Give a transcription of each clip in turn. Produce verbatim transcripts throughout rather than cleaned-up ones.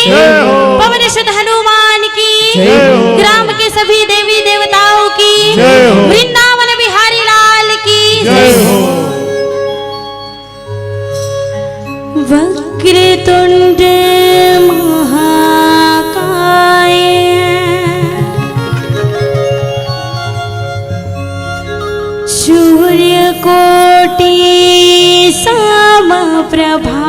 जय हो। पवन सुत हनुमान की। जय हो। ग्राम के सभी देवी देवताओं की। जय हो। वृंदावन बिहारी लाल की। जय हो। वक्रतुंड महाकाय सूर्यकोटि समप्रभा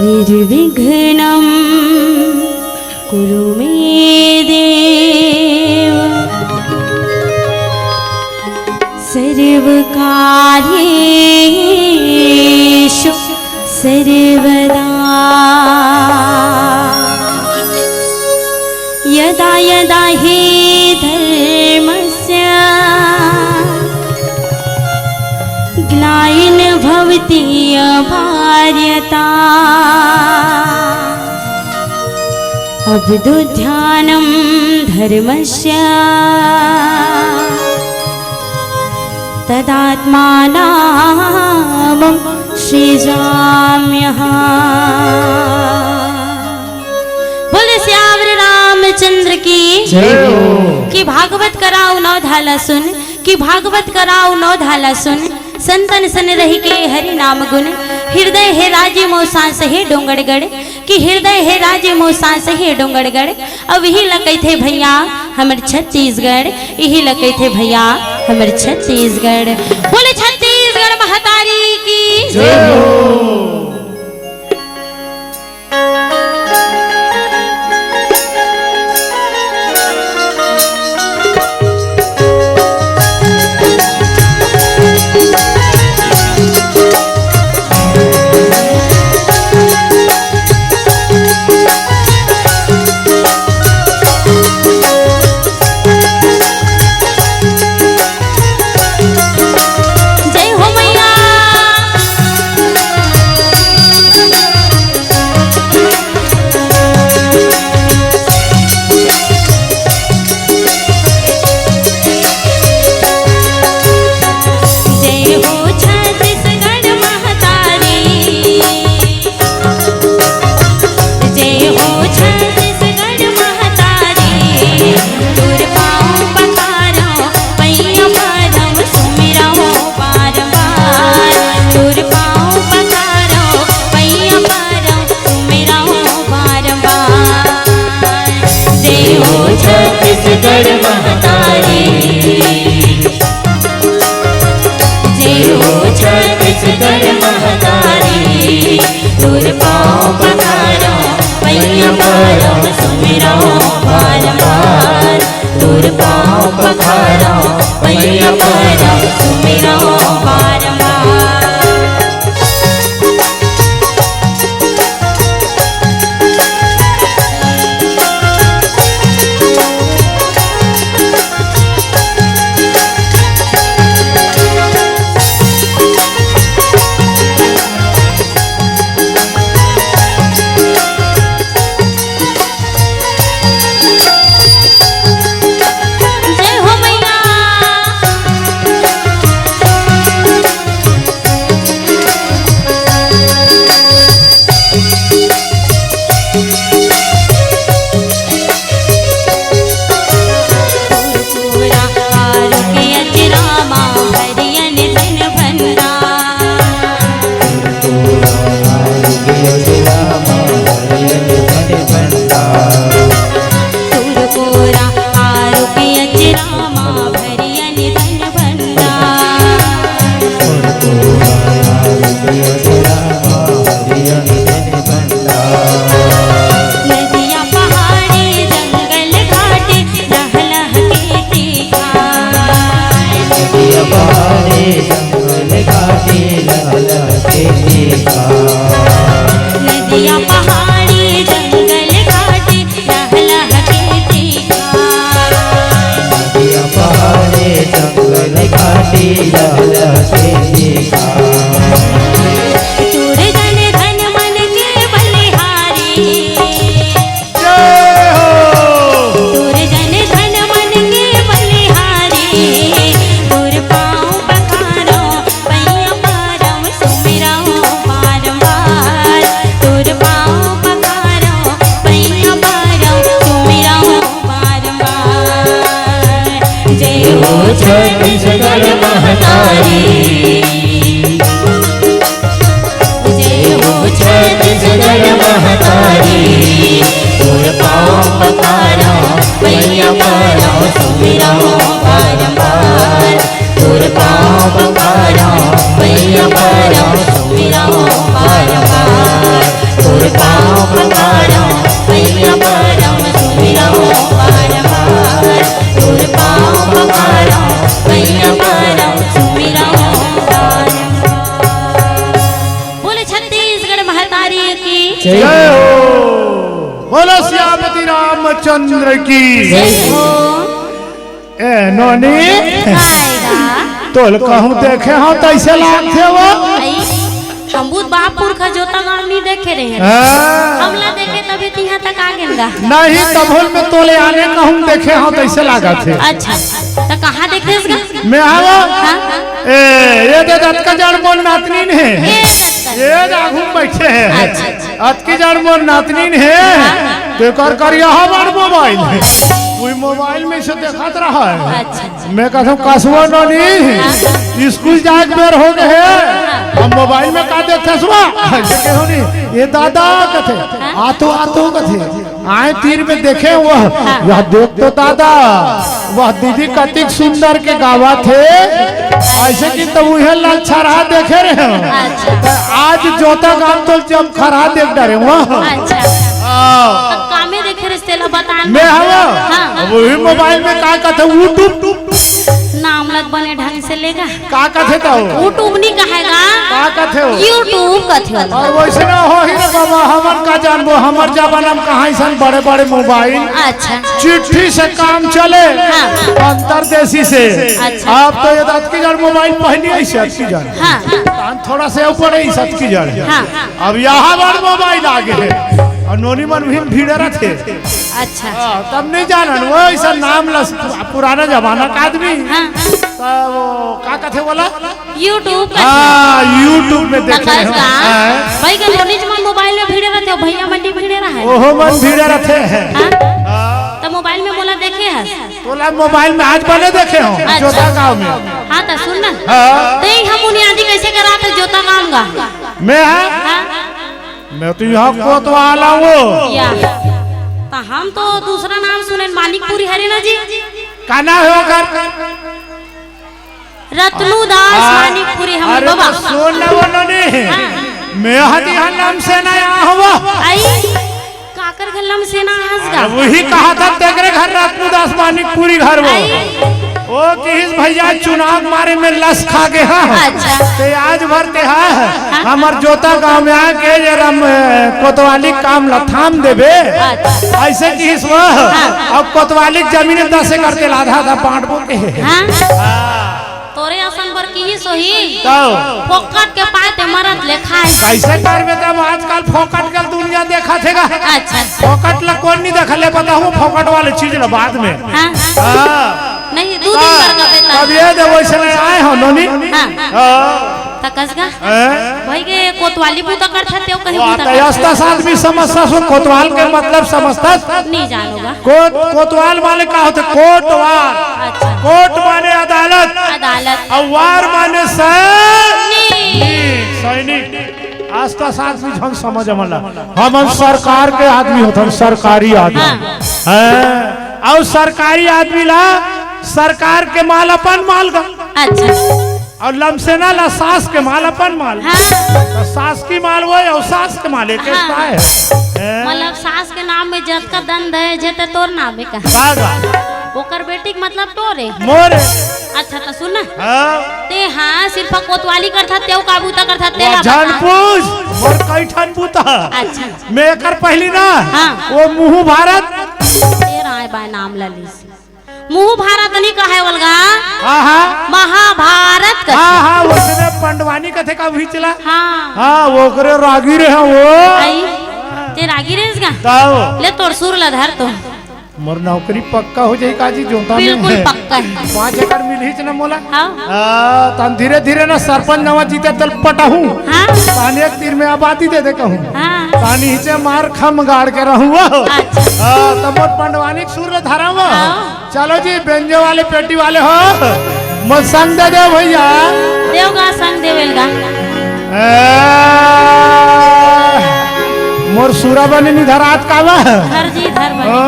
निर्विघ्नं कुरु मे देव सर्वकार्येषु सर्वदा। यदा यदा हि धर्मस्य ग्लानिर्भवति भारत अभ्युत्थानं धर्मस्य तदात्मानं सृजाम्यहम्। बोले सियावर रामचंद्र की। जय हो। कि भागवत कराओ नौ धाला सुन, कि भागवत कराओ नौ धाला सुन, संतन सन रहि के हरि नाम गुन। हृदय हे राजे मोर सांस हे डोंगरगढ़, कि हृदय हे राजे मोर सांस हे डोंगरगढ़। अब इही ला कहिथे भैया हमर छत्तीसगढ़, इही ला कहिथे भैया हमर छत्तीसगढ़। बोले छत्तीसगढ़ महतारी की। जय हो। जय हो मैया। जय हो छत्तीसगढ़ महतारी। जय हो छत्तीसगढ़ महतारी, तोर पाँव पखारव, पैया परव, सुमिरव बार बार। तोर पाँव पखारव, पैया परव, सुमिरव बार बार। जय हो छत्तीसगढ़ महतारी। जय हो छत्तीसगढ़ महतारी, तोर पाँव पखारव, पैया परव, सुमिरव बार बार। तोर पाँव पखारव, पैया परव, सुमिरव बार बार। जय हो मैया। नदिया पहाड़ी जंगल घाटी लहलह के तीखा। नदिया पहाड़ी जंगल घाटी लहलह के तीखा। नदिया पहाड़ी जंगल घाटी लहलह के तीखा। नदिया पहाड़ी जंगल घाटी लहलह के तीखा। तोर जन धन मन के बलिहारी। जय हो। तोर जन धन मन के बलिहारी, तोर पाँव पखारव, पैया परव, सुमिरव बार बार। छत्तीसगढ़ महतारी। जय हो छत्तीसगढ़ महतारी। तोर पाँव पखारौं, पैया परौं, सुमिरौं बारंबार। तोर पाँव पखारौं, पैया परौं, सुमिरौं बारंबार। तोर पाँव पखारौं, पैया परौं, सुमिरौं बारंबार। तोर पाँव पखारौं, पैया परौं, सुमिरौं बारंबार। बोले छत्तीसगढ़ महतारी की। जय हो। बोलो सियापति रामचंद्र की। जय हो। ए नोनी, आएगा। तोल कहूँ देखे हौं तइसे लागथे वो। आई, हम बहुत बाप पुरखा जोता गाँव नहीं देखे रहे हैं। हाँ। हमला देखे तभी तिहाँ तक आ गेन गा। नहीं, तभोल में तोले आने कहूँ देखे हौं तइसे लागथे। अच्छा, त कहाँ देखे इसका? मैं आवा। हाँ? ए, ये दे दतका जड़ मोर नातनीन हे। ए, दतका। ये आगू में बैठे हे। अच्छा, अच्छा। अतकी जड़ मोर नातनीन हे। हाँ। तेकर करिया हमार मोबाइल। वही मोबाइल में से देखत रहा है। अच्छा। मैं कहूँ, "कसवा नोनी, स्कूल जाए के बेर हो गए हे, हम मोबाइल में का देखथस वा?" ऐसे कहूँ नहीं, "ये दादा," कथे, "आतो, आतो," कथे। आए तीर में देखे, वह, "यह देख तो दादा, वह दीदी कतिक सुंदर के गावत हे।" ऐसे कि तो उहे ललछरहा देखे रहे हो। अच्छा। तो आज जोता गाँव तो जमखरहा देख डरे वह। अच्छा। हाँ। अब कामे देखे रहे तेला बतान। मैं हवा। हाँ। अब वही मोबाइल में का कथे, YouTube। नाम लग बने ढंग से लेगा। का कथे तो? YouTube नहीं कहेगा। का कथे हो? YouTube कथे हो। और वैसे ना हो ही रे बाबा, हमन का जानबो, हमर जमाना में कहाँ ऐसन बड़े-बड़े मोबाइल। अच्छा। चिट्ठी से काम चले, हाँ। अंतरदेशी से। अच्छा। अब तो ये दतकी जड़ मोबाइल पहली ऐसे अतकी जड़। हाँ। तान थोड़ा से ऊपर है, इस अतकी जड़। हाँ। अब यहाँ बड़ मोबाइल आ गए हैं। और नोनी मन भी भीड़ रहते। अच्छा। हाँ, तब नहीं जानन, वो ऐसा नाम लस, पुराना जमाना का आदमी। हाँ। तो वो का कथे बोला? YouTube कथे। हाँ, YouTube में देखे तकस हो। का? हाँ। भाई के नोनी मन मोबाइल में भीड़े रहते हो, भैया मंडी भीड़े रहा है। ओहो मन भीड़े रहते हैं। हाँ? हाँ। तो मोबाइल में मोला देखे हस? तोला मोबाइल में आज बने देखे हो, अच्छा। जोता गाँव में। हाँ, तो सुन ना। हाँ। ते हम उन्हें आदि कैसे करा थे जोता गाँव का? मैं हाँ? हाँ? मैं तो यहाँ कोतवाल हूँ। या। तो हम तो दूसरा नाम सुने, मानिकपुरी हरे ना जी? का नाम है ओकर? रतनू दास हाँ। मानिकपुरी हम अरे बाबा। तो सुन ना वो नोनी। हाँ। मैं हदी हन्नम से ना यहाँ हवा। आई, काकर घर लम से ना हंस गा। अरे वही कहा था तेरे घर रतनू दास मानिकपुरी घर वो। आई। ओ किहिस भैया चुनाव मारे में लस खा गए हाँ। अच्छा। ते आज भर ते हाँ। हाँ। हमर जोता गाँव में आके जरा हम, अ, कोतवाली काम ला थाम देबे। अच्छा। ऐसे किहिस वो। हाँ। अब कोतवाली के जमीन दस एकड़ तेला आधा आधा बांटबो के। हाँ। हाँ। तोरे असन बर किहिस होही। तब। फोकट के पाए ते मरत ले खाए। कैसे करबे तब आजकल फोकट के दुनिया देखा थेगा। अच्छा। फोकट ला कौन नहीं देखा ले बताऊँ फोकट वाले चीज ला बाद में। हाँ। हाँ। नहीं, दू दिन हाँ, बर का बेटा। तब ये दे वैसे नहीं आए हो नोनी। हाँ। हाँ। तकस गा। हैं? भाई के कोतवाली बूता करता तेव कहीं वो बूता आता करता। यस्ता साथ भी समझता सो कोतवाल के मतलब समझता। नहीं जानूंगा। कोत-, कोतवाल माने का होथे? कोटवाल। अच्छा। कोट माने अदालत। अदालत। अउ वार माने सैनिक। सैनिक। आस्था साथ भी झन समझ हमन ला। हमन सरकार के आदमी होथन, सरकारी आदमी। हाँ। हैं? अउ सरकारी आदमी ला सरकार के माल अपन माल गा। अच्छा। अउ लमसेना ला सास के माल अपन माल। हाँ। तो सास की माल वो अउ सास के माल एक हाँ। का है। हैं? मतलब सास के नाम में जतका दन दहेज हे ते तोर नाम हे का? का गा? ओकर बेटी के मतलब तोरे। मोरे। अच्छा तो सुन ना। हाँ। ते हाँ सिर्फ कोतवाली करथा, तेव का बूता करथा, तेला बता। जान पूछ, मोर कई ठन बूता। अच्छा। मैं एकर पहली ना, हाँ। वो मुहू भारत। तेरा आए बाय नाम ललिस। मुहू भारत नहीं कहे वलगा। हाँ, हाँ। महाभारत कथे। हाँ, हाँ, उसने पंडवानी कथे का भी चला। हाँ। हाँ, वो करे रागी रहे हैं वो। आई, ते रागी रहे इसका? तब। ले तोर सुर ला धर तो। मोर नौकरी पक्का हो जाई का जी जोता में? बिल्कुल पक्का है। पाँच एकड़ मिलही च ना मोला। हाँ। आ, तन धीरे धीरे ना सरपंच नवा जीते तल पटाहूँ। हाँ। तानी एक तीर में आबादी दे दे कहूँ। हाँ। तानी हिचे मार खम गाड़ के रहूँ वो। अच्छा। आ, तब मोर पंडवानी के सुर ले धरा वो। हाँ। चलो जी, बेंजो वाले, पेटी वाले हो। मोर संग दे दे भैया। देवगा संग देवेलगा। ए, मोर सुरा बने निधरात कावा। धर जी, धर बने। ओ,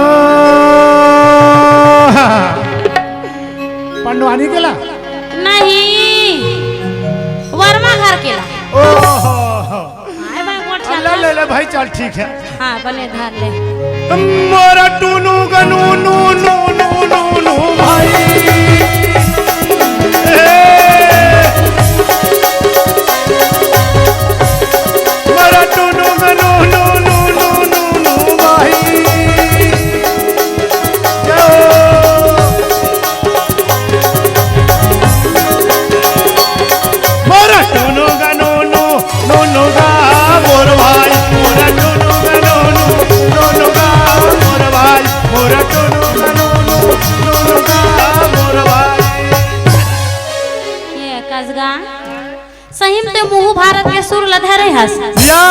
पंडवानी केला? नहीं, वर्मा घर केला। ओ, हो, हो। आय भाई, गोठिया ले, ले, ले भाई, चल, ठीक है। हाँ, बने धर ले। मोरा टुनु गनु नु नु नु नु नु भाई। ए। मोरा टुनु गनु नु नु नु नु नु भाई। यो। मोरा टुनु गनु नु नोनो गा मोर भाई, मोरा टुनु गा नोनो, नोनो गा मोर भाई, मोरा टुनु गा नोनो, नोनो गा मोर भाई। ये कसगा, सही में ते मुहू भारत के सुर ल धरे हस। या।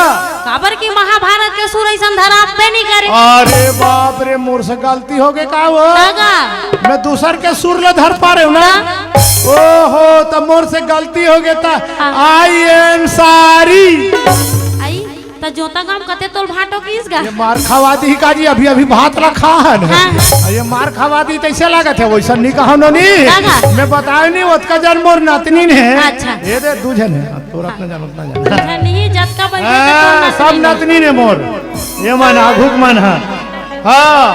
काबर कि महाभारत के सुर अइसन धराबे नहीं करे। अरे बाप रे, मोर से गलती हो गई का वो? कागा? मैं दूसर के सुर ल धर पा रहे हूँ ना। हाँ। ओहो, तो मोर से गलती हो गई था। हाँ। I am sorry। आई, त जोता गाम कते तोल भाटो किस गा? ये मार खवा दी का जी, अभी, अभी भात रखा है ना। हाँ। ये मार खवा दी, तैसे लागत है, वैसा नहीं कहा नोनी। हाँ, हाँ। मैं बताए नहीं, ओतका जन मोर नतनी ने। अच्छा। ये दे, दू जन है, तोर अपना जान, उतना जान। अच्छा, नहीं, जतका बन हाँ, सब नतनी ने मोर। ये मन, आघुक मन है। हाँ।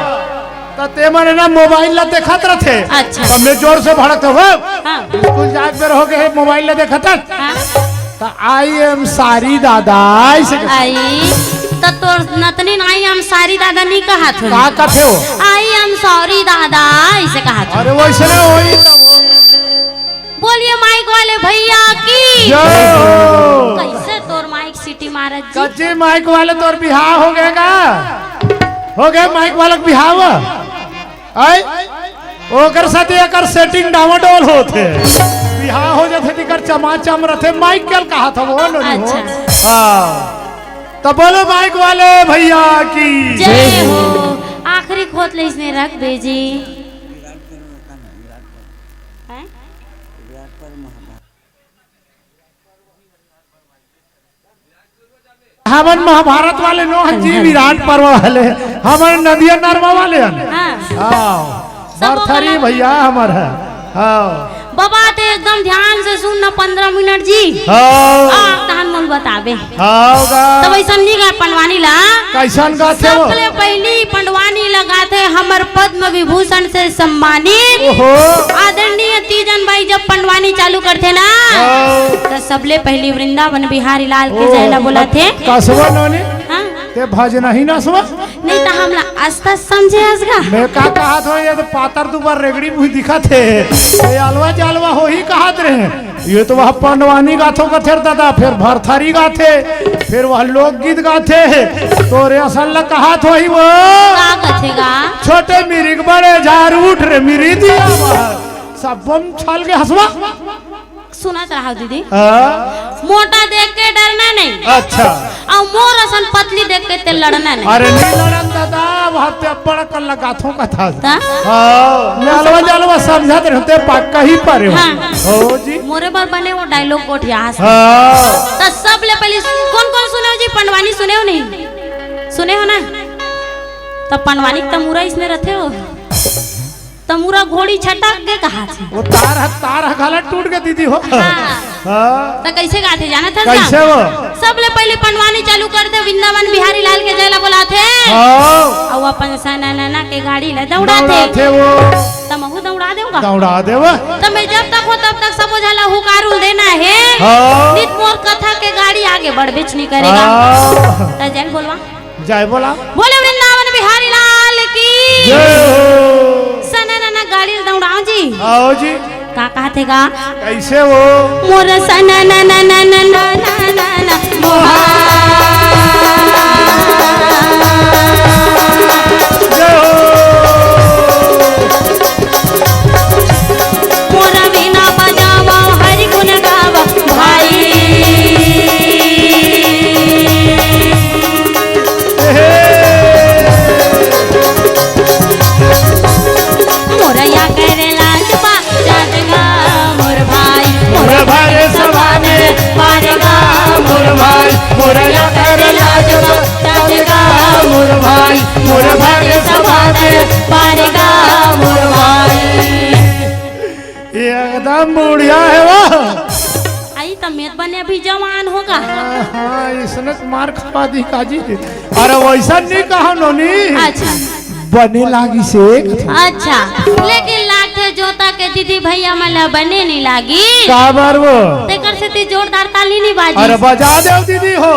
त ते मन ना मोबाइल ला देखत रथे। अच्छा। त मैं जोर से भड़क हो। हाँ। स्कूल जाए बेर हो गए, मोबाइल ला देखत हस। हाँ। त I am sorry दादा, ऐसे कह। आई, त तोर नतनी ना I am sorry दादा नहीं कहत हो। का कथे हो? I am sorry दादा, ऐसे कहत हो। अरे वैसे ना होई त वो। बोलिए माइक वाले भैया की। जय हो। कैसे तोर माइक सीटी मारत जी? कच्ची माइक वाले तोर बिहाव हो गए का? हो गए माइक वाला के बिहाव? आय? ओकर साथे एकर सेटिंग डावाडोल होथे। बिहाव हो जाथे तेकर चमाचम रथे, माइक केल कहा था वो नोनी हो। अच्छा। हाँ। तो बोलो माइक वाले भैया की। जय हो। आखिरी खोत ले इसने रख दे जी। हैं? हमन महाभारत वाले नो हन जी, विराट पर्व वाले, हमन नदिया नरवा वाले हन। हाँ। हाँ, सब भरथरी ओकर भैया हमर है। हाँ। बाबा, ते एकदम ध्यान से सुन न, पंद्रह मिनट जी। हाँ। आ, तहन मोल बताबे। हाँ गा। तब ऐसन नहीं गा पंडवानी ला। कैसन गाथे वो? सबले पहली पंडवानी लगाथे हमर पद्म विभूषण से सम्मानित ओहो। आदरणीय तीजन बाई जब पंडवानी चालू करथे ना, हाँ। त सबले पहली वृंदावन बिहारी लाल के ओ, जय ला बोलाथे। कसवा नोनी? हाँ। ते भजना ही नसवा? नहीं त हमला अस्ता समझे असगा। मैं का कहत हो, ये तो पातर दुबर रेगड़ी मुही दिखत हे। ये अलवा जलवा हो ही कहत रहे। ये तो वह पंडवानी गाथो कथे दादा, फिर भरथरी गाथे, फिर वह लोकगीत गाथे। तोरे असन ला कहत होही वो। का कथेगा? छोटे मिरिक बड़े झार उठ रे मिरी दिया बाहर। सब बम छल के हंसवा। सुनत रहा दीदी। हाँ? मोटा देख के डरना नहीं। अच्छा। अउ मोर असन पतली देख के ते लड़ना नहीं। अरे नहीं लड़न दादा, वहाँ ते बड़ा कर लगाथों का था। ता? हाँ, मैं अलवा जलवा समझत रहे, ते पक्का ही परे हो। हाँ। हो जी। मोरे बर बने वो डायलॉग गोठिया हंस। हाँ। त सबले पहले कौन कौन सुने हो जी? पंडवानी सुने हो नहीं? सुने हो ना? त पंडवानी के तमूरा इसने रहते हो। तमूरा घोड़ी छटक गे कहाथे। वो तार ह, तार ह घला टूट गे दीदी हो। हाँ। हाँ। त कैसे गाथे जानत हस का? कैसे वो? सबले पहले पंडवानी चालू करथे, वृंदावन बिहारी लाल के जय ला बोलाथे। हाँ। अउ अपन सननना के गाड़ी ला दौड़ाथे। दौड़ाथे वो। त महू दौड़ा देवगा। दौड़ा देव। त मैं जब तक हो तब तक सबो झन ला हुकार उल देना हे। हाँ। नित मोर कथा के गाड़ी आगे बढ़बेच नहीं करेगा। हाँ। त जय बोलवा। जय बोला। बोले वृंदावन बिहारी लाल की। जय हो। सना नना गाड़ी ल दौड़ाओ जी। आओ जी। का कहत हे गा? कैसे हो? मोर सना नना नना नना नना मोहा। जय हो। मोरा वीणा बजावा, हरि गुण गावा भाई। मोरा या करे लाज पा जात गावा। अइसने मार खवा दी काजी। अरे वइसन नइ कहा नोनी। अच्छा। बने लागिस हे। अच्छा, लेकिन लागथे जोता के दीदी भइया मन ला बने नइ लागिस। काबर वो? तेकर सेती जोरदार ताली नइ बाजिस। अरे बजा देव दीदी हो।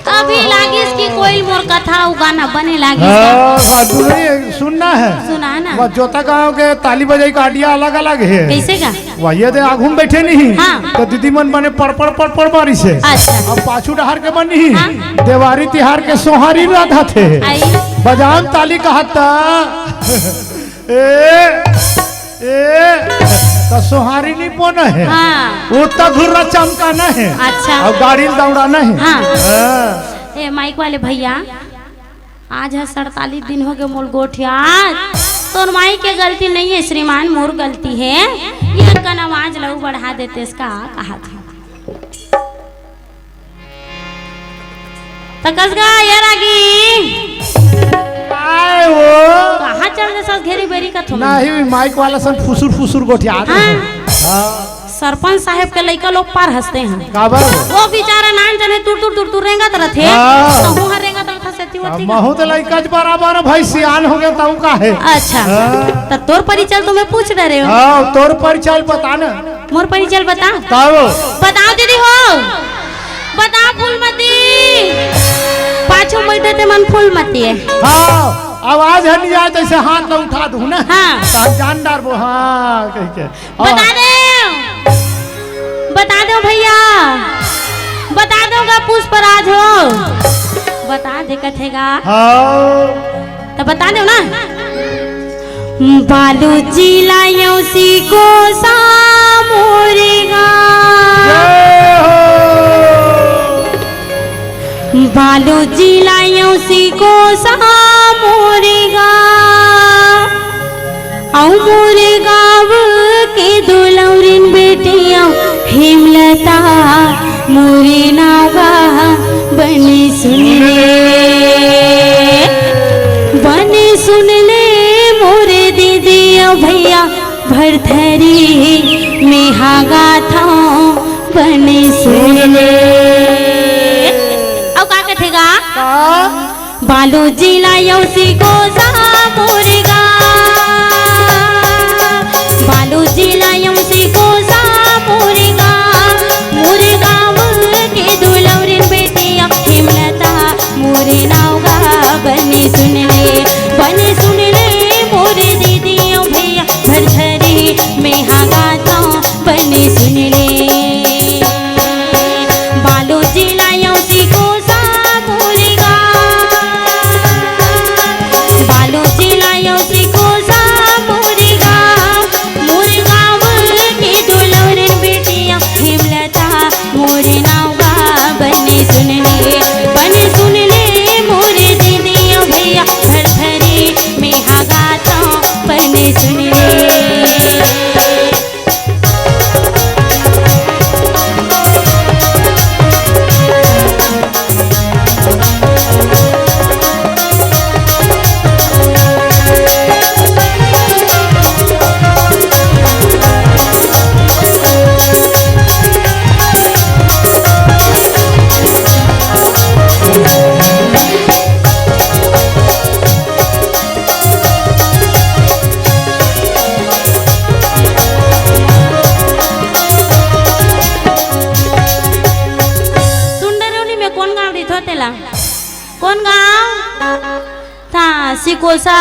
अभी लागिस कि कोई मोर कथा अउ गाना बने लागिस। हाँ, हाँ, तू नहीं सुनना है। सुना ना। बस जोता गाँव के ताली बजाई का idea अलग-अलग हे। कइसे का? वही दे आगू में बइठे नहीं। हाँ। त दीदी मन बने पड़पड़ पड़पड़ मारिस हे। अच्छा। अब पाछू डहार के मन नहीं। हाँ। देवारी तिहार के सोहारी राधा थे। आई। बजान ताली कहत ता। ए, ए, त सोहारी नहीं पोना हे। हाँ। उतना धुर्रा चमकाना हे। अच्छा। अब गाड़ी ल दौड़ाना हे। हाँ। हाँ। ए, माइक वाले भइया, आज ह सड़तालीस दिन होगे मोर गोठियात। तोर माई के गलती नइ हे श्रीमान, मोर गलती हे। ये कन आवाज लऊ बढ़ा देतेस का, कहा था। त कस गा, ये रागी। काय वो? कहाँ चल दे सस घेरी बेरी का थोड़ा? नहीं, माइक वाला सन फुसुर फुसुर गोठियात हे। हाँ। हाँ। सरपंच साहेब के लइका लोग पार हंसते हैं। काबर? वो बेचारा नान जने तुर तुर तुर तुर रेंगत रथे। हाँ। तो हुआ रेंगत रथा सेती होती का? महू तो लइका ज बराबर भाई सियान होगे तब का हे। अच्छा। हाँ। त तोर परिचय तो मैं पूछ डरे हूँ। हाँ, तोर परिचय बता ना। मोर परिचय बता। बताओ। बताओ दीदी हो। बताओ फूलमती। पाछू बैठे ते मन फूलमती हे। हाँ, आवाज ह नइ आय तइसे हाथ ला उठा दूँ ना। हाँ। त हम जान डारबो, हाँ, कहिके। बता देव, बता देव भइया, बता देव गा पुष्पराज हो, बता दे कथे गा। हाँ। त बता देव ना। बालू जिला यौसी को सामुरेगा। जय हो। बालू जिला यौसी को सामुरेगा। अउ मोरे गाँव के दुलौरिन बेटिया हेमलता, मोरे नाव गा बने सुन ले, बने सुन ले मोरे दीदी अउ भइया, भरथरी में हागा था बने सुन ले। अउ का कथे गा? का? बालू जिला यौसी को सामुरेगा। बालू जिला यौसी को सामुरेगा। मोरे गाँव के दुलौरिन बेटिया हेमलता, मोरे नाव गा बने सुन ले, बने सुन ले मोरे दीदी अउ भइया, भरथरी में हागा था बने सुन ले। बालू जिला यौसी को सामुरेगा। बालू जिला यौसी को सामुरेगा। मोरे गाँव के दुलौरिन बेटिया हेमलता, मोरे नाव गा बने सुन ले, बने सुन ले मोरे दीदी अउ भइया, भरथरी में हागा था बने सुन ले। सुन डरेव नी, मैं कोन गाँव रहिथों तेला? कोन गाँव? था सिकोसा,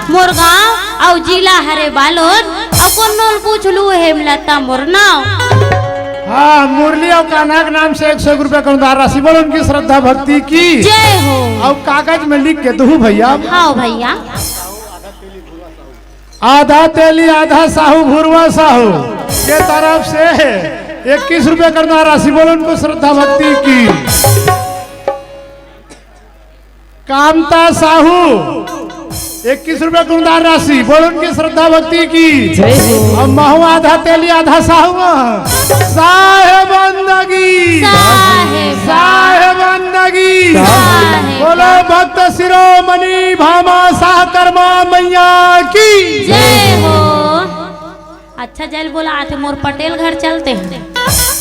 मोर गाँव, अउ जिला हरे बालोद। अउ कोनो ल पूछ लू, हेमलता मोर नाव। हाँ, मुरली अउ कान्हा के नाम से एक सौ एक रुपया का अनुदान राशि। बोलो उनकी श्रद्धा भक्ति की। जय हो। अउ कागज में लिख के दहू भइया। हाँ भइया। आधा तेली, आधा साहू, भुरवा साहू के तरफ से इक्कीस रुपया का अनुदान राशि। बोलो उनको श्रद्धा भक्ति की। कामता साहू, इक्कीस रुपया का अनुदान राशि। बोलो उनकी श्रद्धा भक्ति की। जय हो। अउ महू आधा तेली, आधा साहू। साहेब बंदगी। साहेब। साहेब बंदगी। साहेब। बोलो भक्त शिरोमणि भामा साहकर्मा मैया की। जय हो। अच्छा जय ल बोला, आज मोर पटेल घर चलते हैं।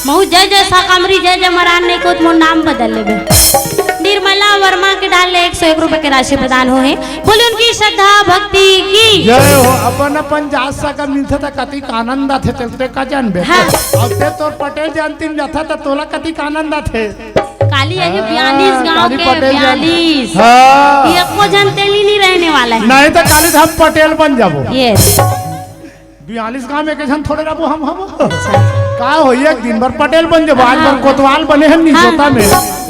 महू जय जय शाकामरी, जय जय मरान नहीं को मोर नाम बदल लेबे। निर्मला वर्मा के डाल ले एक सौ एक रुपए के राशि प्रदान हो है। बोले उनकी श्रद्धा भक्ति की। जय हो। अपन अपन जात सगा मिलथे त कतिक आनंद आथे, तेल ते का जानबे। हाँ। अब ते तोर पटेल जानती में जाथा त तोला कतिक आनंद आथे। काली यही हाँ, बयालीस गांव काली के पटेल जान-, बयालीस। हाँ। ये को जन तेली नहीं रहने वाला है। नहीं तो काली तो हम पटेल बन जाबो। यस। बयालीस गांव में एक झन थोड़े रहबो हम, हम। का हो, एक दिन भर पटेल बन जाबो, आज भर हाँ। कोतवाल बने हैं निजोता हाँ। में,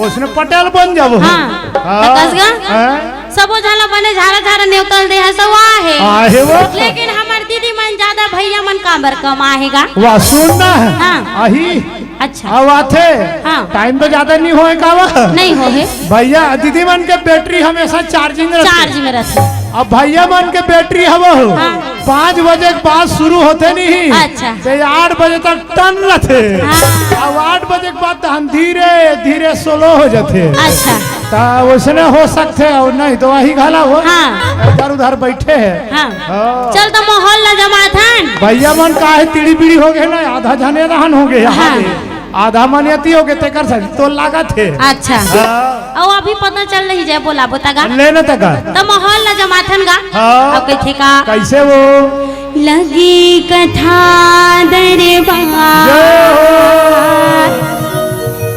उसने पटेल बन जाबो। हाँ। हाँ। तो कस गा? हाँ। सबो झन ला बने झारा झारा नेवतल दे है, सब आहे। आहे वो। लेकिन हमर दीदी मन ज्यादा भैया मन काबर कम आहे गा? वाह, सुन ना। हाँ। आही। अच्छा। अब आथे। हाँ। टाइम तो ज्यादा नहीं होए का वा? नहीं होए। भैया, दीदी मन के बैटरी हमेशा चार्जिंग रहथे। चार्ज में रहथे। अब भैया मन के बैटरी हवा हो। हाँ। पाँच बजे के बाद शुरू होथे नहीं। अच्छा। ते आठ बजे तक टन रहथे। हाँ। अब आठ बजे के बाद तो हम धीरे, धीरे स्लो हो जाथे। अच्छा। त वैसने हो सकथे, और नहीं तो वही घला हो। हाँ। इधर उधर बैठे हैं। हाँ। हाँ। चल त माहौल ला जमाथन। भैया मन का है, तिड़ी बिड़ी हो गए ना, आधा झने रहन हो गए यहाँ हाँ। पे। आधा मन यति हो गए, तेकर से तो लागत है। अच्छा। हाँ। अउ अभी पता चल रही जय बोला बोता गा। ले ना तका। त माहौल ला जमाथन गा। हाँ। अब कथे का? कैसे वो? लगी कथा दरबार जय हो।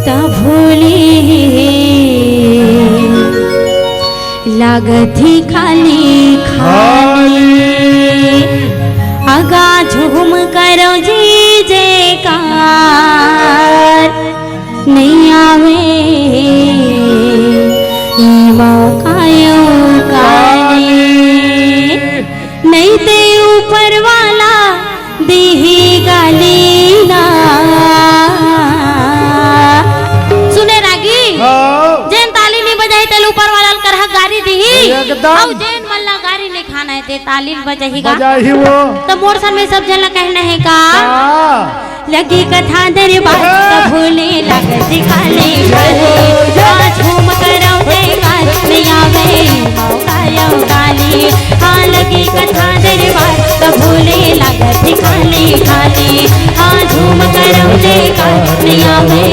त भोले लागत ही खाली खाली। अगा झूम करो जी जयकार। नहीं आवे ई मौका यौ काली। नहीं ते ऊपर वाला देही गाली ना। सुने रागी, हाँ। जेन ताली नहीं बजाही तेल ऊपर वाला ल करहा गारी देही। एकदम। अउ जेन मन ला गारी नहीं खाना है ते ताली ल बजाही गा। बजाही वो। त मोर सन में सब झन ला कहना है का? हाँ। लगी कथा दरबार त भोले लागत खाली खाली। आज झूम करौ जयकार, नहीं आवे मौका यौ काली। हाँ लगी कथा दरबार त भोले लागत खाली खाली। हाँ झूम करौ जयकार, नहीं आवे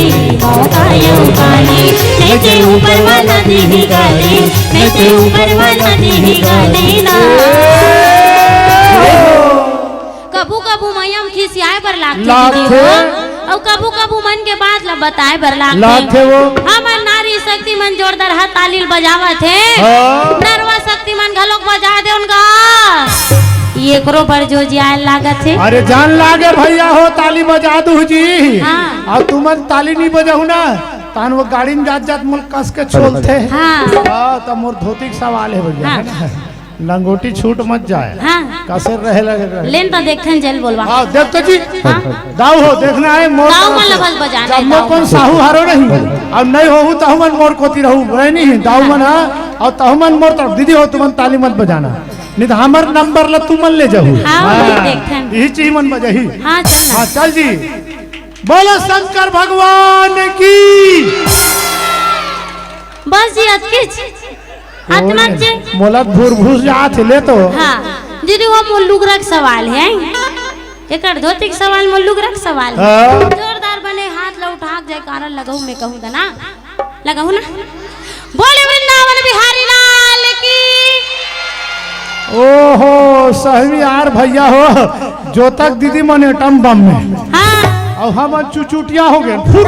मौका यौ काली। नहीं ते ऊपर वाला देही गाली, नहीं ते ऊपर वाला देही गाली ना। कभू कभू मइया म खिसियाए बर लागथे दीदी लागथे। हो। अउ कभू कभू मन के बात ला बताए बर लागथे। लागथे वो। हमर नारी शक्ति मन जोरदार हाथ ताली ल बजावत हे। हाँ। नरवा शक्ति मन घलोक बजा दे उनका। ये एकरो बर जो जियाए लागत हे। अरे जान लागे भैया हो, ताली बजा दू जी। हाँ। अउ तुमन ताली नहीं बजाहू ना, तान वो गाड़ी में जात जात मोल कस के छोलथे। हाँ। हाँ, त मोर धोती के सवाल है भैया। हाँ। लंगोटी छूट मत जाए। हाँ। कसे रहे लगे रहे। लेन तो देखथन जेल बोलवा। हाँ, देख तो जी। हाँ। दाऊ हो, देखना है मोर दाऊ तरफ मन से। ला बस बजाना जब है, मोर दाऊ कौन मन। साहू हारो नहीं, अब नहीं होहू तो हमन मोर कोती रहू, वही नहीं, दाऊ मन, हाँ। हाँ, और तो हमन मोर तरफ, दीदी हो, तुमन ताली मत बजाना, नहीं तो हमर नंबर ला तुमन ले जाहू। हाँ, हाँ। देखथन। यही चीज मन बजाही। हाँ, चल ना। हाँ, चल जी। बोलो शंकर भगवान की। बस जी, अतकेच। अतना ओए, जे मोला भूर भूस जात हे, ले तो। हाँ, दीदी, वो मोर लुगरा के सवाल है। एकर धोती के सवाल, मोर लुगरा के सवाल है। हाँ। जोरदार बने हाथ ला उठा के जयकारा लगाहू, मैं कहूँ त ना, लगाहू ना। बोले वृंदावन बिहारी लाल की। ओहो, सहमी यार भैया हो, जो तक दीदी मन एटम बम में। हाँ। अब हम चुचुटिया हो गए, फुर।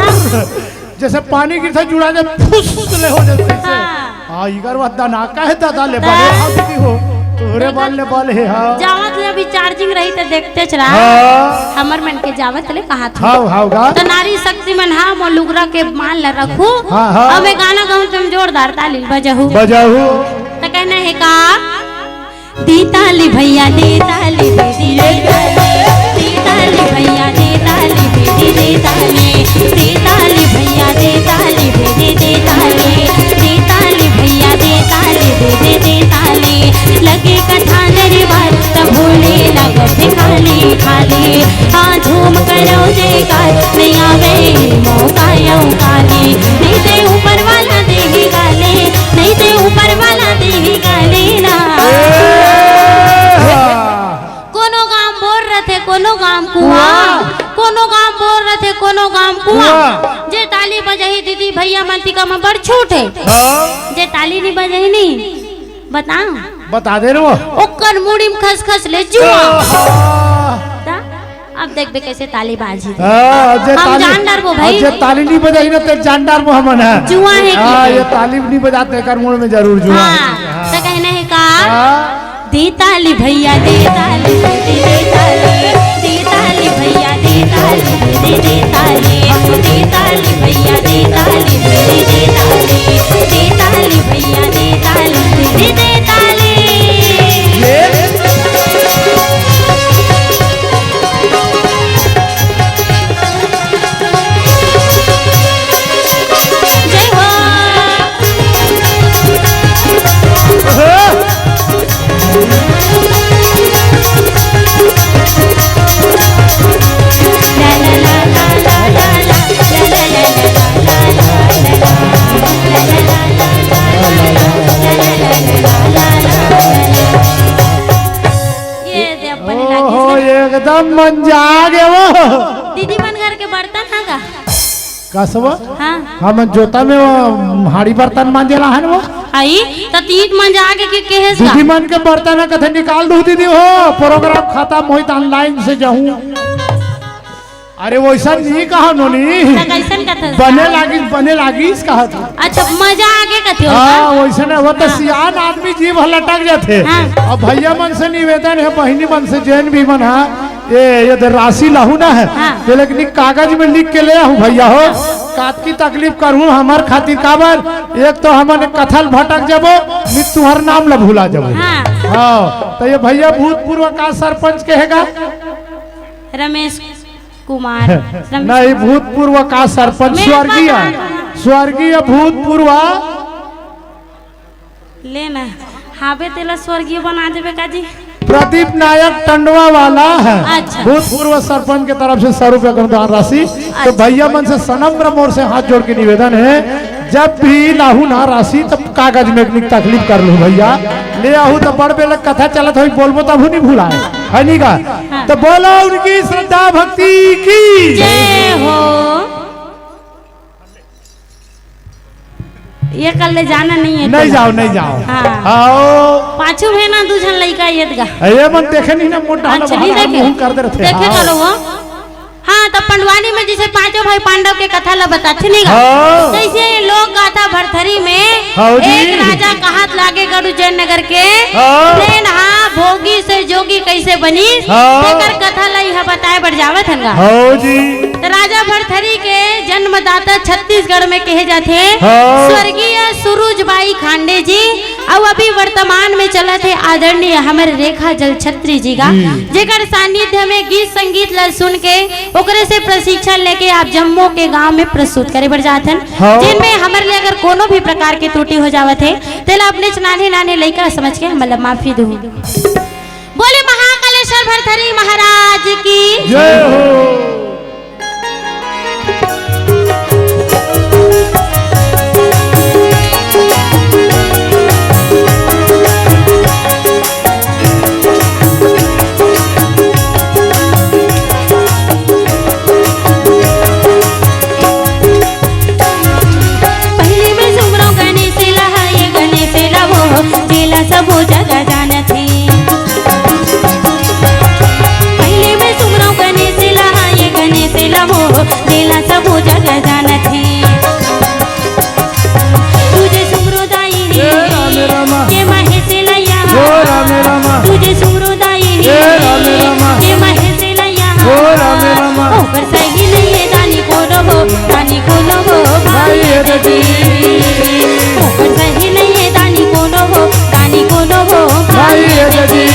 जैसे पानी गिरथे जुड़ा जाए, फुस ले हो जाथे। हाँ। हाँ, इगर वह दनाका है दादा ले बले, हाँ। हाँ दीदी हो, तोहरे बल ले बल है, हाँ। जावत ले अभी चार्जिंग रही त देखतेच रहा। हाँ। हमर मन के जावत ले कहा था। हाँ, हाँ, गा। त नारी शक्ति मन हा मोर लुगरा के मान ल रखू। हाँ, हाँ। अब मैं गाना गाऊं तुम जोरदार ताली बजाहू। बजाहू। त कहना है का? दे ताली भैया, दे ताली, दे, दे, दे ताली। दे ताली भैया, दे ताली, दे, दे, दे ताली। दे ताली भैया, दे ताली, दे, दे, दे ताली। दे ताली भैया, दे ताली, दे, दे, दे ताली। लगे कथा दरबार त भोले लागत खाली खाली। हाँ झूम करो जयकार, नहीं आवे मौका यौ काली। नहीं ते ऊपर वाला देही गाली, नहीं ते ऊपर वाला देही गाली ना। ए, हाँ। कोनो गाम बोर रथे, कोनो गाम कुआं। कुआं। कोनो गाम बोर रथे, कोनो गाम कुआं। में बड़ छूट हे। हाँ। जे ताली नहीं बजाही नहीं, बता। बता दे रे वो। ओकर मुड़ी में खस खस ले जुआ। हाँ। ता? अब देखबे कैसे ताली बाजी। हाँ, जे हम ताली, जान डारबो भाई। जे ताली नहीं बजाही ना, ते जान डारबो हमन ह। जुआ हे कि हाँ, नहीं? ये ताली नहीं बजात, एकर मुड़ में जरूर जुआ हे। हाँ, हाँ। तो कहना है का? हाँ। दे ताली भैया, दे ताली, दे, दे ताली, दे ताली भैया, दे ताली, दे, दे ताली, दे ताली भैया, दे ताली, दे, दे ताली, दे ताली भैया, दे ताली, दे, दे ताली। ये जय हो। ये दे अपन लागी ओहो, से। एकदम मंजा गे वो। दीदी मन घर के बर्तन हा का? का सब? हाँ। हमन जोता में वो हाड़ी बर्तन मांजे ला हन वो। आई, त तीत मंजा गे के केहेस का? दीदी मन के बर्तन ह कथे निकाल दू दीदी हो, प्रोग्राम खत्म होई त online से जाहूं। अरे वैसा नहीं कहा नोनी। त कैसन कथस? बने लागिस, बने लागिस कहा तू। अच्छा, मजा आगे कथे हो हाँ, का? वैसे ना, वो तो हाँ। सियान आदमी जीभ ह लटक जाथे। हाँ। अब भैया मन से निवेदन हे, बहिनी मन से, जेन भी मन ह, ये, ये दे राशि लाहू ना हे, हाँ। ते लेकिन कागज में लिख के ले आहू भैया हो, कातकी तकलीफ करहू हमर खातिर काबर, एक तो हमन कथा ल भटक जाबो, नि तुहर नाम ला भुला जाबो। हाँ। हाँ, तो ये भैया भूतपूर्व का सरपंच के हे गा? रमेश कुमार, रमेश नहीं, भूतपूर्व का सरपंच मैं स्वर्गीय, बता दूं। स्वर्गीय भूतपूर्व ले ना, हाबे तेला स्वर्गीय बना देबे का जी? प्रदीप नायक टंडवा वाला है, अच्छा। भूतपूर्व सरपंच के तरफ से सौ रुपया के अनुदान राशि। तो अच्छा। भैया मन से सनम्र मोर से हाथ जोड़ के निवेदन है, जब भी लाहू ना राशि तब कागज में एक तकलीफ कर लू भैया, ले आहू तो बड़ बेलक कथा चलत होई, बोलबो तब नहीं भुलाए, है नहीं का? हाँ। तो बोलो उनकी श्रद्धा भक्ति की। जय हो। ये कर ले जाना नहीं है नहीं तो। जाओ, नहीं जाओ। हाँ। आओ। पाछू में ना दू झन लइका ये दगा। ये मन देखे नहीं ना, मोटा अच्छा, नहीं देखे? मुंह कर दे रहे थे। देखे हाँ। करो वो। हाँ, तो पंडवानी में जैसे पांचों भाई पांडव के कथा ला बताथे नहीं गा? हाँ। जैसे लोक गाथा भरथरी में हाँ जी। एक राजा कहत लागे गरुड़ जैन नगर के, हाँ। तेन हा भोगी से जोगी कैसे बनिस, हाँ। तेकर कथा ला इहा बताए बर जावत हन गा। हाँ जी। त राजा भरथरी के जन्मदाता छत्तीसगढ़ में कहे जाथे हाँ। स्वर्गीय सुरुज बाई खांडे जी, अउ अभी वर्तमान में चलत हे आदरणीय हमर रेखा जलछत्री जी गा, जी। जेकर सानिध्य में गीत संगीत ला सुन के, ओकरे से प्रशिक्षण लेके आप जम्मो के गांव में प्रस्तुत करे बर जात हन, हाँ। जिनमें हमर ले अगर कोनो भी प्रकार के त्रुटि हो जावत हे, तेला अपने नान्हे नान्हे लइका समझ के हमन ला माफी दू। बोले महाकालेश्वर भरथरी महाराज की जय हो। पहली में सुमरो गणेश ला, ये गणेश ला वो, जेला सबो जगह जानत हे। पहले में सुमरो गणेश ला, ये गणेश ला वो, जेला सबो जगह जानत हे। तुझे सुमरो दाई हे, हे राम रामा। ये महेश लैया। ओ राम रामा। तुझे सुमरो दाई हे, हे राम रामा। ये महेश लैया। ओ राम रामा। ओकर सही नहीं है दानी कोनो हो, दानी कोनो हो, भाई भाई ये दीदी। ओकर सही नहीं है दानी कोनो हो, दानी कोनो हो, भाई ये दीदी।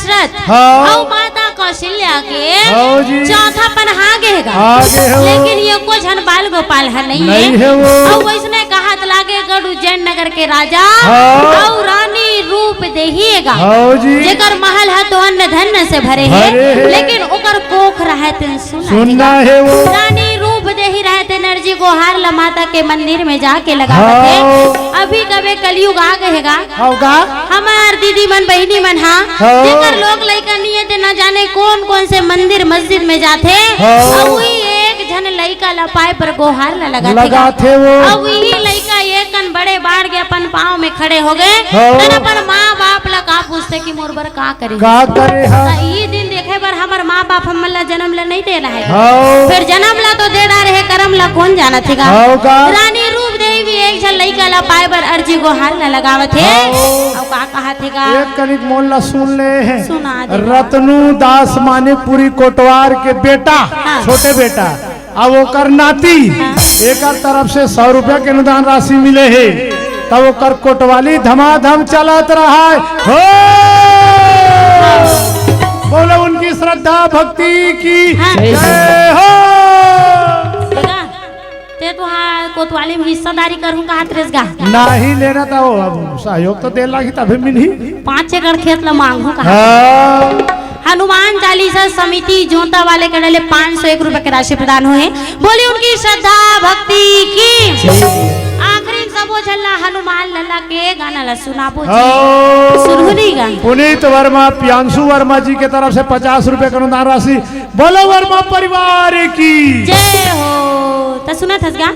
दशरथ हाँ। अउ माता कौशल्या के हाँ जी। चौथा पन हा गे हे गा। हा गे हे वो। लेकिन एको झन बाल गोपाल ह नहीं नहीं हे। हे वो। अउ वइसने कहत लागे गढ़ उज्जैन नगर के राजा हाँ। अउ रानी रूप देही हे गा। हाँ जी। जेकर महल ह तो अन्न धन से भरे हे, भरे हे। लेकिन ओकर कोख रहय तेन सुन्ना सुन्ना हे वो। रानी रूप देही रहय तेन अर्जी गोहार ल माता के मंदिर में जाके लगावत हे। हाँ। अभी कबे कलयुग आ गे हे गा। हव गा। हमर दीदी मन, बहिनी मन हा, हाँ। जेकर लोग लइका नइ हे, ते न जाने कोन-कोन से मंदिर मस्जिद में जाथे। हाँ। अउ उही एक झन लइका ला पाए बर गोहार ला लगाथे गा। लगाथे वो। अउ उही लइका एक कन बड़े बाढ़ के अपन पाँव में खड़े हो गे। हाँ। तब अपन माँ बाप ला का पूछथे कि मोर बर का करे? का करे हा? त ई दिन देखे बर हमर माँ बाप हमन ला जनम ला नइ दे रहे। हाँ। फेर जनम ला तो दे डारे हे, करम ला कोन जानत हे गा? हाँ, का? रानी रूप देवी एक झन लइका ला पाए बर अर्जी गोहार ला लगावत हे। हाँ। अउ का कहत हे गा? एक कनिक मोर ला सुन ले हे। सुना दे गा। रतनू दास मानिकपुरी कोटवार के बेटा, हाँ। छोटे बेटा, अउ ओकर नाती, हाँ। एकर तरफ से सौ रुपया के अनुदान राशि मिले हे। तब ओकर कोटवाली धमाधम चलत रहय। हो! बोलो उनकी श्रद्धा भक्ति की हाँ। जय हो। देखा, ते तो हाँ कोतवाली में हिस्सेदारी करहूँ कहत रहेस गा। नहीं लेना था वो, अब सहयोग तो दे लागी तभी मिलही। पाँच एकड़ खेत ला मांगहूँ कहा। हाँ। हनुमान चालीसा समिति जोता वाले करा ले पाँच सौ एक रुपया के राशि प्रदान होय हे। बोली उनकी श्रद्धा भक्ति की। आखिरी सबो झन ला हनुमान लल्ला के गाना ला सुनाबो जी। हाँ। सुनहु नहीं गा। पुनीत वर्मा, प्रियांशु वर्मा जी के तरफ से पचास रुपया का अनुदान राशि। बोलो वर्मा परिवार की। जय हो। त सुनत हस गा?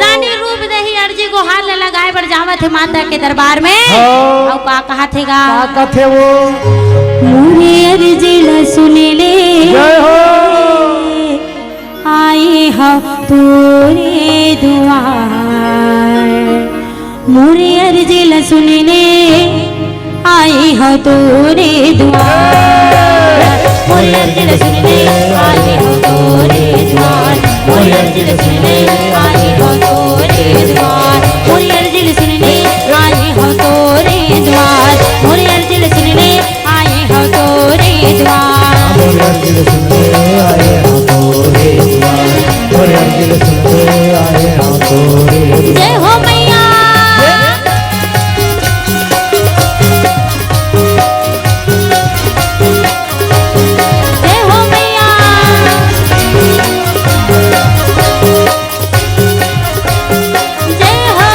रानी रूप देही अर्जी गोहार ला लगाए बर जावत हे माता के दरबार में। हाँ। अउ का कहत हे गा? का कथे वो? मोरे अर्जी ला सुन ले। जय हो। आए हव तोरे दुआर। मोरे अर्जी ला सुन ले, आए हव तोरे दुआर। मोरे अर्जी ला सुन ले, आए हव तोरे दुआर। मोरे अर्जी ला सुन ले, आए हव तोरे दुआर। मोरे अर्जी ला सुन ले, आए हव तोरे दुआर। मोरे अर्जी ला सुन ले, आए हव तोरे दुआर। मोरे अर्जी ला सुन ले, आए हव तोरे दुआर। मोरे अर्जी ला सुन ले, आए हव तोरे दुआर। जय हो मैया। जय हो मैया। जय हो।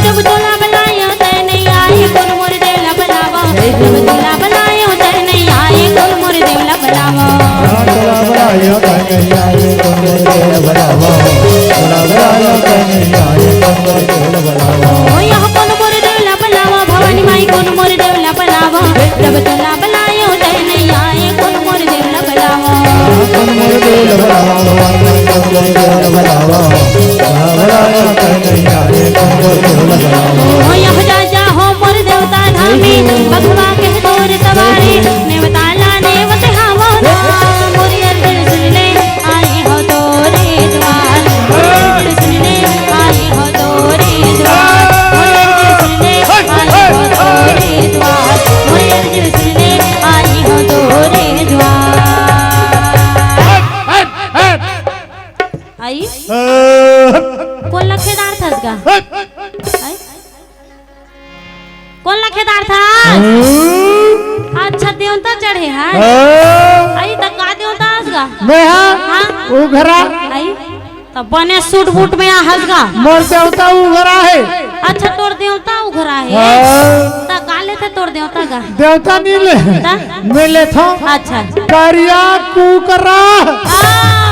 जब तोला बलायो तै नइ आए, कोन मोर देव ला बलावा। जब तोला बलायो तै नइ आए, कोन मोर देव ला बलावा। जब तोला बलायो तै नइ आए, कोन मोर देव ला बलावा। तोला बलायो तै नइ आए, कोन मोर देव ला बलावा। ओ यह कोन मोर देव ला बलावा, भवानी माई कोन मोर देव ला बलावा। जब तोला बलायो तै नइ आए, कोन मोर देव ला बलावा। कोन मोर देव ला बलावा, भवानी माई कोन मोर देव ला बलावा। तोला बलायो तै नइ आए, कोन मोर देव ला बलावा। ओ यह जा जा हो मोर देवता धामी, बघवा के तोर सवारी, नेवता ला नेवत हावो ना। मोर अर्जी ला सुन ले, आए हव तोरे दुआर। मोर अर्जी ला सुन ले, आए हव तोरे दुआर। मोर अर्जी ला सुन ले, आए हव तोरे दुआर। मोर अर्जी ला सुन ले, आए हव तोरे दुआर। आई? कोन ला खेदारथस गा? आई? कोन ला खेदारथस? हम्म। अच्छा, देवता चढ़े हे। हाँ। आई त का देवता हस गा? मैं हाँ। हाँ। उघरा। आई? त बने सूट बूट में आ हस गा। मोर देवता उघरा हे। अच्छा, तोर देवता उघरा हे। हाँ। त का लेथे तोर देवता गा? देवता नइ ले। त? मैं लेथों। अच्छा, अच्छा। करिया कुकरा। आ,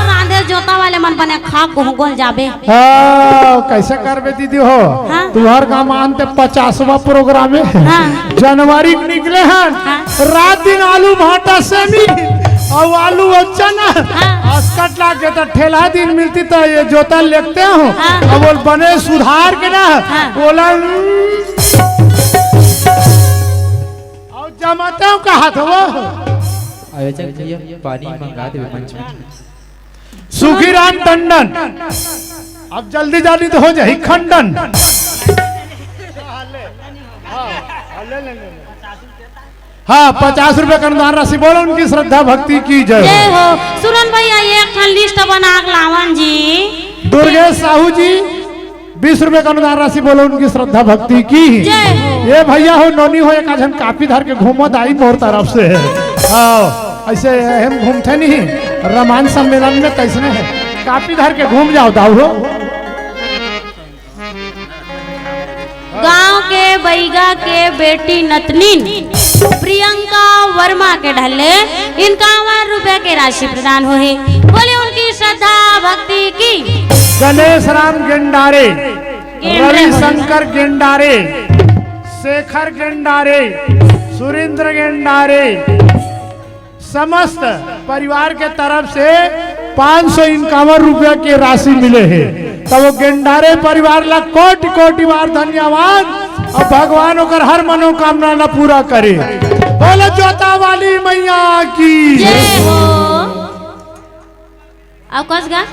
रांधे जोता वाले मन बने खा कोहगोल जाबे। हाँ, कइसे करबे दीदी हो? हाँ। तुँहर का मानते पचासवाँ program हे। हाँ। जनवरी के निकले हन। हाँ। रात दिन आलू भाटा सेमी अउ आलू अउ चना। हाँ। असकट लाग के त ठेलहा दिन मिलती त ये जोता लेगतेंव। हाँ। अब ओला बने सुधार के ना, हाँ। ओला, अउ जमाते हो कहा था वो? आयोजक भैया, पानी मंगा दे मंच में। सुखी राम टंडन, अब जल्दी जल्दी तो हो जाही खंडन। हाँ, पचास रुपए का अनुदान राशि, बोलो उनकी श्रद्धा भक्ति की जय हो। जय हो। सुरन भैया, एक ठन लिस्ट बना के लावन जी। दुर्गेश साहू जी, बीस रुपए का अनुदान राशि, बोलो उनकी श्रद्धा भक्ति की। जय हो। ये भैया हो, नोनी हो, एक आध झन कापी धर के घूमो दाई मोर तरफ से। हाँ, ऐसे हम घूमते नहीं, रामायण सम्मेलन में कैसने है, कापी धर के घूम जाओ दाऊ हो। गांव के बैगा के बेटी नतनिन प्रियंका वर्मा के ढल्ले इनकावन रुपया के राशि प्रदान होहे। बोले उनकी श्रद्धा भक्ति की। गणेश राम गेंडारे, गेंडरे रविशंकर गेंडारे, शेखर गेंडारे, सुरेंद्र गेंडारे, समस्त परिवार के तरफ से पाँच सौ इक्यावन रुपया के राशि मिले हे। तो वो गेंडारे परिवार ला कोटि कोटि बार धन्यवाद, और भगवान ओकर हर मनोकामना ला पूरा करे। बोलो जोता वाली मैया की। जय हो। अब कस गा?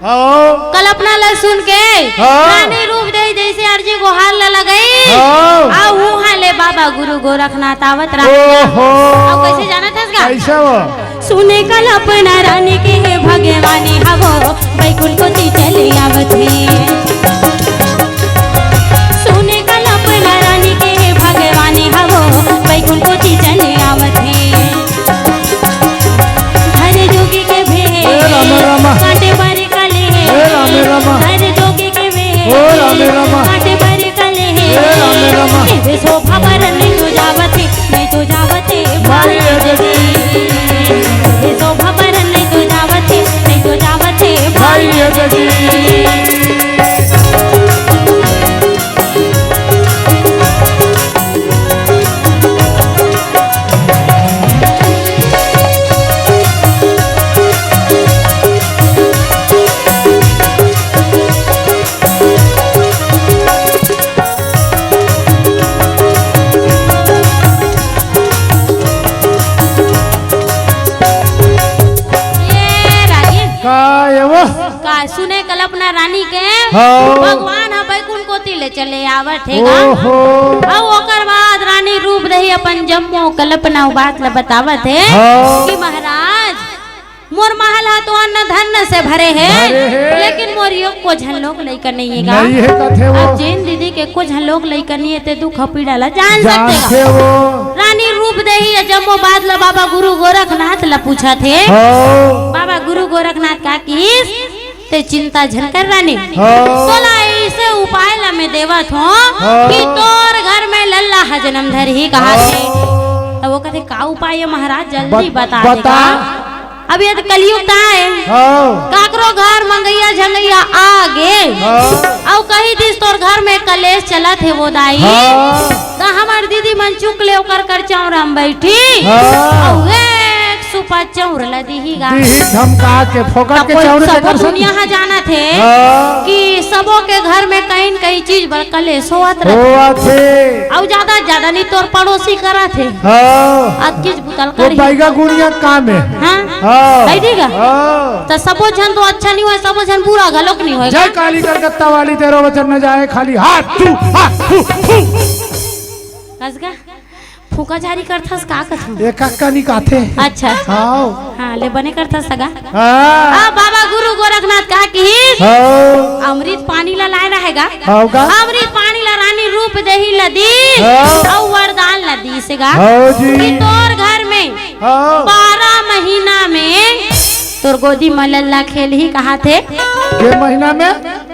हाँ। कल्पना ला सुन के हाँ। रानी रूप देही जैसे अर्जी गोहार ला लगाई। हाँ। आ उहाँ ले बाबा गुरु गोरखनाथ आवत रहा। ओहो। अब कैसे जाना था इसका? कैसे हो? सुने कल्पना रानी के हे भगवानी हवो, बैकुंठ कोती चले आवत हे। सुने कल्पना रानी के हे भगवानी हवो, बैकुंठ कोती चले आवत हे। हर जोगी के भेष, ए राम राम। काटे बर कले। ए राम राम। हर जोगी के भेष, ओ राम राम। काटे बर कले। ए राम राम। एवे शोभा बरन नहीं तो जावत हे, नहीं तो जावत हे भाई भाई। ए दीदी। एवे शोभा बरन नहीं तो जावत हे, नहीं तो जावत हे भाई भाई। ए दीदी। ये रानी। का ये वो? का सुने कल्पना रानी के हाँ। भगवान ह बैकुंठ कोती ले चले आवत हे गा। ओहो। अउ ओकर बाद रानी रूप देही अपन जम्मो कल्पना उ बात ल बतावत हे हाँ। कि महाराज, मोर महल ह तो अन्न धन से भरे हे, भरे हे। लेकिन मोर एको झन लोग लइका नइ हे गा। नइ हे कथे वो। अब जेन दीदी के एको झन लोग लइका नइ हे, ते दुख पीड़ा ल जान जानथे सकथे गा। वो। रानी रूप देही ये जम्मो बात ल बाबा गुरु गोरखनाथ ल पूछत हे। हाँ। बाबा गुरु गोरखनाथ का किहिस, ते चिंता झन कर रानी। हाँ। तोला ऐसे उपाय ला मैं देवत हूँ हाँ। कि तोर घर में लल्ला ह जन्म धरही कहाथे। हाँ। त वो कथे, "का उपाय हे महाराज, जल्दी बत-, बता दे बता। का।" अब ये तो कलयुग का हे। हाँ। काकरो घर मंगैया झंगैया आ गे। हाँ। अउ कहि दिस, "तोर घर में कलेश चलत हे वो दाई।" हाँ। त हमर दीदी मन चुक ले ओकर कर चौरा म बइठी। हाँ। अउ एक सुपा चौर ल दिही गा। दिही धमका के, फोकट के सबो, चौर सबो देकर दुनिया ह जानत हे हाँ। कि सबो के घर में कहीं न कहीं चीज बर कलेश होवत रथे। होवत हे। अउ जादा, जादा नहीं तोर पड़ोसी करत हे। हाँ। अतकीच बुतल वो करही। बैगा गुड़िया काम हे। हाँ। हाँ। कहि दी गा। हाँ। त सबो झन तो अच्छा नहीं होय, सबो झन बुरा घलोक नहीं होय। जय काली कलकत्ता वाली, तेरो वचन न जाए खाली। हाथ तू, हाथ तू, तू। कस गा? फूका झारी करथस का कथन? ए कक्का नी काथे। अच्छा। हाव। हाँ, ले बने करथस सगा। हाँ। आ बाबा गुरु गोरखनाथ का किहिस? हाव। अमृत पानी ला लाए रहे गा। हाव गा। अमृत पानी ला रानी रूप देही ला दिस। हाँ। अउ वरदान ला दिस गा। हाव जी। कि तोर घर में हाँ। बारह महीना में तोर गोदी म लल्ला खेलही कहाथे। के महीना में?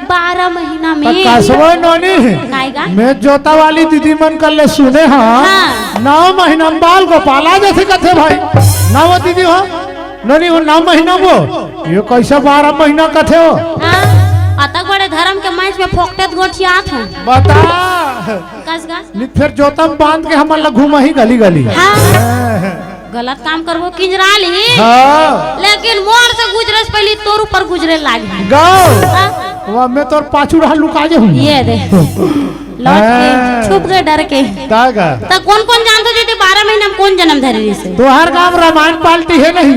बारह महीना में। त कसबो नोनी। काय गा? मैं जोता वाली दीदी मन कर ले सुने हाँ। हाँ। नौ महीना में बाल गोपाल आ जाथे कथे भाई। नौ दीदी हो। नोनी हो नौ महीना वो। ये कैसे बारह महीना कथे हो? हाँ। अतक बड़े धर्म के मंच में फोकटेत गोठियात हो। बता। कस गा? नि फिर जोता म बांध के हमन ला घुमाही गली गली। हाँ। गलत काम करबो किंजरा ली। हाँ। लेकिन मोर से गुजरे से पहले तोर ऊपर गुजरे लागी। गाओ। हाँ। वो मैं तोर पाछू रहा लुका जे हूँ। ये दे। लौट के हाँ। छुप गए डर के। का का? त कोन कोन जानत हो दीदी, बारह महीना में कोन जनम धरे रहिसे? तोहार गांव रामायण पार्टी हे नहीं?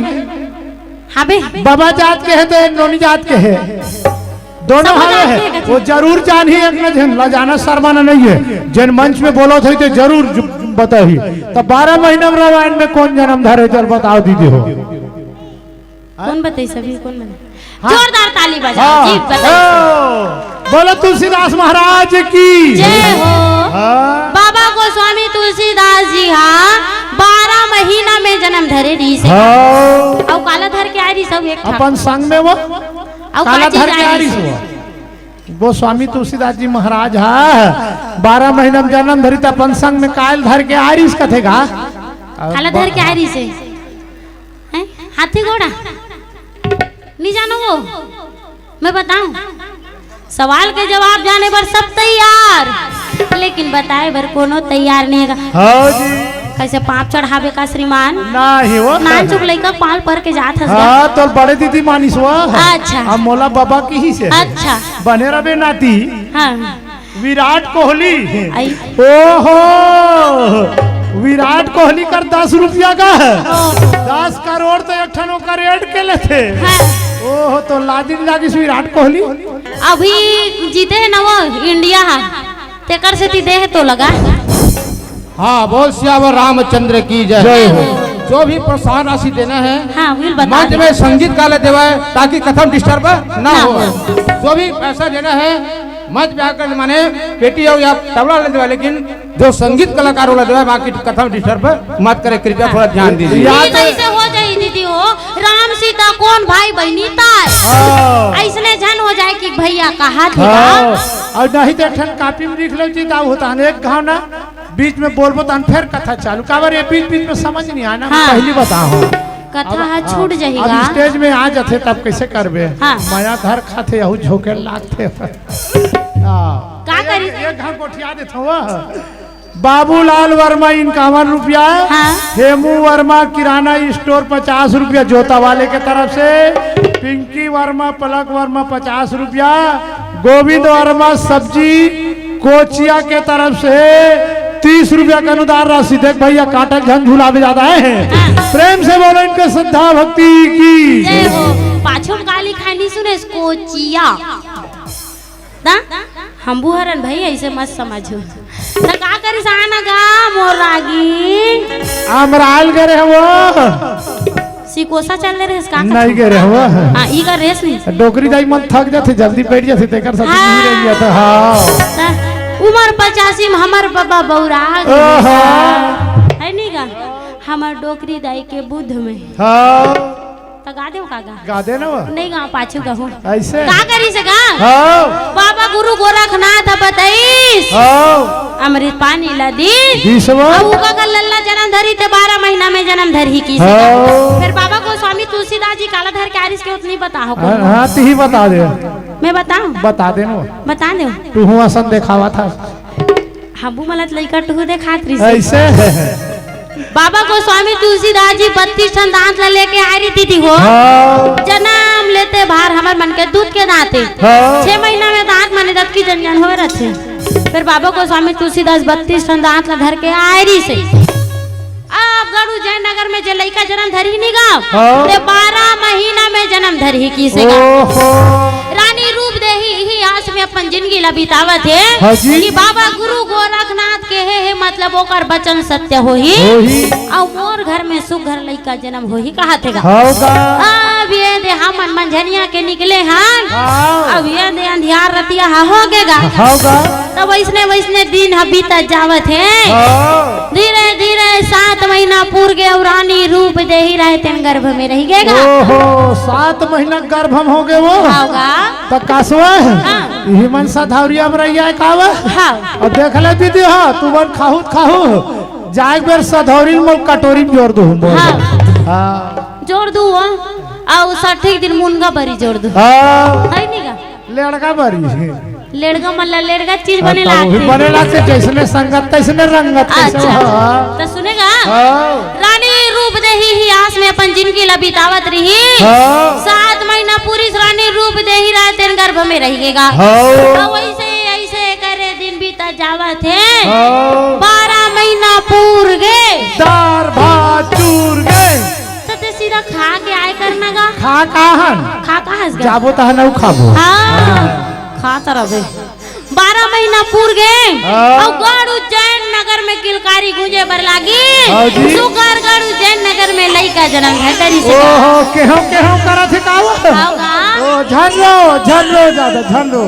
हाँ बे। बाबा जात के हे त नोनी जात के हे, दोनों सब हवे जात हे। के हे। वो जरूर जानही, एक न झन ला जाना शर्माना नहीं है। जेन मंच में बोलत होही त जरूर जु-, बताही। त बारह महीना में रामायण में कोन जनम धरे, चल बताओ दीदी हो। कोन बताइस अभी, कोन बताइस? हाँ। जोरदार ताली बजाओ हाँ। जी, बताइए। ओ, बोलो तुलसीदास महाराज की। जय हो। हाँ। बाबा गोस्वामी तुलसीदास जी हा बारह महीना में जनम धरे रहिसे। हाँ। अउ काला धर के आय रहिस सब एक ठा। अपन संग में वो अउ काला का चीज धर के आय आय रहिस रहिस? वो। गोस्वामी तुलसीदास जी महाराज हा बारह महीना में जनम धरिस त अपन संग में काला धर के आय रहिस कथे का? काला धर के आय रहिसे। हैं? हाथी घोड़ा? नहीं जानो वो? मैं बताऊं? सवाल के जवाब जाने बर सब तैयार, लेकिन बताए बर कोनो तैयार नहीं हे। हाँ जी। कैसे पाप चढ़ावे का श्रीमान? नहीं वो। नान चुक लइका पाल पर के जात हस गा। हाँ, तो बड़े दीदी मानिस वो। अच्छा। अब मोला बाबा किहिसे। अच्छा। बने रबे नाती। हाँ। विराट कोहली। आई। ओहो, विराट कोहली कर दस रुपया का। ओहो। दस करोड़ तो एक ठन ओकर एड के लेथे। हाँ। ओहो, तो लाजिन लागिस विराट कोहली। अभी जीते हे ना वो इंडिया हा, तेकर सेती दे हे तो लगा। हाँ, बोल सियावर रामचंद्र की जय। जय हो। जो भी प्रोत्साहन राशि देना है, हाँ, will बता मंच दे। में संगीत काला देवाए, ताकि कथा में डिस्टर्ब ना ना हो। हो। जो भी पैसा देना है, मंच पे आकर माने पेटी हो या तबला ले देवाए, लेकिन जो संगीत कलाकार वाला देवाए, बाकी कथा में डिस्टर्ब मत करे, कृपया हाँ। थोड़ा ध्यान दीजिए। याद ये कैसे हो जाई दीदी हो, राम सीता कोन भाई बहिनी ताय? हाँ। ऐसने झन हो जाए कि भैया कहा थे हाँ। ना? अउ नहीं तो एक ठन कॉपी में लिख लो जी, दाऊ होता है एक घाव ना। बीच में बोलबो तहन फेर कथा चालू। काबर ये बीच-बीच में समझ नहीं आय ना, हाँ। पहली बताहूँ। कथा अब, ह छूट हाँ, जाही अब गा। स्टेज में आ जाथे तब कैसे करबे? हाँ। मया धर खाथे, यहू झोंके लागथे। हाँ। का एक, करी? एक घाव गोठिया देथव। बाबूलाल वर्मा इक्यावन रुपया, हाँ। हेमू वर्मा किराना स्टोर पचास रुपया जोता वाले के तरफ से, पिंकी वर्मा, पलक वर्मा पचास रुपया, गोविंद वर्मा सब्जी कोचिया के तरफ से तीस रुपया का अनुदान राशि। देख भैया, काटक झन झुलावे ज्यादा आए हैं। प्रेम से बोलो इनके श्रद्धा भक्ति की। जय हो। पाछू में काली खानी सुने कोचिया। ना? हमू हरन भाई, ऐसे मत समझो। त का करिस आना गा मोर रागी? अमराल गे रहे वो। सिकोसा चल ले रहे का? नहीं गे रहे वो। हाँ, ई का रेस नहीं। डोकरी दाई मन थक जाथे, जल्दी बैठ जाथे, तेकर साथ हाँ। नहीं रह गया था। हाँ। त उमर पचासी में हमर बाबा बौरा गे ओहो। है नहीं गा? हमर डोकरी दाई के बुद्ध में। हाँ। त गा देव का गा? गा दे ना वो। नहीं गा, पाछू गाहूँ। ऐसे? का करिस गा? हाँ। बाबा गुरु गोरखनाथ बताइस। हाँ। अमृत पानी ला दीस। दीस वो। अउ उका का लल्ला जनम धरी थे बारह महीना में जनम धरही किहिस। हाँ। फिर बाबा गोस्वामी तुलसीदास जी काला धर के आरिस के उतनी बताओ। हाँ, हाँ, तिही बता दे। मैं बताऊँ? बता दे ना। बता दे। तू हूँ असन देखावा था। हमू मन ल त लइका टुहू देखात रहिस। ऐसे? बाबा गोस्वामी तुलसीदास जी बत्तीस ठन दांत ला लेके आए रहिस दीदी हो। हाँ। जनम लेते भार हमर मन के दूध के दांत हे। हाँ। छह महीना में दांत माने दतकी जन जन होए रहिथे। फिर बाबा गोस्वामी तुलसीदास बत्तीस ठन दांत ला धर के आए रहिस हे। अब गड़ू जयनगर में जे लइका जनम धरही नी गा, हाँ। ते बारह महीना में जनम धरही किहिस गा। ओहो। रानी रूप देही इही आस में अपन जिंदगी ला बितावत हे हाँ जी। कि बाबा गुरु गोरखनाथ के हे, हे मतलब ओकर बचन सत्य होही। होही। अउ मोर घर में सुघर लइका जनम होही कहाथे गा। हाँ गा। अब ये दे हमन मंझनिया के निकले हन। हाँ। अब ये दे अंधियार रतिया हा हो गे गा। हाँ गा। तब वैसने वैसने दिन ह बीतत जावत हे। हाँ। धीरे धीरे सात महीना पूर गे अउ रानी रूप देही रहे तेन गर्भ में रहि गे गा। ओहो, सात महीना गर्भ में हो गे वो। हाँ गा। त कासवा हाँ। इही मन सधौरिया में रहिया का वो। हाँ। अब देख ले दीदी, हाँ, तू मन खाहू त खाहू, जाए बेर सधौरी में कटोरी में जोर दू। हाँ। हाँ। जोर दू वो, अउ सठिक दिन मुनगा बरी जोर दू। हाँ। है नी गा? लेड़गा बरी। लेड़गा मन ला लेड़गा चीज हाँ, बने तब लागथे। बने लागथे, जैसने संगत तैसने रंगत, कैसे अच्छा। हाँ। त सुने गा? हाँ। रानी रूप देही ही आस में अपन जिंदगी ला बितावत रही। हाँ। सात महीना पूरिस रानी रूप देही रहे तेन गर्भ में रहि गे गा। हाँ। त वैसे ऐसे करे दिन बीतत जावत हे। हाँ। बारह महीना पूर गे। दार भात चूर गे। त ते सीधा खा के आए करना गा। खा काहन? खा कहाँ हस गा? जाबो तहन अउ खाबो। हाँ, खा त रबे। बारह महीना पूर गे। हाँ। अउ गढ़ उज्जैन नगर में किलकारी गूंजे बर लागी। हाँ जी। सुग्घर गढ़ उज्जैन नगर में लइका जनम धर डरिस हे। ओहो, केहो, केहो करत हे का वो? हाँ गा। ओ, झन रो, झन रो जादा, झन रो।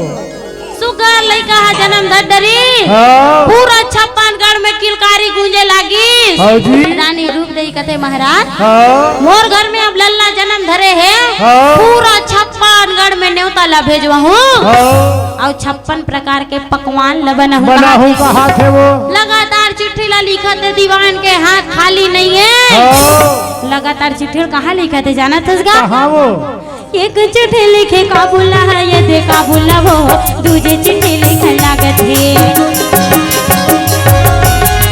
सुग्घर लइका ह जनम धर डरिस। हाँ। पूरा छप्पन गढ़ में किलकारी गूंजे लागिस। हाँ जी। रानी रूप देई कथे महाराज, हाँ। मोर घर में अब लल्ला जनम धरे हे। हाँ। पूरा छप्पन गढ़ में नेवता ला भेजवाहूँ। हाँ। अउ छप्पन प्रकार के पकवान ला बनाहूँ बनाहूँ कहाथे। कहाथे वो। लगातार चिट्ठी ला लिखत हे, दीवान के हाथ खाली नहीं है। हाँ। लगातार चिट्ठी कहाँ लिखत हे जानत हस गा? कहाँ वो? एक चिट्ठी लिखे काबुल हे, ये दे काबुल वो, दूजे चिट्ठी लिखे लागत हे।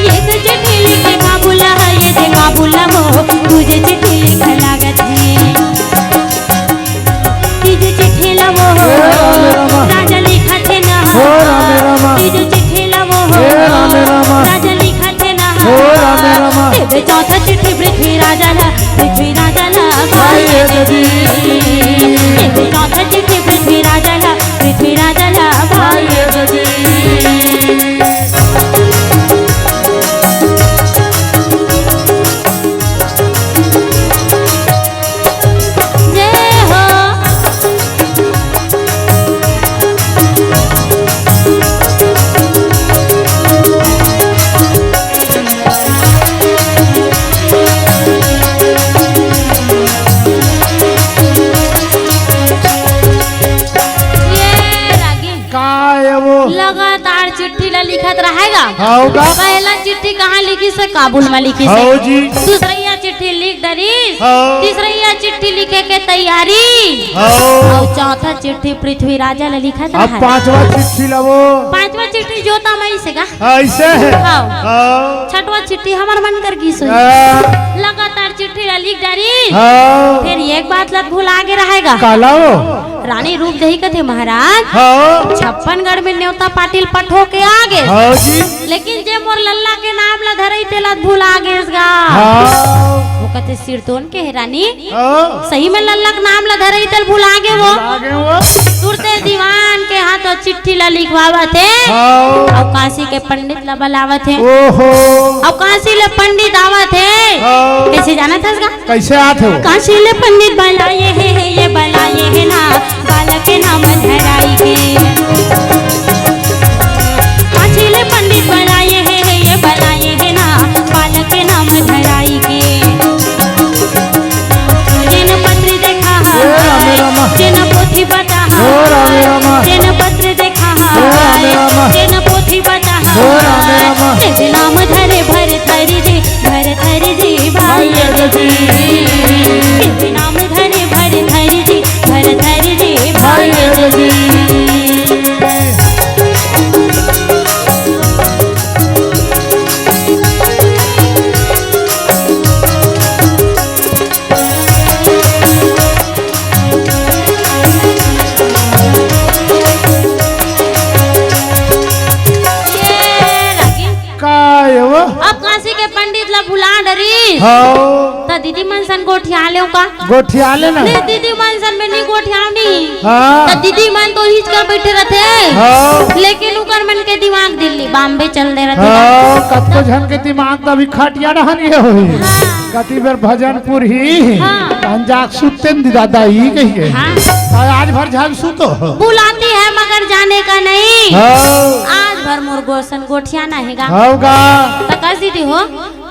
एक चिट्ठी लिखे काबुल हे, ये दे काबुल वो, दूजे चिट्ठी लिखे लागत हे। तीजे चिट्ठी ला वो, हे रामे रामा। राजा लिखत हे ना। हो रामे रामा। तीजे चिट्ठी ला वो, हे रामे रामा। राजा लिखत हे ना। हो रामे रामा। एदे चौथा चिट्ठी पृथ्वी राजा ला, पृथ्वी राजा ला भाई भाई ददी। एदे चौथा चिट्ठी पृथ्वी राजा ला, पृथ्वी राजा ला भाई भाई ददी। जय हो। ये रागी। का ए वो? लगातार चिट्ठी ला लिखत रहय गा। हव गा। पहला चिट्ठी कहाँ लिखिस हे? काबुल में लिखिस हे। हव जी। दूसरइया चिट्ठी लिख डरिस। हव। तीसरइया चिट्ठी लिखे के तैयारी। हव। अउ चौथा चिट्ठी पृथ्वी राजा ला लिखत अब रहय। पांचवा चिट्ठी ला वो। पांचवा चिट्ठी जोता मइस हे गा। अइसे हे। हव। हव। छठवा चिट्ठी हमर मन कर गिस होही। हाँ। लगातार चिट्ठी ला लिख डरिस। हव। फेर एक बात ला भुला गे रहय गा। काला वो? रानी रूप देही कथे महाराज, हाँ। छप्पन गढ़ में नेवता पाटिल पठो के आ गे। हाँ जी। लेकिन जे मोर लल्ला के नाम ला धरई तेला भुला गेस गा। हाँ। वो कथे सिरतोन के हे रानी, हाँ। सही में लल्ला के नाम ला धरई तेला भुला गे वो। भुला गे वो। तुरते दीवान के हाथ वो चिट्ठी ला लिखवावत हे। हाँ। अउ काशी के पंडित ला बलावत हे। ओहो। अउ काशी ले पंडित आवत हे। हाँ। कइसे जानत हस गा? कइसे आत हे? काशी ले पंडित बलाए हे, हे ये बलाए हे ना, बालक के नाम धराई के। काशी ले पंडित बलाए हे, हे ये बलाए हे ना, बालक के नाम धराई के। जेन पत्र देखा हे, हे रामे रामा। जेन पोथी बता हे, हे रामे रामा। जेन पत्र देखा हे, हे रामे रामा। जेन पोथी बता हे, हे रामे रामा। तेदे नाम धरे भरथरी जी, भरथरी जी भाई। भाई जी। तेदे नाम धरे भरथरी जी, भरथरी जी भाई। भाई जी। ये रागी। का ए वो? अब काशी के पंडित ला भुला डरिस। हव। त दीदी मन सन गोठिया लेव का? गोठिया ले ना। नहीं, दीदी मन सन में नहीं गोठियाव नहीं। हाँ। त दीदी मन तो हिचकर बैठे रथे। हाँ। लेकिन उकर मन के दिमाग दिल्ली, बॉम्बे चल दे रथे। हाँ, कतको झन के दिमाग त अभी खटिया डहन गे होही। हाँ। कति बेर भजनपुर ही, हाँ। तहन जाके सुतते न दादा, ई कहिके। हाँ। और आज भर झन सुतो। बुलाती है मगर जाने का नहीं। हाँ। आज भर मोर गोसन गोठियाना हे गा। हव गा। त कस दीदी हो,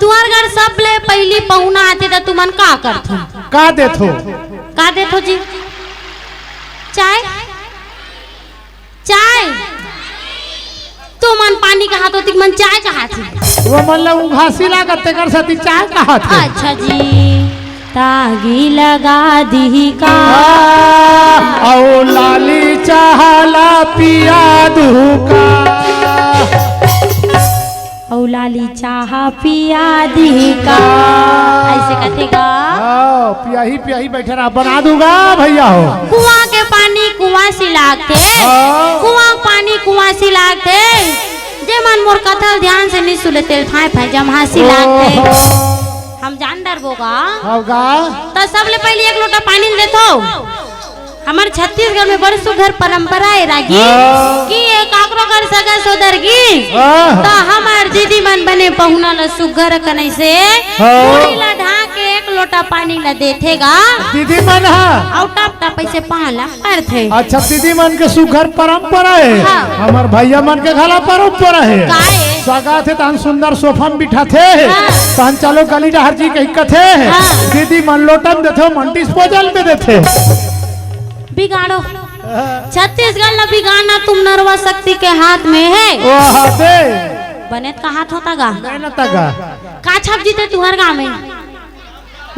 तुंहर घर सबले पहिली पहुना आथे त तुमन का करथो? का देथो? का देथो जी? चाय? चाय? तुमन पानी कहाथो, तिक मन चाय कहाथे। वो मन ला उघासी लागत, तेकर सेती चाय कहाथे। अच्छा जी, तागी लगा दिही का? हाँ, अउ लाली चाह ला पिया दूँ का? अउ लाली चाह पिया दिही का? अइसे कथे गा। हाँ, पियाही, पियाही बइठे रहा, बना दूँ गा भइया हो। कुआँ के पानी कुआँ सिलाथे, हाँ। कुआँ के पानी कुआँ सिलाथे। मन मोर कथा ल ध्यान से नइ सुने, तेल फाय फाय जम्हासी लागथे। ओहो। हम जान डरबो गा। हव गा। त सबले पहिली एक लोटा पानी ल देथव। हमर छत्तीसगढ़ में बड़ सुघर परंपरा हे रागी हाँ। कि ये काकरो घर सगा सोदर गिस, हाँ। त हमर दीदी मन बने पहुना ल सुघर अकन अइसे हाँ। पूरी ल ढांक के एक लोटा पानी ल देथे गा। दीदी मन ह। अउ टप टप अइसे पाला करथे। अच्छा, दीदी मन के सुघर परंपरा हे। हाँ। हमर भैया मन के घला परंपरा हे। का हे? सगा थे तहन सुंदर सोफा में बिठाथे। हाँ। तहन चलो गली डहर जी कहि कथे। हाँ। दीदी मन लोटा में देथे, मन डिस्पोजल में देथे। बिगाड़ो। हाँ। छत्तीसगढ़ ला बिगाड़ना तुम नरवा शक्ति के हाथ में हे। ओ हाथे। बने त कहात होता गा। मेहनत गा। का छाप जीते तुहर गाँव में?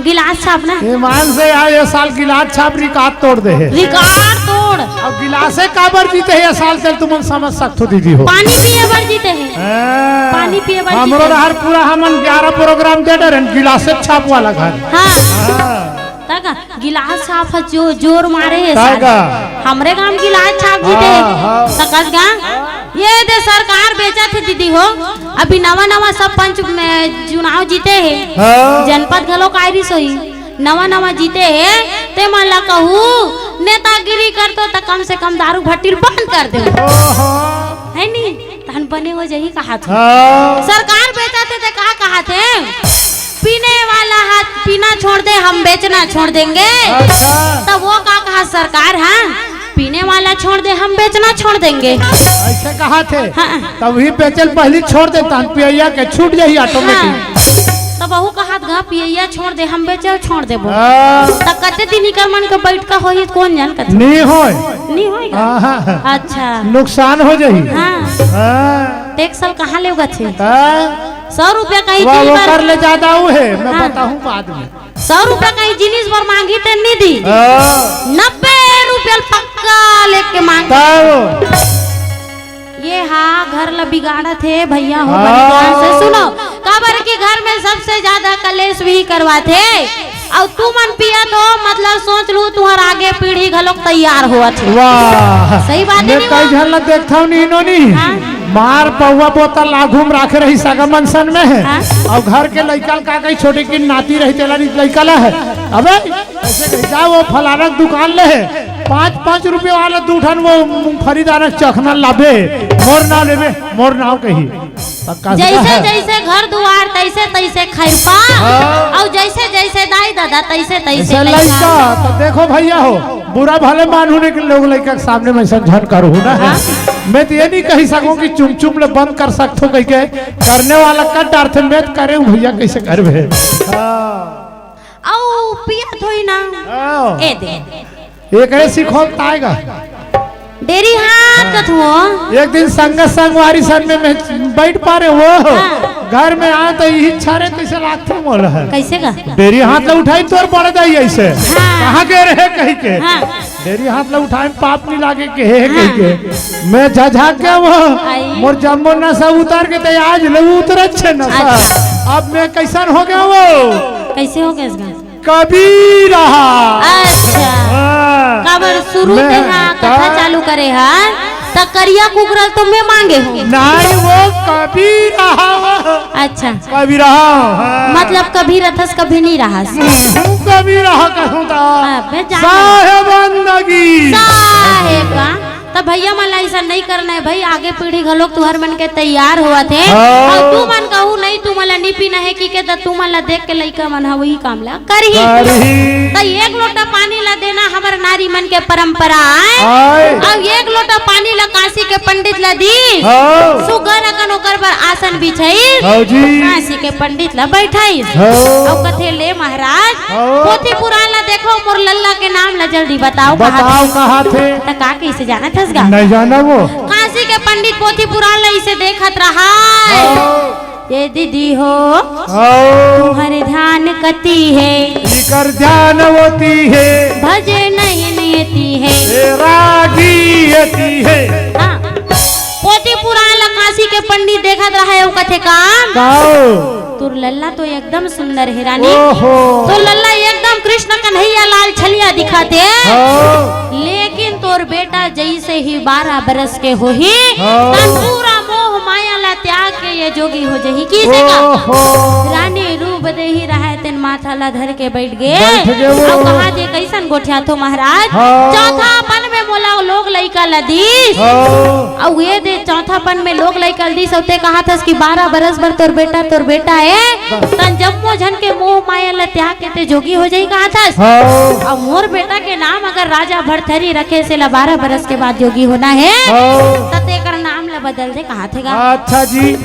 गिलास छाप ना। ईमान से यार, ये साल गिलास छाप रिकॉर्ड तोड़ दे हे। रिकॉर्ड तोड़। अब गिलासे काबर जीते हे ये साल, तेल तुमन समझ सकथो दीदी हो। पानी पिए बर जीते हे। हाँ। पानी पिए बर हमरो जीते हे। डहर पूरा हमन ग्यारह प्रोग्राम दे डरेन, गिलासे छाप वाला घर। हाँ। हाँ। तक गिलास छाप ह जो जोर मारे हे तक साले। हमरे गांव गिलास छाप जीते हे। हाँ, हाँ। तकस गा। ये दे सरकार बेचत हे दीदी हो। अभी नवा नवा सब पंच में चुनाव जीते हे। हाँ। जनपद घलो कायरी सोई। नवा नवा जीते हे, ते मन ला कहू, नेतागिरी करतो त कम से कम दारू भट्टी ल बंद कर दे। ओहो। हे नी? तहन बने हो जाही कहात हे। हाँ। सरकार बेचत हे ते का कहात हे? पीने वाला हाथ पीना छोड़ दे, हम बेचना छोड़ देंगे। अच्छा। तब वो का कहा सरकार, हाँ? पीने वाला छोड़ दे, हम बेचना छोड़ देंगे। अइसे कहात हे। हाँ। तब ही बेचल पहिली छोड़ दे, तहन पियैया के छूट जाही ऑटोमेटिक। हाँ। तब वहू कहात गा, पियैया छोड़ दे, हम बेचल छोड़ देबो। हाँ। त कते दिन इकर मन के बैठका होही, कोन जान कते? नी होय। नी होय गा? हाँ, हाँ। अच्छा। नुकसान हो जाही। हाँ। हाँ। टैक्स ल कहाँ ले उगथे? हाँ। सौ रुपया कहीं वाह, दिन वो भर कर ले ज्यादा वो हे, मैं हाँ। बताहूँ बाद में। सौ रुपया कहीं जिनिस बर मांगी ते नी दी। हाँ। नब्बे रुपया ल पक्का लेके मांग। तब। ये हा घर ला बिगाड़त हे भैया हो, हाँ। बने ध्यान से सुनो, काबर कि घर में सबसे ज्यादा कलेश वही करवाथे। अउ तुमन पियत हो, मतलब सोच लू, तुहर आगे पीढ़ी घलोक तैयार होवत हे। वाह। सही बात हे मैं नी कई वो? झन ला देखथव नी नोनी। हाँ। मार पौवा बोतल आघू में राखे रही सगा मन सन में हे। हाँ। अउ घर के लइका ल का कही, छोटे की नाती रही, तेला नी लइका ला हे। अबे, अइसे कही, जा वो फलाना के दुकान ले हे, पाँच पाँच रुपया वाला दू ठन वो मूंगफली दाना के चखना लाबे, मोर नाव लेबे, मोर नाव कही। पक्का से जइसे कहा। जइसे घर दुआर, तइसे तइसे खैरपा। हाँ। अउ जइसे जइसे दाई ददा, तइसे तइसे ऐसा लइका। लइका, तो देखो भैया हो, बुरा भले मानहू नहीं कि लोग लइका के सामने में अइसन झन करहू ना। हाँ। मैं तो ये नहीं कही सकूँ कि चुम चुम ले बंद कर सकथो कहि के, करने वाला कर डारथे, मैं तो करे हूँ भैया, कइसे करबे? हाँ। अउ पियत होई ना। हाँ। ए दे। एकरे सिखोल ताय गा। डेरी हाथ कथुओ। एक दिन संग संगवारी सन में मैं बैठ पारे वो। हाँ। घर में आ तो इही छारे तइसे लागथे मोला। कइसे गा? डेरी हाथ ला उठाई तोर बड़ दाई अइसे। हाँ। कहाँ गे रहे कहि के। हाँ। डेरी हाथ ला उठाए में पाप नहीं लागे के हे हाँ। कहि के। मैं झझा के वो। आई। मोर जम्मो नसा उतार के ते आज ले उतरत छे नसा। अच्छा। अब मैं कइसन हो गया वो? कइसे हो गया इसका? कबीरा। अच्छा। हाँ। काबर शुरू मैं में हा कथा का चालू करे हा, त करिया कुकरा ल तो मैं मांगे हूँ। नहीं, वो कबीरा। अच्छा। कबीरा, हाँ। मतलब कभी रथस, कभी नहीं रहस। हम्म, कबीरा कहूँ ता। अबे जा। साहेब बंदगी। साहेब का। त भैया मन ला अइसन नइ करना हे भई, आगे पीढ़ी घलोक तुहर मन के तैयार होवत हे। हाँ। अउ तुमन कहू नहीं, तुमन ला नइ पीना हे कहिके, त तुमन ला देख के लइका मन ह उही काम ला करही। करही। त एक लोटा पानी ला देना हमर नारी मन के परंपरा आय। आय। अउ एक लोटा पानी ला काशी के पंडित ला दी। हाँ। सुग्घर अकन ओकर बर आसन बिछाई। हाँ जी। काशी के पंडित ला बैठाई। हाँ। अउ कथे ले महाराज, हाँ। पोथी पुराण ला देखो, मोर लल्ला के नाम ला जल्दी बताओ, कहा बताओ, थे। कहा थे। त का कइसे जानत हस गा? नहीं जाना वो। काशी के पंडित पोथी पुराण ला इसे देखत रहा। हाँ। ये दीदी हो, हाँ। तुम्हारे ध्यान कती है। इकर ध्यान होती है। भजे नहीं नियति है। ए रागी यति है। हाँ। पोथी पुराण ला काशी के पंडित देखत रहा है, वो कथे काम। काओ। तोर लल्ला तो एकदम सुंदर हे रानी। ओहो। तोर लल्ला एकदम कृष्ण कन्हैया लाल छलिया दिखत हे। हाँ। लेकिन तोर बेटा जइसे ही बारह बरस के होही, हाँ। तन पूरा मोह माया ला ये जोगी हो जही, किसे का? ओहो। रानी रूप देही रहय तेन माथा ला धर के बैठ गे। बैठ गे वो। अब कहा जे, "कइसन गोठियाथो महाराज?" हाँ। चौथा पन में मोला लोग लइका ला दीस। हाँ। अउ ये दे चौथा पन में लोग लइका ला दीस, अउ ते कहाथस कि बारह बरस बर तोर बेटा, तोर बेटा ए। बस। तन जम्मो झन के मोह माया ला त्याग के ते जोगी हो जही कहाथस। हाँ। अउ मोर बेटा के नाम अगर राजा भरथरी रखे से ला बारह बरस के बाद जोगी होना हे, हाँ। त तेकर नाम ला बदल दे कहाथे गा। अच्छा जी।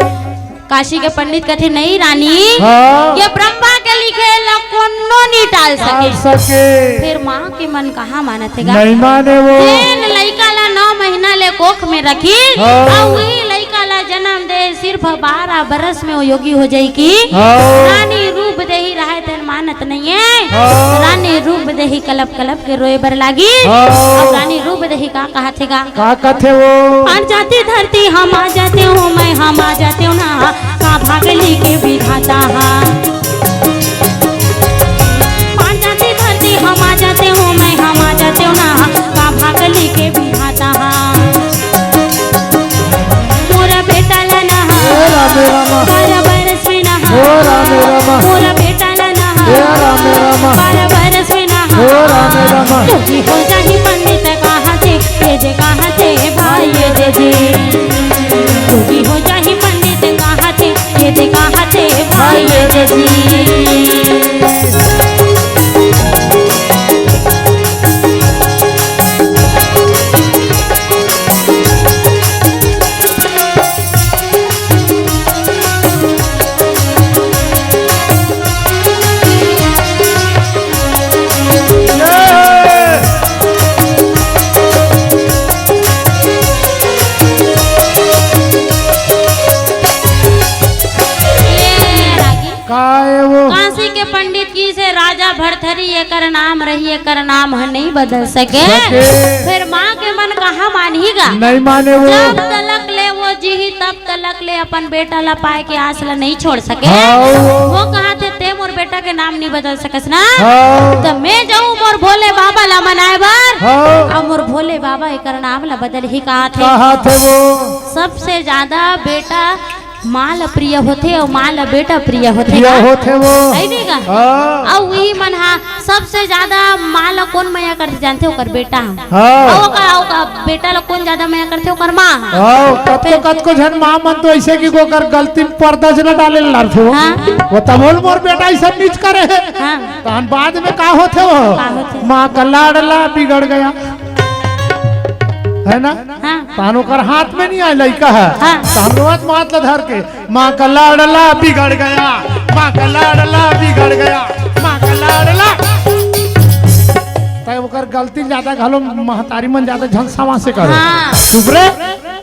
काशी के पंडित कथे, "नहीं रानी, हाँ। ये ब्रह्मा के लिखे ला कोनो नी टाल सके।" टाल सके। फिर माँ के मन कहाँ मानत हे गा? नहीं माने वो। जेन लइका ला नौ महीना ले कोख में रखी, हाँ। अउ वही लइका ला जन्म दे, सिर्फ बारह बरस में वो योगी हो जाई की। हाँ। रानी रूप देही रहय तेन मानत नहीं है। हाँ। रानी रूप देही कलप कलप के रोए बर लागी। हाँ। अब रानी रूप देही का कहाथे गा? का कथे वो? फाट जाती धरती हम आ जाते हूँ, मैं हम आ जाते हूँ ना, का भाग लिखे विधाता हा। फाट जाती धरती हम आ जाते हूँ, मैं हम आ जाते हूँ ना, का भाग लिखे विधाता हा। मोरा बेटा ला ना हा, ए राम, ए राम। बारह बरस में ना हा, ओ राम, ए राम। मोरा बेटा ला ना हा, ए राम, ए राम। बारह बरस में ना हा। ओ राम, ए राम। जोगी हो जाही पंडित कहाथे, ये दे कहाथे भाई ये दे जी। जोगी हो जाही पंडित कहाथे, ये दे कहाथे भाई ये दे जी। का ए वो? काशी के पंडित किसे राजा भरथरी एकर नाम रही, एकर नाम ह नहीं बदल सके। सके। फिर माँ के मन कहाँ मानही गा? नहीं माने वो। जब तलक ले वो जीही तब तलक ले अपन बेटा ला पाए के आस ला नहीं छोड़ सके। हाँ। वो कहाथे ते मोर बेटा के नाम नहीं बदल सकस ना। हाँ। त मैं जाऊँ मोर भोले बाबा ला मनाए बर। हाँ। अब मोर भोले बाबा एकर नाम ला बदलही कहाथे। कहाथे वो। सबसे ज्यादा बेटा माँ ला प्रिय होथे अउ माँ ला बेटा प्रिय होथे प्रिय का? होथे वो। है नहीं का? हाँ। अउ वही मन हा सबसे ज्यादा माँ ला कोन मया करथे जानथे? ओकर बेटा हा। हाँ। अउ ओकर, ओकर बेटा ला कोन ज्यादा मया करथे? ओकर माँ हा। हाँ, कतको, फिर कतको झन माँ मन तो ऐसे कि ओकर गलती में पर्दा च न डाले ला डरथे वो। हाँ। वो तब बोल मोर बेटा ऐसा नीच करे हे। हाँ। तहन बाद में का होथे वो? का होथे? माँ का लाडला बिगड़ गया। है ना? हाँ। तहन ओकर हाथ में नहीं आए लइका ह। हाँ। तहन रोवत मात ल धर के, "माँ का लाडला बिगड़ गया, माँ का लाडला बिगड़ गया, माँ का लाडला।" तय ओकर गलती ज्यादा घलो महतारी मन ज्यादा झन सवा से करो। हाँ। चुप रे,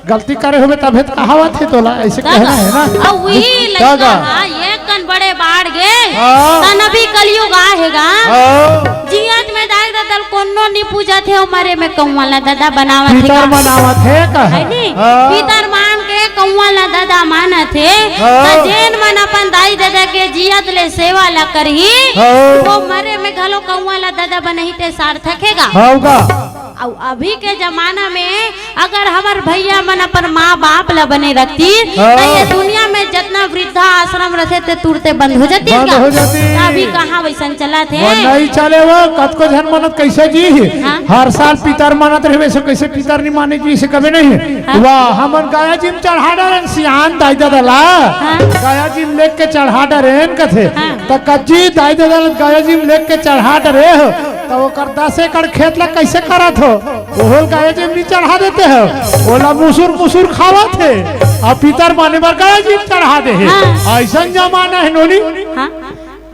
गलती करे होबे तभे त कहावत हे तोला, ऐसे का कहना गा? है ना। अउ वही का लइका गा? हा, एक कन बड़े बाढ़ गे, हाँ। तन अभी कलयुग आहे गा। हाँ। जियत में दाई ददा ल कोनो नी पूजत हे, अउ मरे में कौआ ला ददा बनावत हे पितर का? मनावत हे का? है नी? हाँ। पितर मान के कौआ ला ददा मानत हे, हाँ। त जेन मन अपन दाई ददा के जियत ले सेवा ला करही, हाँ। वो मरे में घलो कौआ ला ददा बनही ते सार्थक हे गा। हाँ गा। अउ अभी के जमाना में अगर हमर भैया मन अपन माँ बाप ला बने रखती, हाँ। त ये दुनिया में जतना वृद्धा आश्रम रथे ते तुरते बंद हो जाती बंद का? हो जाती। त अभी कहाँ वैसन चलत हे? वो नहीं चले वो, कतको झन मनत कैसे जी? हाँ। हर साल पितर मानत रहे, वैसे कैसे पितर नहीं माने जी, इसे कभी नहीं। हाँ। वाह, हमन गाया जी में चढ़ा डरेन सियान दाई ददा ला। हाँ। गाया जी में लेके चढ़ा डरेन कथे। हाँ। त कज्जी दाई ददा ला गाया जी में लेके चढ़ा डरे हो, त ओकर दस एकड़ खेत ला कैसे करत हो? ओहल गाय जिम भी चढ़ा देते हो, ओला मुसुर मुसुर खावत हे, अउ पितर माने बर गाय जिम चढ़ा दे हे। हाँ। अइसन जमाना हे नोनी। हाँ।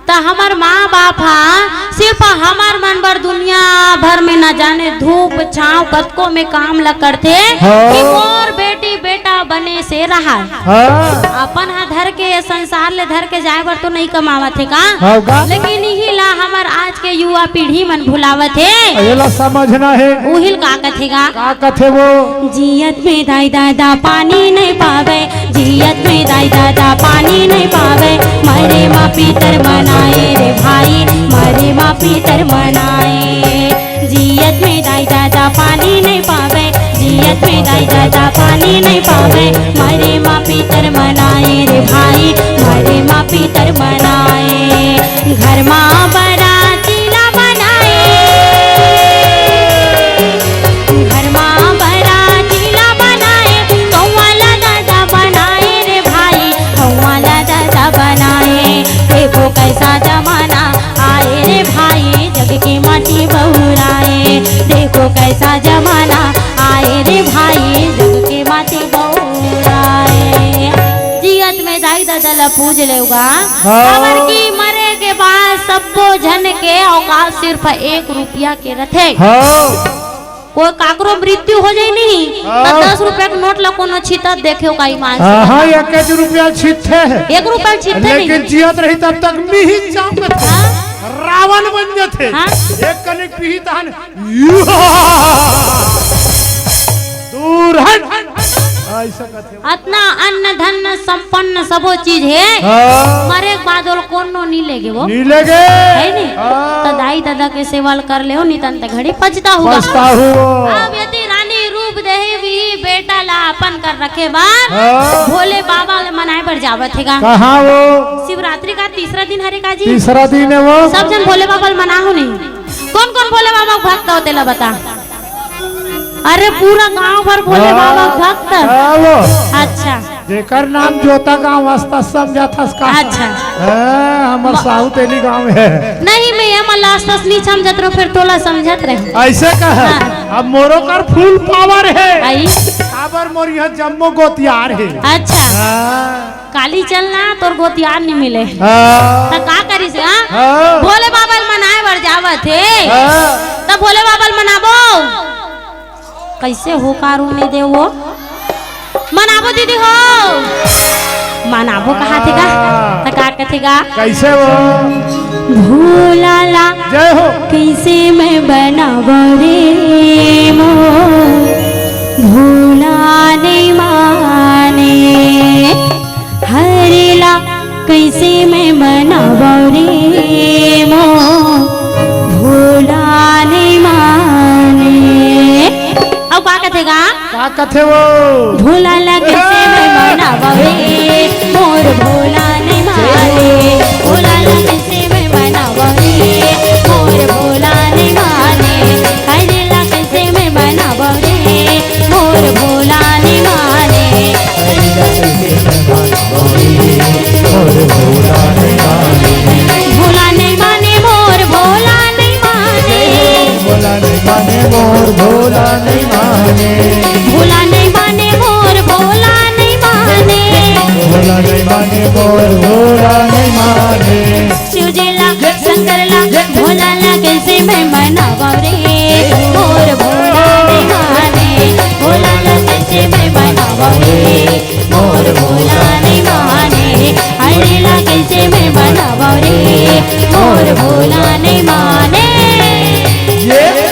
त हमर माँ बाप हा सिर्फ हमर मन बर दुनिया भर में न जाने धूप छाँव कतको में काम ला करथे हाँ। कि मोर बेटी बेटा बने से रहा। हाँ। अपन हा धर के, ये संसार ले धर के जाए बर तो नहीं कमावत हे का? हाँ का? लेकिन इही ला हमर आज के युवा पीढ़ी मन भुलावत हे। एला समझना हे। उहिल का कथे गा? का कथे वो? जियत में दाई ददा पानी नहीं पावे, जियत में दाई ददा पानी नहीं पावे, मरे मा पितर मनाए रे भाई, मरे मा पितर मनाए। जियत में दाई ददा पानी नहीं पावे, जियत में दाई ददा पानी नहीं पावे, मरे मा पितर मनाए रे भाई, मरे मा पितर मनाए। घर मा बराती ला बनाए, घर मा बराती ला बनाए, कौआ ला दादा बनाए रे भाई, कौआ ला दादा बनाए। देखो कैसा जमाना आए रे भाई, जग के माटी बउराए। देखो कैसा जमाना आए रे भाई, जग के माटी बउराए। जियत में दाई ददा ला पूज लेव गा। हाँ। काबर कि मरे के बाद सब्बो झन के औकात सिर्फ एक रुपया के रथे। हाँ। कोई काकरो मृत्यु हो जाए नहीं, त हाँ। दस रुपया के नोट ला कोनो छीतत देखे का ईमान से हाँ, हाँ, बता। एक एक रुपया छीतथे। एक रुपया छीतथे नहीं। लेकिन जियत रही तब तक मिही चाप में थे। हाँ। रावण बन जाथे। हाँ। एक कनिक पीही तहन दूर हट। ऐसा कथे। अतना अन्न धन संपन्न सबो चीज हे। हाँ। मरे के बाद ओला कोनो नी लेगे वो। नी लेगे। है नी? हाँ। त दाई ददा के सेवा ल कर लेव, नी तन त घड़ी पछताहू गा। पछताहू। अब यदि रानी रूप देही भी बेटा ला अपन कर रखे बर हाँ। भोले बाबा ले मनाए बर जावत हे गा। कहाँ वो? शिवरात्रि का तीसरा दिन हरे का जी। तीसरा दिन हे वो। सब झन भोले बाबा ल मनाहू नहीं। कौन कौन भोले बाबा के भक्त हो तेला बता। अरे पूरा गांव भर भोले हाँ। बाबा भक्त। हाँ, वो। अच्छा। जेकर नाम जोता गांव वास्ता समझत हस का? अच्छा। हाँ, हमर म- साहू तेली गांव हे। नहीं, मैं ये मल्ला आसपास नहीं समझत रहो, फिर तोला समझत रहे। ऐसे कह। हाँ। अब मोरो कर full power हे। आई। काबर मोर यहाँ जम्मो गोतियार हे। अच्छा। हाँ। काली चलना, तोर गोतियार नहीं मिले। हाँ। त का करिस, हाँ? हाँ। भोले बाबा ल मनाए बर जावत हे। हाँ। त भोले बाबा ल मनाबो। कैसे होकारू नहीं दे वो? मनाबो दीदी हो। मनाबो कहा थे गा? हाँ। त का कथे गा? कैसे वो? भोला ला जय हो। कैसे मैं बनावो रे मो भोला नहीं माने। हरे ला कैसे मैं मनावो रे मो भोला नहीं माने। अब का कथे गा? का कथे वो? भोला ला कैसे मैं मनावो रे मोर भोला नहीं माने। भोला ला कैसे मैं मनावो रे मोर भोला नहीं माने। हरे ला कैसे मैं मनावो रे मोर भोला नहीं माने। मोर भोला नहीं माने। भोला नहीं माने, मोर भोला नहीं माने। भोला नहीं माने, मोर भोला नहीं माने। भोला नहीं माने, मोर भोला नहीं माने। भोला नहीं माने, मोर भोला नहीं माने। शिव जी ला, शंकर ला, भोला ला कैसे मैं मनावो रे, मोर भोला नहीं माने। भोला ला कैसे मैं मनावो रे, मोर भोला नहीं माने। हरे ला कैसे मैं मनावो रे, मोर भोला नहीं माने। ये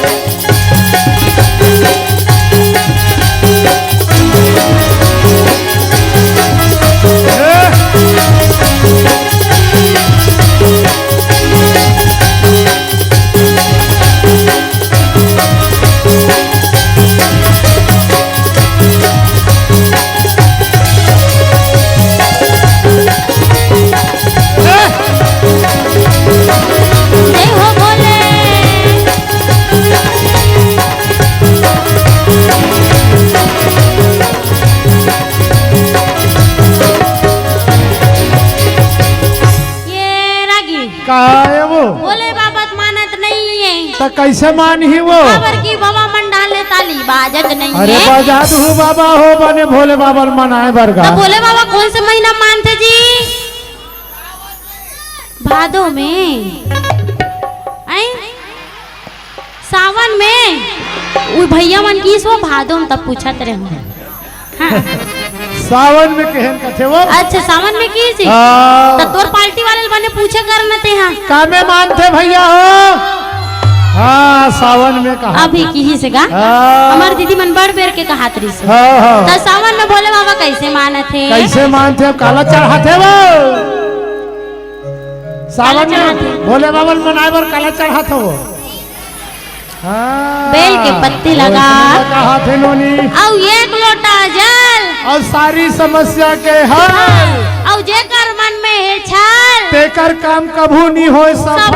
जय हो भोले। ये रागी। का हे वो? भोले बाबा त मानत नहीं हे। त कैसे मानही वो? काबर की बाबा मन डाले ताली बाजत नहीं अरे हे। बजा दू बाबा हो, बने भोले बाबा ल मनाए बर गा। त भोले बाबा कौन से महीना मानथे जी? भादो में। आई? सावन में। उ भैया मन किहिस वो भादो में, तब पूछत रहे हूँ। हाँ। सावन में केहेन कथे वो? अच्छा, सावन में किहिस जी? हाँ। त तोर पार्टी वाले ल बने पूछे कर न ते, हाँ। कामे मानथे भैया हो? हाँ, सावन में कहा। अभी किहिस गा? हाँ। हमर दीदी मन बड़ बेर के कहात रहिस। हाँ, हाँ। त सावन में भोले बाबा कैसे मानत हे? कैसे मानथे? काला चढ़ाथे वो? सावन में भोले बाबा ल मनाए बर काला चढ़ाथे वो? हाँ। बेल के पत्ती लगा। कहा थे नोनी। अउ एक लोटा जल। अउ सारी समस्या के हल। अउ जेकर मन में हे छल। तेकर काम कभू नी होय सफल।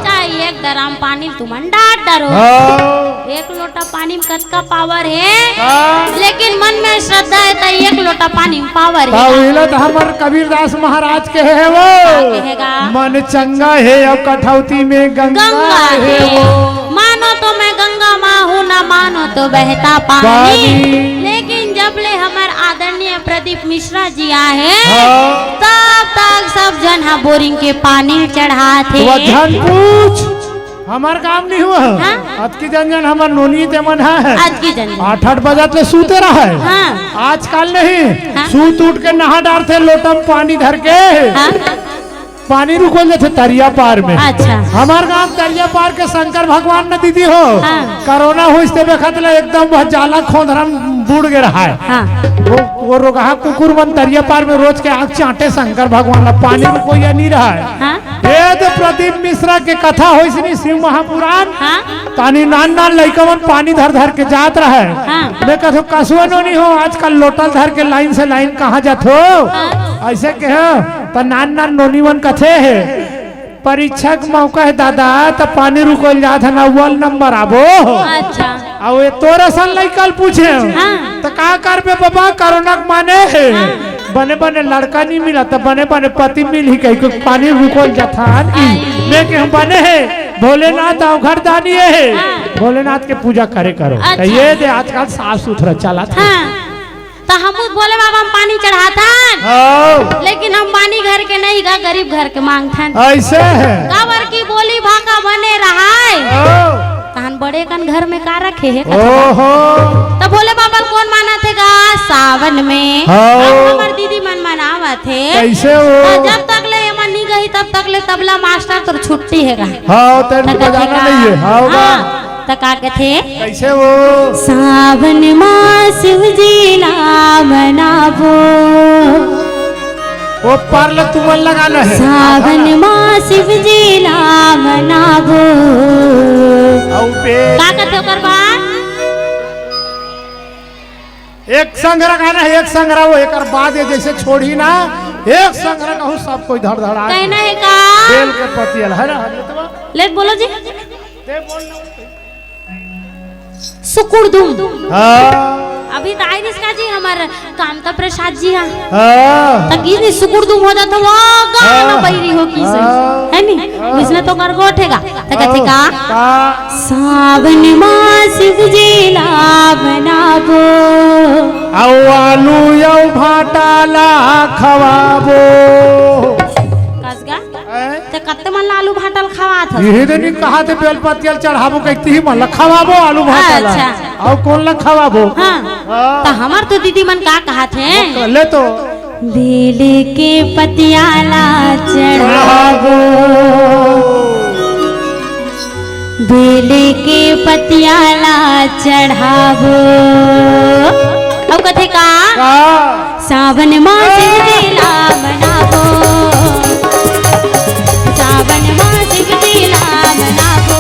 चाहे एक ड्राम पानी तुमन डार डरो। हाँ। एक लोटा पानी में कतका पावर हे। हाँ। लेकिन मन में श्रद्धा हे त एक लोटा पानी में पावर हे। त उही ला त हमर कबीरदास महाराज कहे हे वो। का कहे गा? मन चंगा हे अउ कठौती में गंगा गंगा हे हे। वो। मानो तो मैं गंगा माँ हूँ, ना मानो तो बहता पानी। पानी। लेकिन जब ले हमर आदरणीय प्रदीप मिश्रा जी आए हे, हाँ। तब तक सब झन हा बोरिंग के पानी चढ़ात हे। वो झन पूछ, हमर काम नहीं हुआ। हाँ। अतकी जन जन हमर नोनी ते मन हे। अतकी जन जन। आठ आठ बजत ले सूते रहे। हाँ। आजकल नहीं, हाँ। सूत उठ के नहा डारथे लोटा में पानी धर के। हाँ। पानी रुकोल जाथे तरिया पार में। अच्छा। हमर गांव तरिया पार के शंकर भगवान न दीदी हो। हाँ। कोरोना होइस ते बखत ले एकदम वह जाला खोंधरा में बूड़ गे रहा हे। हाँ। वो, वो रोगहा कुकुर मन तरिया पार में रोज के आँख चाटे शंकर भगवान ला, पानी रुकोइया नहीं रहा हे। हाँ। ये तो प्रदीप मिश्रा के कथा होइस नी शिव महापुराण। हाँ। तानी नान नान लइका मन पानी धर धर के जात रहे। हाँ। मैं कथो कसुआ नोनी हो, आजकल लोटा ल धर के लाइन से लाइन कहाँ जाथो? हाँ। ऐसे कहे, त नान नान नोनी मन कथे हे, परीक्षा के मौका हे दादा, त पानी रुकोल जात हे ना, अव्वल नंबर आबो। अच्छा। अउ ये तोर असन लइका ल पूछे, हाँ। त का करबे बाबा, कोरोना के माने हे। हाँ। बने बने लड़का नहीं मिला, त बने बने पति मिलही कहिके पानी रुकोल जाथन। आई। मैं कहे बने हे, भोलेनाथ अवघड़ दानी हे, हाँ। भोलेनाथ के पूजा करे करो। त अच्छा। ये दे आजकल साफ सुथरा चलत हे। हाँ। त हमू भोले बाबा में पानी चढ़ाथन। हाँ। लेकिन हम बानी घर के नहीं गा, गरीब घर के मांगथन। ऐसे हे। काबर की बोली भाखा बने रहाय। हाँ। तहन बड़े कन घर में का रखे हे कथा? ओहो। त भोले बाबा ल कोन मानत हे गा? सावन में। हाँ। अब हमर दीदी मन मनावत हे। कैसे हो? त जब तक ले ये मन नहीं गही, तब तक ले तबला मास्टर तोर छुट्टी हे गा। हाँ, तेरे त कथे बजाना का? नहीं हे। हाँ, होगा। हाँ। त का कथे? कैसे वो? सावन मा शिव जी ला मनाबो। वो पार ल तुमन लगाना हे। सावन मा शिव जी ला मनाबो। अउ बे- का कथे ओकर बाद? एक संघरा गाना हे, एक संघरा वो, एकर बाद ये जैसे छोड़ी ना, एक संघरा कहूँ सब कोई धड़धड़ा के। कहना हे का? बेल के पतिया ल, हे ना, हे ना, तो ले बोलो जी। ते बोल ना। सुकुड़दुम। हाँ। अभी त आय रिहिस का जी हमर कामता प्रसाद जी हा। हाँ। त गीत में सुकुड़दुम हो जात हे, वो गाना हाँ। बइरी हो की सही। हाँ। हे नी? हाँ। वइसने तो कर गोठे गा। त कथे का? का? सावन मा शिव जी ला मनाबो। अउ आलू अउ भाटा ला खवाबो। कस गा? हैं? ते कत्ते मन ला आलू भाटा ल खवात हस? इही दे नी कहाथे बेलपतिया ल चढ़ाबो कहिके, तिही मन ला खवाबो आलू भाटा ला। अच्छा। अउ कोन ला खवाबो? हाँ। हाँ। त हमर तो दीदी मन का कहाथे? ले तो। बेल के पतिया ला चढ़ाबो। बेल के पतिया ला चढ़ाबो। अउ कथे का? का? सावन मा शिव जी ला मनाबो। सावन मा शिव जी ला मनाबो।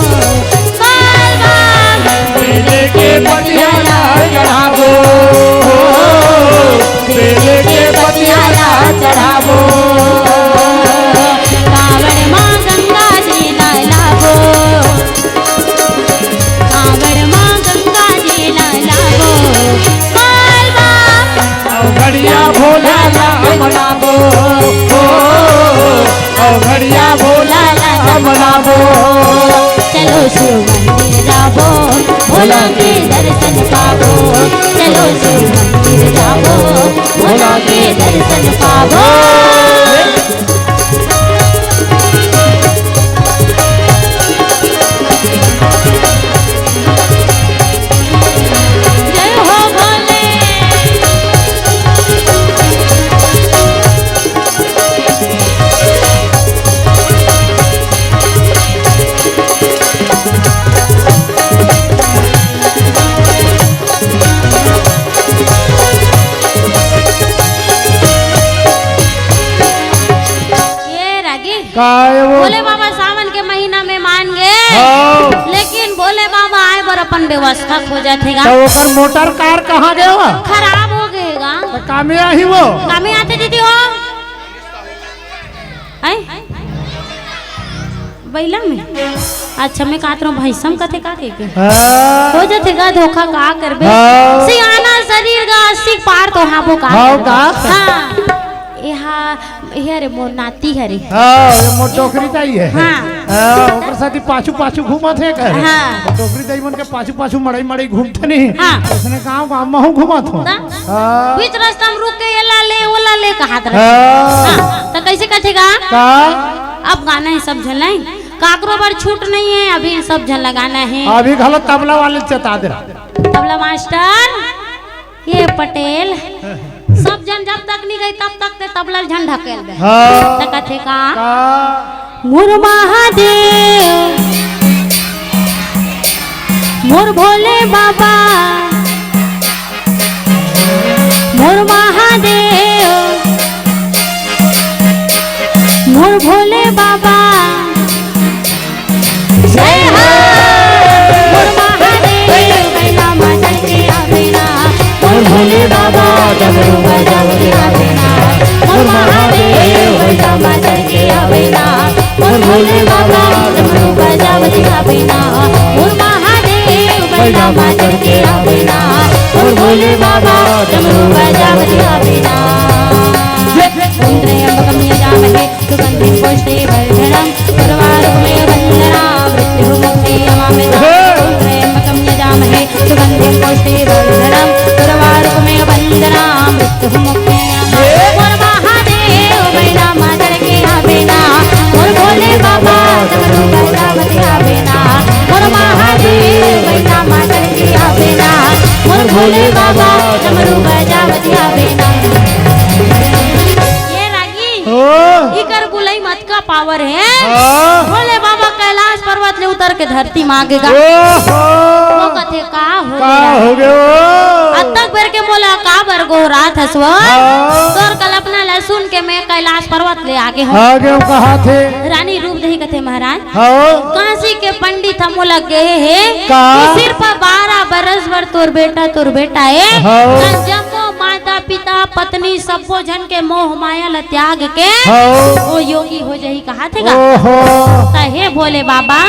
बोल बम। बेल के पतिया ला चढ़ाबो। बेल के पतिया ला चढ़ाबो। कांवड़ मा गंगा जी ला लाबो। कांवड़ मा गंगा जी ला लाबो। बोल बम। अवघड़िया भोला ला मनाबो। ओ, अवघड़िया भोला ला मनाबो। चलो शिव मंदिर जाबो, भोला के दर्शन पाबो। चलो शिव मंदिर जाबो, भोला के दर्शन पाबो। जय हो भोले। व्यवस्था खोजत हे गा। त ओकर मोटर कार कहाँ गे वो? खराब हो गे गा। त कामे आही वो? कामे आथे दीदी हो? हैं? बइला में? अच्छा, मैं कहत रहूं भैंसा में कथे का कहिके? हाँ। हो जथे गा धोखा, का करबे? हाँ। सियाना शरीर गा अस्सी पार तो हाबो का हाँ, करबे? का? हाँ। एहा, एहा रे मोर नाती हरे। हाँ, ये मोर डोकरी दाई हे। हाँ। हाँ, ओकर साथी पाछू पाछू घूमत हे घर। हाँ। डोकरी दाई मन के पाछू पाछू मड़ई मड़ई घूमथे नहीं। हाँ। उसने गाँव गाँव महू घूमत हों। त? हाँ। बीच रास्ता में रुक के एला ले, ओला ले कहत रहे। हाँ। हाँ, त कइसे कथे गा? का? अब गाना हे सब झन ला। काकरो बर छूट नहीं हे, अभी सब झन ला गाना हे। अभी घलो तबला वाले चेता दे। तबला मास्टर, ये पटेल, सब झन जब तक नहीं गई तब तक ते तबला झन ढकेल दे। हाँ। त कथे का? का? मोर महादेव, मोर भोले बाबा, मोर महादेव, मोर भोले बाबा। जय हो। मोर महादेव, बैला माता के आवेला। मोर भोले बाबा, डमरू बजावत आवेला। मोर महादेव, बैला माता के आवेला। मोर भोले बाबा, डमरू बजावत आवेला। मोर महादेव, बैला माता के आवेला। मोर भोले बाबा, डमरू बजावत आवेला। ओम त्र्यंबकम यजामहे सुगंधिं पुष्टिवर्धनम्। उर्वारुकमिव बन्धनान् मृत्युर्मुक्षीयमामृताम्। ओम त्र्यंबकं यजामहे सुगंधिं पुष्टिवर्धनम्। उर्वारुकमिव बन्धनान् मृत्युर्मुक्षीयमामृताम्। मोर महादेव बैला मातर के आवेना, मोर भोले बाबा डमरू बजावत आवेना। मोर महादेव बैला मातर के आवेना, मोर भोले बाबा डमरू बजावत आवेना। ये रागी, ओ। इकर बुलई म अतका पावर हे। हाँ। भोले बाबा कैलाश पर्वत ले उतर के धरती म आगे गा। ओहो। वो कथे का हो का गया? हो गयो? अतक बेर के मोला का बर गोहरात हस वो? हाँ। तोर कल्पना ला सुन के मैं कैलाश पर्वत ले आगे हूँ। आगे हूँ कहा थे? रानी रूप देही कथे महाराज। हाँ। काशी के पंडित ह मोला कहे हे का? कि सिर्फ बारह बरस बर तोर बेटा, तोर बेटा हे। हाँ। त जम्मो माता पिता, पत्नी, सब्बो झन के मोह माया ल त्याग के हाँ। ओ योगी हो जाही कहाथे गा। ओहो। त हे भोले बाबा,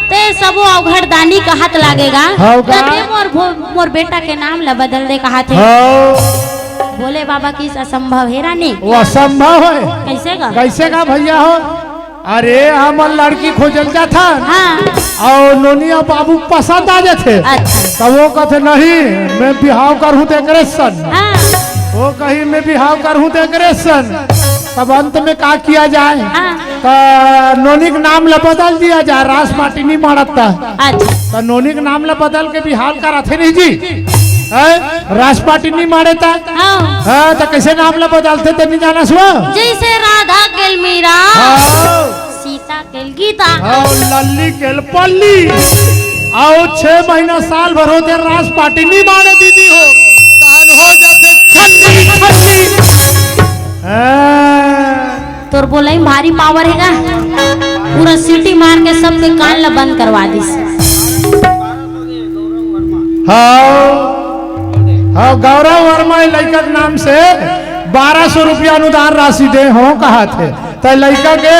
ते सबो अवघड़दानी कहात लागेगा। हाँ गा। त ते मोर भो-, मोर बेटा के नाम ल बदल दे कहाथे। हाँ। भोले बाबा किस असंभव हे रानी। वो असंभव हे। कइसे गा? कइसे गा भइया हो? अरे, हमन लड़की खोजल जाथन। हाँ। अउ नोनी अउ बाबू पसंद आ जाथे। अच्छा। त वो कथे, "नहीं, मैं बिहाव करहूँ त एकरे सन।" हाँ। वो कही, "मैं बिहाव करहूँ त एकरे सन।" तब अंत में का किया जाए? हाँ। त नोनी के नाम ल बदल दिया जाए, रास पाटी नहीं माड़त। अच्छा। त नोनी के नाम ल बदल के बिहाव कराथे नहीं जी। हैं? रास पाटी नहीं माड़े त? हाँ। हाँ, त कइसे नाम ल बदलथे त नहीं जानस वो? जइसे राधा केल मीरा, हाँ। सीता केल गीता। हाँ, लल्ली केल पल्ली। अउ छह महीना साल भर होथे रास पाटी नहीं माड़े दीदी हो। कान हो जाथे छल्ली छल्ली। हाँ। तोर बोलई म भारी पावर हे गा। पूरा सीटी मार के सबके कान ल बंद करवा दिस। हाँ, हाँ, गौरव वर्मा ए लइका के नाम से बारह सौ रुपया अनुदान राशि दे हों कहाथे। त लइका के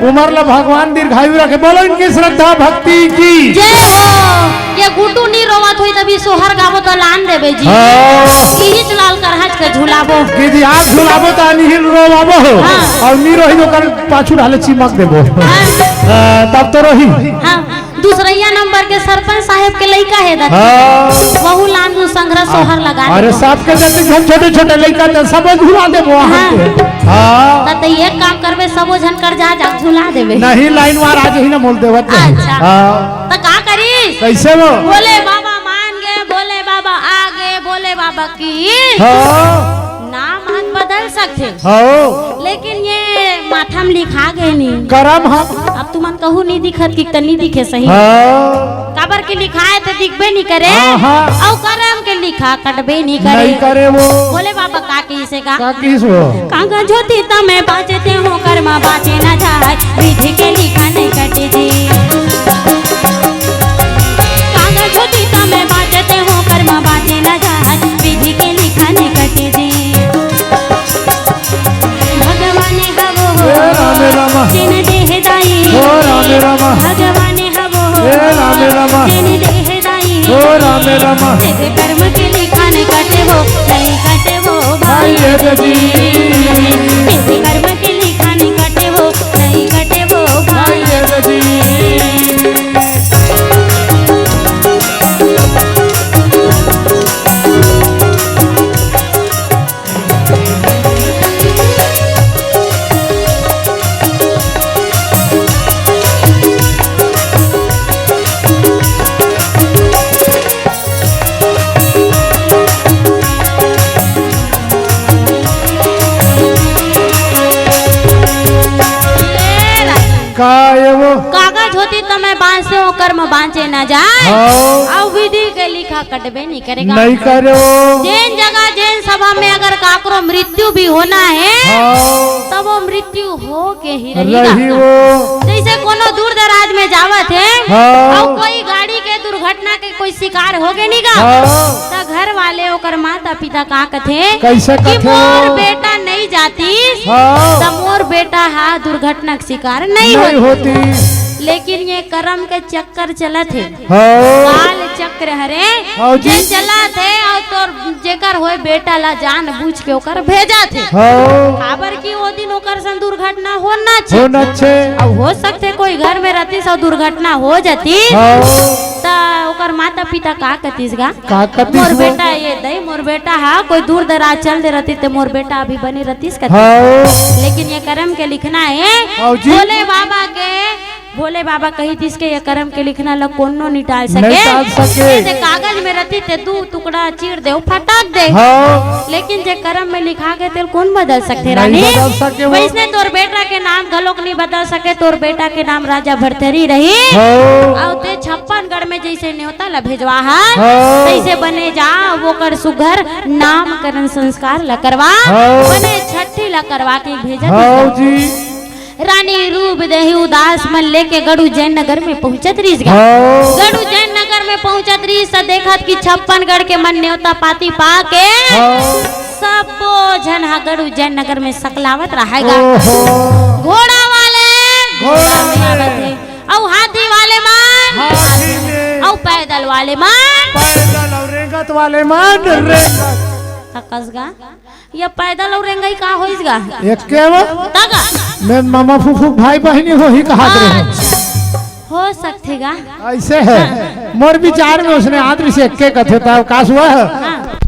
उमर ल भगवान दीर्घायु रखे। बोलो इनकी श्रद्धा भक्ति की। जय हो। ये गुड्डू नी रोवत होई तभी सोहर गाबो त लान देबे जी। हाँ। इही चलाल करहज के झुलाबो। दीदी आप झुलाबो त अनिहिल रोवाबो हो। हाँ। अउ नी रोही ओकर पाछू ढाले चिमक देबो। हाँ। अ, तब तो रोही। हाँ। दूसरैया नंबर के सरपंच साहेब के लइका हे दत्ती। हाँ। वहू लान दू संघरा सोहर लगा अरे देबो। सबके दत्ती हम छोटे छोटे लइका त सब झुला देबो वहाँ हाँ। पे। हाँ। त, त एक काम करबे, सबो झन कर जा, जा झुला देबे। नहीं, लाइन वार आज ही ना मोल देवत नहीं। अच्छा। हाँ। त का करिस? कइसे वो? भोले बाबा मान गे, भोले बाबा आ गे, भोले बाबा की हाँ। नाम हाथ बदल सकथे। हाँ। लेकिन ये माथा म लिखा गे नी। करम हम। अब तुमन कहू नी दिखत कि त नी दिखे सही। हाँ। काबर के लिखाए त दिखबे नी करे। हाँ, हाँ। अउ करम के लिखा कटबे नी करे। नहीं करे वो। भोले बाबा का कहिसे गा? का कहिस वो? कागज होती त मैं बाँचे ते हो, कर्मा बाँचे ना जाए, विधि के लिखा नहीं कटे जी। कागज होती त मैं तेरे कर्म के लिखा नहीं कटे वो, नहीं कटे वो भाई। तेरे कर्म के लिखा नहीं कटे वो, नहीं कटे वो भाई। का ये वो? कागज होती त मैं बांचे, ओकर म बांचे ना जाए। हाँ। अउ विधि के लिखा कटबे नहीं करेगा। नहीं करो। जेन जगह, जेन सभा में अगर काकरो मृत्यु भी होना है, हाँ। तब वो मृत्यु हो के ही रही वो। जैसे कोनो दूर दराज में जावत है, हाँ। अउ कोई गाड़ी के दुर्घटना के कोई शिकार हो गे नहीं गा, हाँ। त घर वाले, ओकर माता पिता का कथे? कैसे कि कथे मोर वो? बेटा नहीं जातीस, हाँ। त मोर बेटा हा दुर्घटना के शिकार नहीं नहीं होती। होती। लेकिन ये करम के चक्कर चलत हे। हाँ। काल चक्र हरे, हाँ जी। जे चलत हे अउ तोर जेकर होए बेटा ला जानबूझ के ओकर भेजत हे। हाँ। काबर कि ओ दिन ओकर संग दुर्घटना होना छे। होना छे। अउ हो सकथे कोई घर में रहतीस अउ दुर्घटना हो जातीस, हाँ। त ओकर माता पिता का कतीस गा? का कतीस मोर वो? बेटा ये दई, मोर बेटा हा कोई दूर दराज चल दे रहतीस त मोर बेटा अभी बने रहतीस कतीस। हाँ। लेकिन ये करम के लिखना हे। हाँ जी। भोले बाबा के भोले बाबा कही दिस के ये करम के लिखना ला कोनो नहीं टाल सके। नहीं टाल सके। ये दे कागज में रहतीस ते दू टुकड़ा चीर दे, फटाक दे। हाँ। लेकिन जे करम में लिखा गे तेल कौन बदल सकथे नहीं रानी? बदल सके वो। वैसने तोर बेटा के नाम घलोक नहीं बदल सके, तोर बेटा के नाम राजा भरथरी रही। हाँ। अउ ते छप्पन गढ़ में जैसे न्योता ला भेजवा हा, हाँ। तैसे बने जा, ओकर सुघर नामकरण संस्कार ला करवा, हाँ। बने छट्ठी ला करवा के भेजत हाँ रहिस। जी। रानी रूप देही उदास मन लेके गढ़ उज्जैन नगर में पहुंचत रहिस गा। हाँ। गढ़ उज्जैन नगर में पहुंचत रहिस त देखत कि छप्पन गढ़ के मन न्योता पाती पाके हाँ। सब्बो झन हा गढ़ उज्जैन नगर में सकलावत रहे गा। ओहो। घोड़ा वाले घोड़ा घोड़ा में में। आवत हे, अउ हाथी वाले मन हाथी में। अउ पैदल वाले मन पैदल अउ रेंगत वाले मन रेंगत। त कस गा ये पैदल अउ रेंगई का होइस गा? एके वो? तगा? मैं मामा फूफू भाई बहिनी होही कहात रहे। अच्छा। हो सकथे गा। ऐसे है। हाँ। मोर विचार में ओसने आदमी से एके कथे त अवकाश हुआ है। हाँ।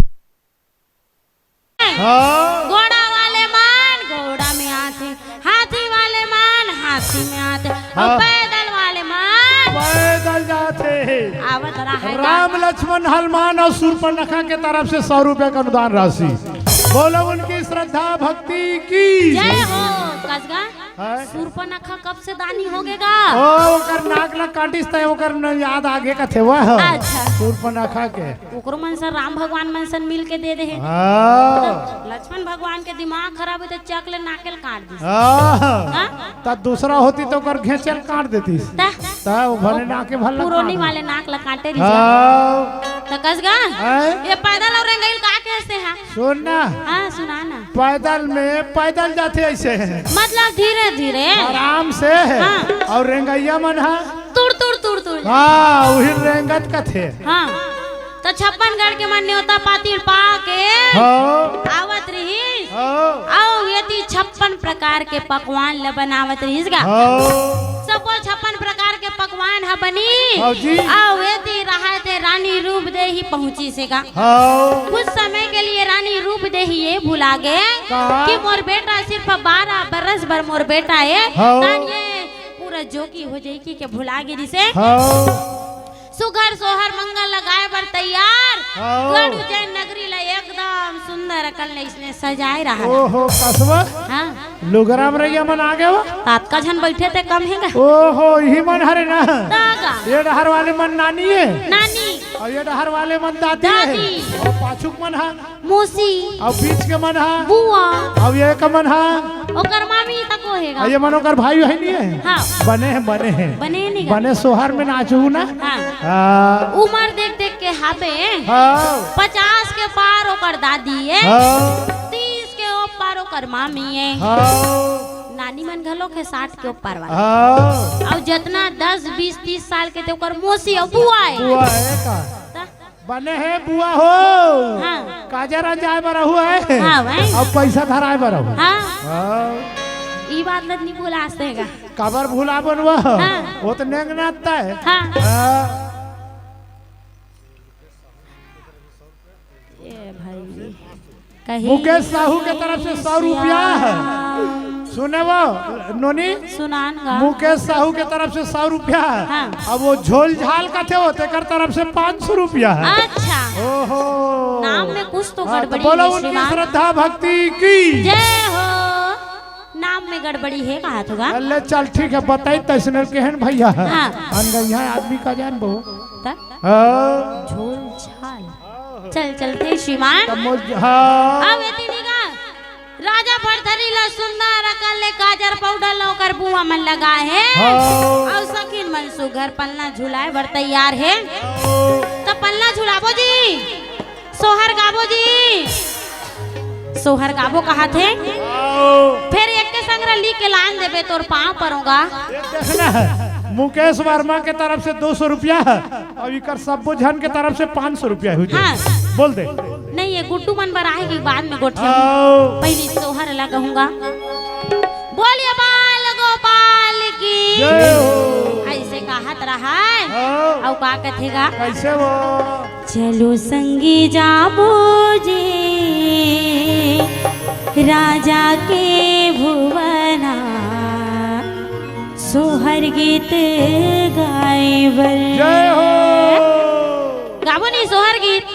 हाँ। घोड़ा वाले मन घोड़ा में आथे, हाथी वाले मन हाथी में आथे, अउ हाँ। पैदल वाले मन पैदल जाथे। आवत रहा है गा। राम लक्ष्मण हनुमान अउ सूर्पनखा के तरफ से सौ रुपया का अनुदान राशि। बोलो उनकी श्रद्धा भक्ति की। जय हो। कस गा? हाँ। सूर्पनखा कब से दानी हो गे गा? ओ, ओकर नाक ला काटिस त ओकर न याद आगे कथे वह। अच्छा। सूर्पनखा के। ओकरो मन सन राम भगवान मन सन मिल के दे दे हे। हाँ। लक्ष्मण भगवान के दिमाग खराब होय त चक ले नाके ल काट दिस। हाँ। हाँ? त दूसरा होती त ओकर घेंचे ल काट देतीस। त? त ओ भले नाके भल ल पुरोनी काट वाले नाक ल काटे रहिस। हाँ। त कस गा? हैं? ये पैदल अउ रेंगई ल का कहते हैं? सुन ना। हाँ, सुना ना। पैदल में पैदल जाथे ऐसे। मतलब धीरे धीरे। आराम से। हाँ। अउ रेंगइया मन हा? तुड़ तुड़ तुड़ तुड़। हाँ, उही रेंगत कथे। हाँ। त छप्पन गढ़ के मन न्योता पाती पाके हाँ। आवत रहिस। हाँ। अउ एती छप्पन प्रकार के पकवान ल बनावत रहिस गा। हाँ। सबो छप्पन प्रकार के पकवान ह बनिस। हाँ जी। अउ एती रहाय ते रानी रूप देही पहुंचिस हे गा। हाँ। कुछ समय के लिए रानी रूप देही ये भुला गे का? कि मोर बेटा सिर्फ बारह बरस बर मोर बेटा हे। हाँ। तान ये पूरा जोगी हो जाई कि के भुला गे रिसे। हाँ। सुघर सोहर मंगल लगाए बर तैयार। हाँ। गढ़ उज्जैन नगरी ला एकदम सुंदर अकल ले इसने सजाए रहा। ओहो, कसवा। हाँ। लुगरा में रहिया मन आ गए वो। तातका झन बैठे ते कम हे गा। ओहो, इही मन हरे ना। तागा। ये डहर वाले मन नानी हे। नानी। अउ ये डहर वाले मन दादी हे। दादी। अउ पाछू के मन हा। मौसी। अउ बीच के मन हा। बुआ। अउ ये के मन हा। ओकर मामी तको हे गा। अउ ये मन ओकर भाई बहिनी हे। हाँ। बने हे, बने हे। बने नहीं गा। बने सोहर में नाचहू ना। हाँ। हाँ। उमर देख देख के हाबे। हाँ। पचास के पार ओकर दादी हे। हाँ। तीस के ऊपर ओकर मामी हे। हाँ। नानी मन घलो के साठ के ऊपर वाला। हाँ। अउ जतना दस, बीस, तीस साल के ते ओकर मौसी अउ बुआ हे। बुआ हे का? त बने हे बुआ हो। हाँ। काजर अंजाय बर आहू हे। हाँ भाई। अब पैसा धराय बर आहू। हाँ। हाँ। ई बात ल नहीं भुला सकेगा। काबर भुलाबो न वो? हाँ। वो तो नेंगनाथ हे। हाँ। हाँ। ए भाई, कही मुकेश साहू के तरफ से सौ रुपया हे। सुने वो नोनी, सुनान गा। मुकेश साहू के तरफ से सौ रुपया हे। हाँ। अब वो झोल झाल कथे वो, तेकर तरफ से पाँच सौ रुपया हे। अच्छा। ओहो। नाम में कुछ तो हाँ, तो गड़बड़ी बोलो है, उनकी श्रीमान। श्रद्धा भक्ति की। जय हो। नाम में गड़बड़ी हे, कहा थोगा। अल्ले चल ठीक हे, बताई तैसने केहन भैया हे। हाँ। अनगैया आदमी का जान बो। त? हाँ। झोल झाल। चल चलथे श्रीमान। तब मोल-, हाँ। अब एती नहीं गा। राजा भरथरी ला सुंदर अकन ले काजर पाउडर ला ओकर बुआ मन लगाए हे। हाँ। अउ सखीन मन सुघर पलना झुलाए बर तैयार हे। हाँ। त पलना झुलाबो जी, सोहर गाबो जी, सोहर गाबो कहाथे। हाँ। फेर एक के संग रली के लान देबे तोर पाँव परोगा। एक देखना हे, मुकेश वर्मा के तरफ से दो सौ रुपया हे। अब इकर सब्बो झन के तरफ से पाँच सौ रुपया हो जाए। हाँ। बोल दे। नहीं, ये गुड्डू मन बर आए के बाद में गोठिया। आओ। पहली सोहर ला कहूंगा। बोलिए बाल गोपाल की। जय हो। ऐसे कहत रहा है। आओ। अउ का कथेगा? कैसे वो? चलो संगी जाबो जी राजा के भुवना। सोहर गीत गाए बर। जय हो। गाबो नी सोहर गीत।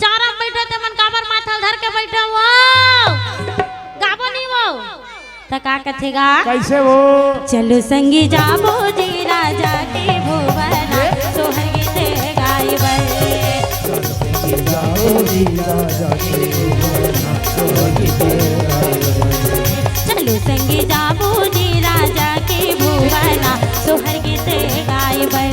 चारा बैठा ते मन काबर माथा धर के बैठा हुआ? गाबो नी वो। त का कथेगा? कैसे वो? चलो संगी जाबो जी राजा के भुवना। सोहर गीत गाए बर। चलो संगी जाबो जी राजा के भुवना, सोहर गीत गाए बर।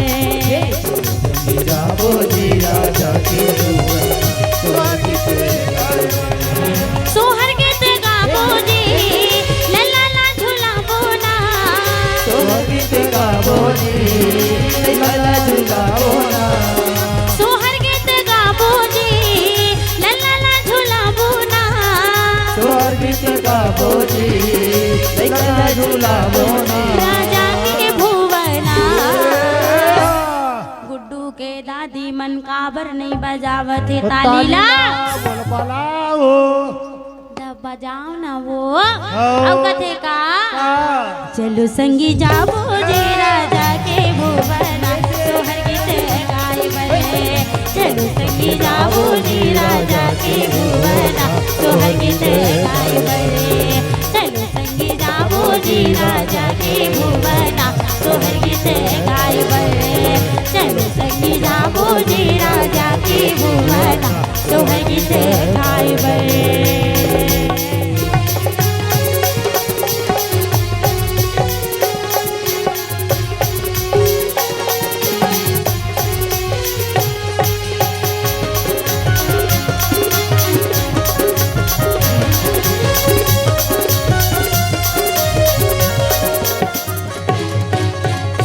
जाबो जी राजा के भुवना, सोहर गीत गाए बर। सोहर गीत गाबो जी, लला ला झुलाबो ना। सोहर गीत गाबो जी, लला ला झुलाबो ना। सोहर गीत गाबो जी, लला ला झुलाबो ना। सोहर गीत गाबो जी, लला ला झुलाबो ना। राजा के भुवना। गुड्डू के दादी मन काबर नहीं बजावत हे तो ताली ला? ताली ला, बोल बलाओ। त बजाओ ना वो। हाँ। अउ कथे का? हाँ। चलो संगी जाबो जी राजा के भुवना, सोहर गीत गाए बर। चलो संगी जाबो जी राजा के भुवना, सोहर गीत गाए बर। चलो संगी जाबो जी राजा के भुवना, सोहर गीत गाए बर। चलो संगी जाबो जी राजा के भुवना, सोहर गीत गाए बर।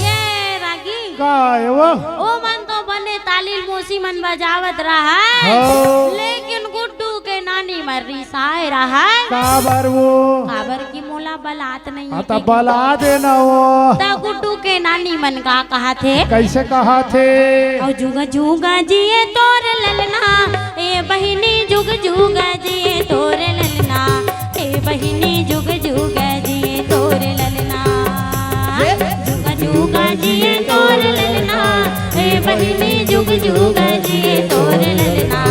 ये रागी। का हे वो? ओ मन तो बने ताली ल मौसी मन बजावत रहय, हाँ। लेकिन गुड्डू के नानी मन रिसाए रहय। काबर वो? काबर कि मोला बलात नहीं हाँ, हे त कि बला दे ना वो। त गुड्डू के नानी मन का कहाथे? कैसे कहाथे? अउ जुगा जुगा जिए तोर ललना, ए बहिनी जुग जुगा जिए तोर ललना, ए बहिनी जुग जुग जिए तोर ललना। जुग जुग जिए तोर ललना, ए बहिनी जुग जुग जिए तोर ललना,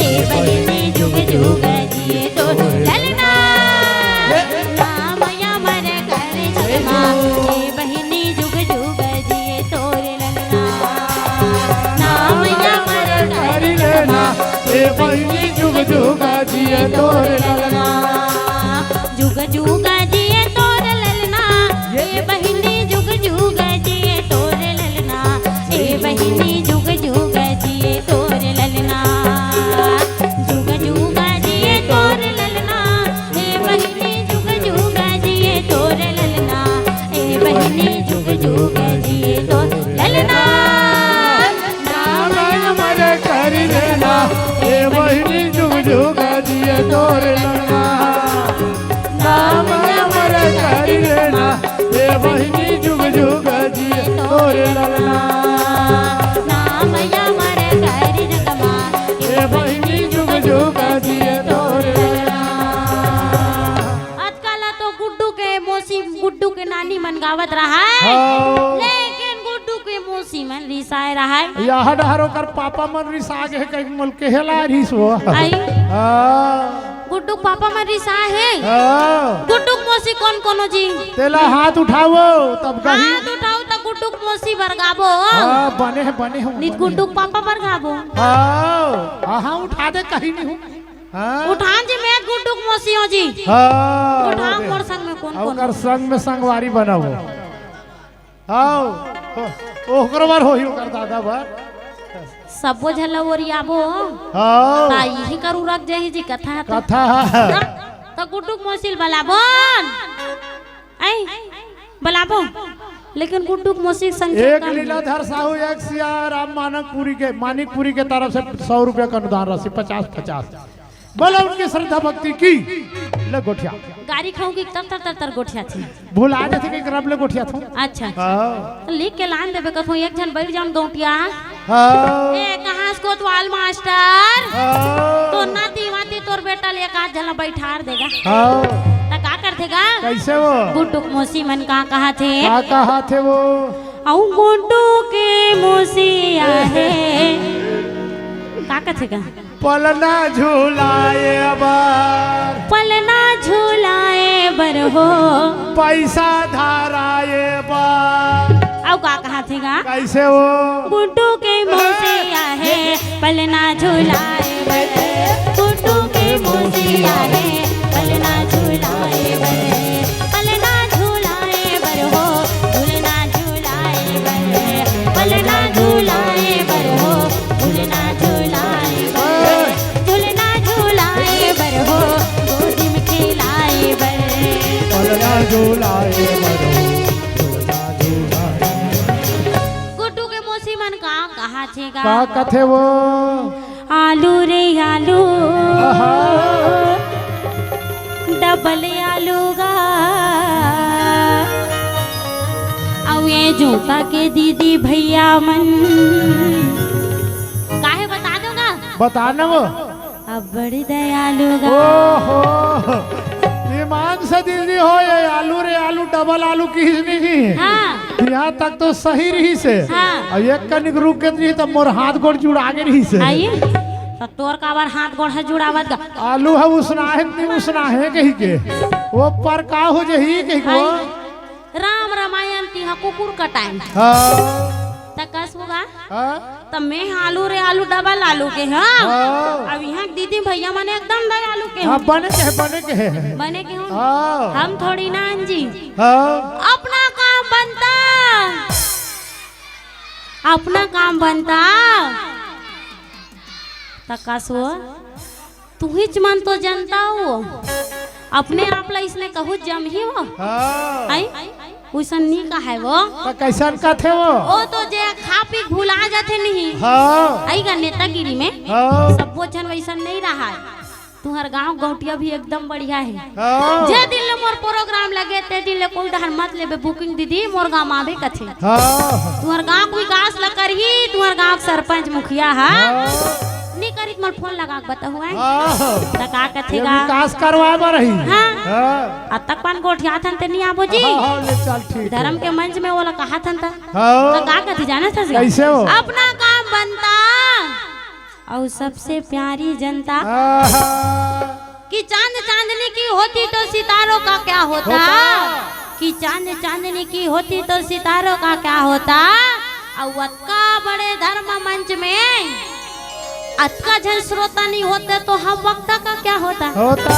ए बहिनी जुग जुग जिए तोर ललना। नाम अमर कर जगमा, ए बहिनी जुग जुग जिए तोर ललना। नाम अमर कर जगमा, ए बहिनी जुग जुग जिए तोर ललना। जुग जुग जिए तोर ललना, ए बहिनी जुग जुग जिए तोर ललना, ए बहिनी जुग जुग जिए तोर ललना। जुग जुग जिए तोर ललना, ए बहिनी जुग जुग जिए तोर ललना, ए बहिनी जुग जुग जिए तोर ललना। नाम अमर कर ले रिसाए रहय। यह डहर ओकर पापा मन रिसा गे हे, कहीं मोल के हेला रिस वो। आई। हाँ। गुड्डू के पापा मन रिसा हे। हाँ। गुड्डू के मौसी कोन कोनो जी? तेला हाथ उठाओ, तब कहीं। हाथ उठाओ, तब गुड्डू के मौसी बर गाबो। हाँ, बने हे, बने हे, नित बने हे। गुड्डू के पापा बर गाबो। हाँ, हाँ, हाँ, उठा दे, कहीं नहीं हूँ। हाँ। उठान जी, मैं गुड्डू के मौसी हूँ जी। हाँ, उठाओ वो दे। मोर संग में कोन अउ कोन। ओकर संग में संगवारी बनाओ। आओ, ओ-, ओकरो बर होही, ओकर दादा बर। सबो झन ल ओरियाबो। आओ। ता इही करू रख जाही जी कथा ह त। कथा ह। त, त गुड्डू के मौसी ल बलाबो। आई, बलाबो। लेकिन गुड्डू के मौसी के संख्या एक कम हे। लीलाधर साहू, एक सिया राम मानकपुरी के, मानिकपुरी के तरफ से सौ रुपया का अनुदान राशि, पचास, पचास। बोला उनकी श्रद्धा भक्ति की। ले गोठिया। गारी खाऊंगी तर तर तर तर गोठिया थी। भुला जाथे कि करब ले गोठिया थू। अच्छा। हाँ। तो लिख के लान देबे कथो, एक झन बैठ जाऊं गौटिया। हाँ। ए, कहाँ से कोतवाल मास्टर? हाँ। तो नाती वाती तोर बेटा ले एक आध झन बैठार देगा। हाँ। त का करथे गा? कैसे वो? गुड्डू के मौसी मन का कहा थे? का कहा थे वो? अउ गुड्डू के मौसी आहे। का कथे गा? पलना झुलाए बर। पलना झुलाए बर हो। पैसा धराए बर। अउ का कहा थे गा? कैसे वो? गुड्डू के मौसी आहे, पलना झुलाए बर। गुड्डू के मौसी आहे, पलना झुलाए बर। पलना झुलाए बर हो, झुलना झुलाए बर। पलना झुलाए बर हो, झुलना झुलाए बर। झुलना झुलाए बर हो, गोदी में खेलाए बर। पलना झुलाए बर हो, झुलना झुलाए बर। गुड्डू के मौसी मन का कहा थे गा? का कथे वो? आलू रे आलू, आहा। डबल आलू गा। अउ ये जोता के दीदी भैया मन। काहे बता दो गा? बता न वो। अब्बड़ दयालु गा। ओहो, ईमान से दीदी हो, ये आलू रे आलू, डबल आलू किहिस नहीं। हाँ। यहाँ तक तो सही रहिस हे। हाँ। अब एक कनिक रुक गे रही, तब मोर हाथ गोड़ जुड़ा गे रहिस हे। आई, त तोर काबर हाथ गोड़ ह जुड़ावत गा? आलू ह उसना हे, नहीं उसना हे कही के। वो पर का हो जही कही के वो। आई। राम रामायण तिहा कुकुर कटाए। हाँ। त कस होगा? हाँ। त मैं आलू रे आलू डबल आलू के, हाँ? हाँ। अब यहाँ दीदी भैया मन एकदम दयालु के हाँ, हो। बने के हे, बने के हे। बने के हो? हाँ। हम थोड़ी ना जी। हाँ। अपना काम बनता, अपना काम बनता। त कस हो? तुहिच मन तो जनता हो, अपने आप ला इसने कहू जमही हो। हाँ। आई? उइसन नी कहाय वो। त कैसन कथे वो? ओ तो जे खा पी के भुला जाथे नहीं। हाँ। आई गा नेतागिरी में। हाँ। सब्बो झन वैसन नहीं रहा। तुहर गांव गौटिया भी एकदम बढ़िया हे। हाँ। जे दिन ले मोर प्रोग्राम लगे, ते दिन ले कोई डहर मत लेबे booking दीदी, मोर गांव आबे कथे। हाँ। तुहर गांव के विकास ल करही, तुहर गांव के सरपंच मुखिया ह। हाँ। नी करी त मोर फोन लगा के बताहू, हैं? हाँ। त का कथे ये गा? विकास करवाए बर ही। हाँ। हाँ। अतक पान गोठियाथन ते नी आबो जी। हाँ, हाँ, ले चल, ठीक हे। धर्म के मंच में ओला कहाथन त। हाँ। त का कथे जानत हस गा? कैसे हो? अपना काम बनता अउ सबसे प्यारी जनता। आहा। कि चांद चांदनी की होती तो सितारों का क्या होता? होता। कि चांद चांदनी की होती तो सितारों का क्या होता? अउ अतका बड़े धर्म मंच में अतका झन श्रोता नहीं होते तो हम वक्ता का क्या होता? होता।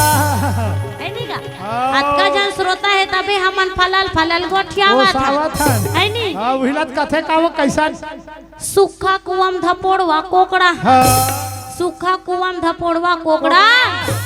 हे नहीं का? हाँ। अतका झन श्रोता हे तभे हमन फलल फलल गोठियावत हन। ओसावत हन। हे नहीं? हाँ, उहिलत कथे का वो कैसन? सुक्खा कुआं म धपोड़वा कोकड़ा। हाँ। सुक्खा कुआं म धपोड़वा कोकड़ा। कोकड़ा।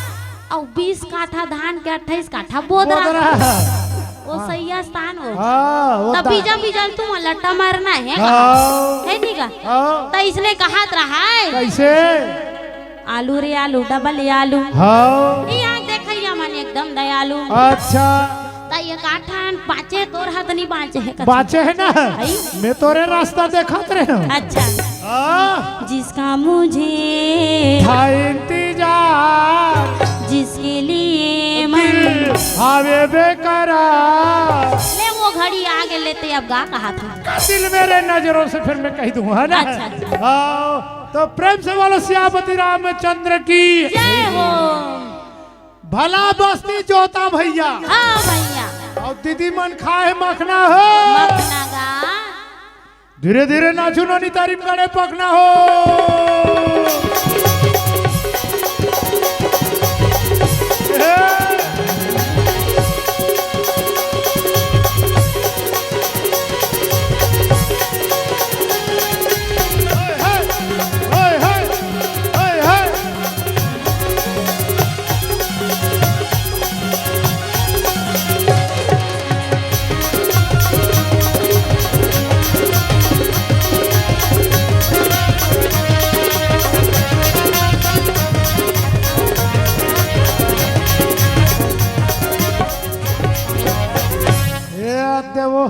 अउ बीस काठा धान के अट्ठाईस काठा बोदरा। बोदरा। वो हाँ। सही स्थान हो। हाँ, वो तब दा- बीजा बीजा ल तुमन ल टमरना हे। हाँ। हे नहीं का? हाँ। त इसने कहात रहा हे। कैसे? आलू रे आलू, डबल आलू। हाँ। ये आज देखइया मन एकदम दयालु। अच्छा। त ये काठन बाँचे, तोर हाथ नहीं बाँचे हे कछु। बाँचे हे ना? आई? मैं तोरे रास्ता देखत रहे हूँ। अच्छा। हाँ। जिसका मुझे था इंतजार। जिसके लिए मन दिल हावे बेकरार। ले वो गाड़ी आगे लेते अब गा कहा था। दिल मेरे नजरों से फिर मैं कह दूं, है ना? अच्छा, अच्छा। आओ, तो प्रेम से बोलो सियापति रामचंद्र की। जय हो। भला बस्ती जोता भैया। हाँ भैया। अउ दीदी मन खाए मखना हो। मखना गा। धीरे धीरे नाचू नोनी तारीम गड़े पखना हो। हे। हे, हे। हे, हे। हे, हे। ए देवो।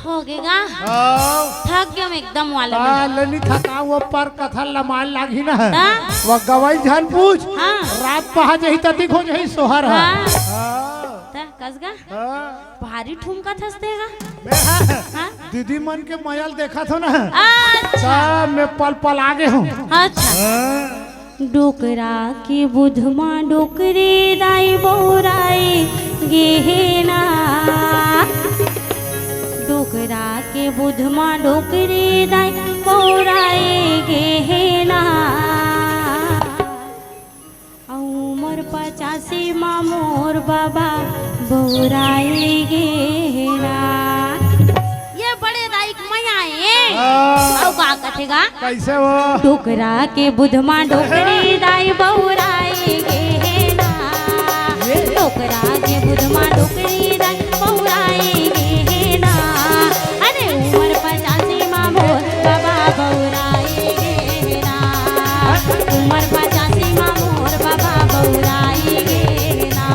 हो गे गा? आओ। थक गेंव एकदम वाला आ, में। ले नी थका, वो पर कथा लमाल लागी ना। हाँ? वो गवाई झन पूछ। हाँ। रात पहा जही ततिक हो जही सोहर ह। हाँ। हाँ। त कस गा? हाँ। भारी ठुमका थसते गा। मैं हाँ। हाँ? दीदी मन के मयल देखा थो ना। अच्छा। त मैं पल पल आगे हूँ। अच्छा। हाँ। डोकरा के बुध मा डोकरी दाई बौराई गे हे ना। डोकरा के बुध मा डोकरी दाई बौराई गे हे ना। अउ उमर पचासी मा मोर बाबा बौराई गे हे ना। ये बड़े दाई के मया ए। हाँ। अउ का कथे गा? कैसे हो? डोकरा के बुध मा डोकरी दाई बौराई गे हे ना। ये? डोकरा के बुध मा डोकरी दाई बौराई गे हे ना। अरे उमर पचासी मा मोर बाबा बौराई गे हे ना। उमर पचासी मा मोर बाबा बौराई गे हे ना।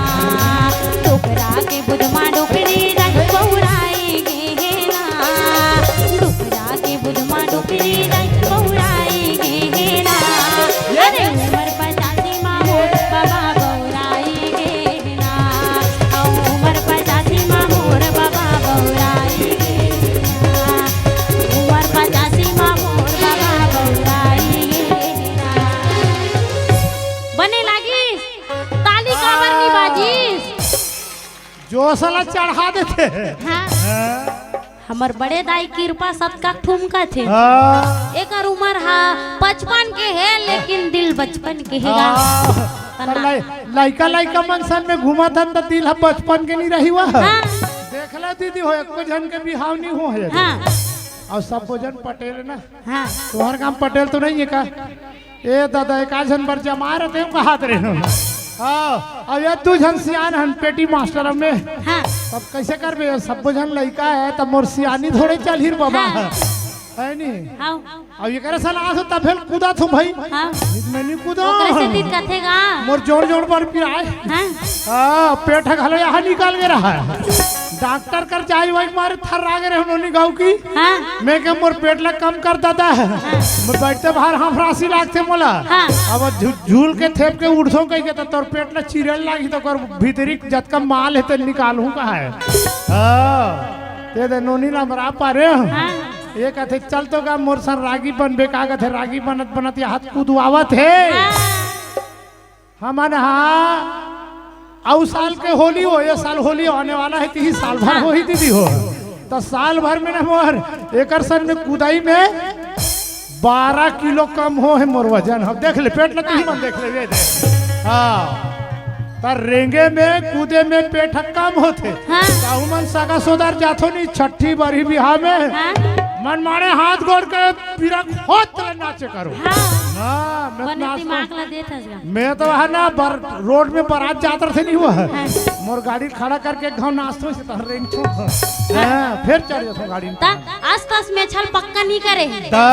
डोकरा के बुध मा डोकरी दाई बौराई गे हे ना। डोकरा के बुध मा डोकरी दाई बौराई गे हे ना। अरे उमर पचासी मा मोर बाबा बौराई गे हे ना। अउ उमर पचासी मा मोर बाबा बौराई गे हे ना। उमर पचासी मा मोर बाबा बौराई गे हे ना। बने लागिस? ताली काबर नी बाजिस? जोश ला चढ़ा देथे। हाँ। हाँ। हमर बड़े दाई किरपा सतका ठुमका थे। हाँ। एकर उमर हा पचपन के हे, लेकिन दिल बचपन के हे गा। हाँ। तना। त लइ-, लइका, लइका मन संग में घूमत हन, त दिल ह बचपन के नी रही हुआ। हाँ। देख ले दीदी हो, एको झन के बिहाव नी हो हे। हाँ। अउ सब्बो झन पटेल ना। हाँ। तोहर गाँव पटेल तो नहीं है का? ए दादा, एक आध झन बर जमा रहे, तें कहत रहे हो। हाँ, अब ये दू झन सियान हन पेटी मास्टर में। हाँ। तब कैसे करबे? सब्बो झन लइका हे, तब मोर सियानी थोड़े चलही रे बाबा। हाँ। हे नी? हाँ। अब एकरे सलाह से तब फेर कूदत हूँ भाई। हाँ। मैं नी कूदों। ओकरे सेती कथे गा। मोर जोड़ जोड़ बर पिराय। हाँ। हाँ, पेट ह घलो यहाँ निकल गे रहा हे। डॉक्टर कर जाय वही मारे थर्रा गे रहे हो नोनी गाँव की। हाँ। मैं कहें मोर पेट ला कम कर दादा। हाँ। मैं बइठते बाहर हाँफरासी लागथे मोला। हाँ। अब झू-, झूल के थेप के उठथों कहिके त तोर पेट ला चीरे लागही त ओकर भीतरी जतका माल हे तेला निकालहूँ कहा हे। हाँ। ते दे नोनी ला मरा पारे। हाँ। ये कथे चल तो गा मोर संग रागी बनबे का कथे रागी बनत बनत ये हाथ कूदवावत हे। हाँ। हमन हा अउ साल के होली हो, ये साल होली आने वाला हे, तिही साल भर हाँ। होही दीदी हो। त साल भर में ना मोर एकर संग में कुदाई में बारह किलो कम हो हे मोर वजन। हम देख ले, पेट ल तुही मन देख ले, ये देख। हाँ। त रेंगे में, कूदे में पेट ह कम होथे। हाँ। त उमन सगा सोदर जाथो नी, छट्ठी बरही बिहाव में। हाँ। मन माने हाथ गोड़ के पीरा खोत ले नाचे करो। हाँ। हाँ, मैं बने नाचता दिमाग ला देत हस गा। मैं तो है ना बर-, रोड में बारात जात रथे नहीं हुआ है। हाँ। मोर गाड़ी खड़ा करके गाँव नाचतो से तहर रेंगतो। हाँ, फिर चढ़ जातो गाड़ी में। ता आसपास में छल पक्का नहीं करे। ता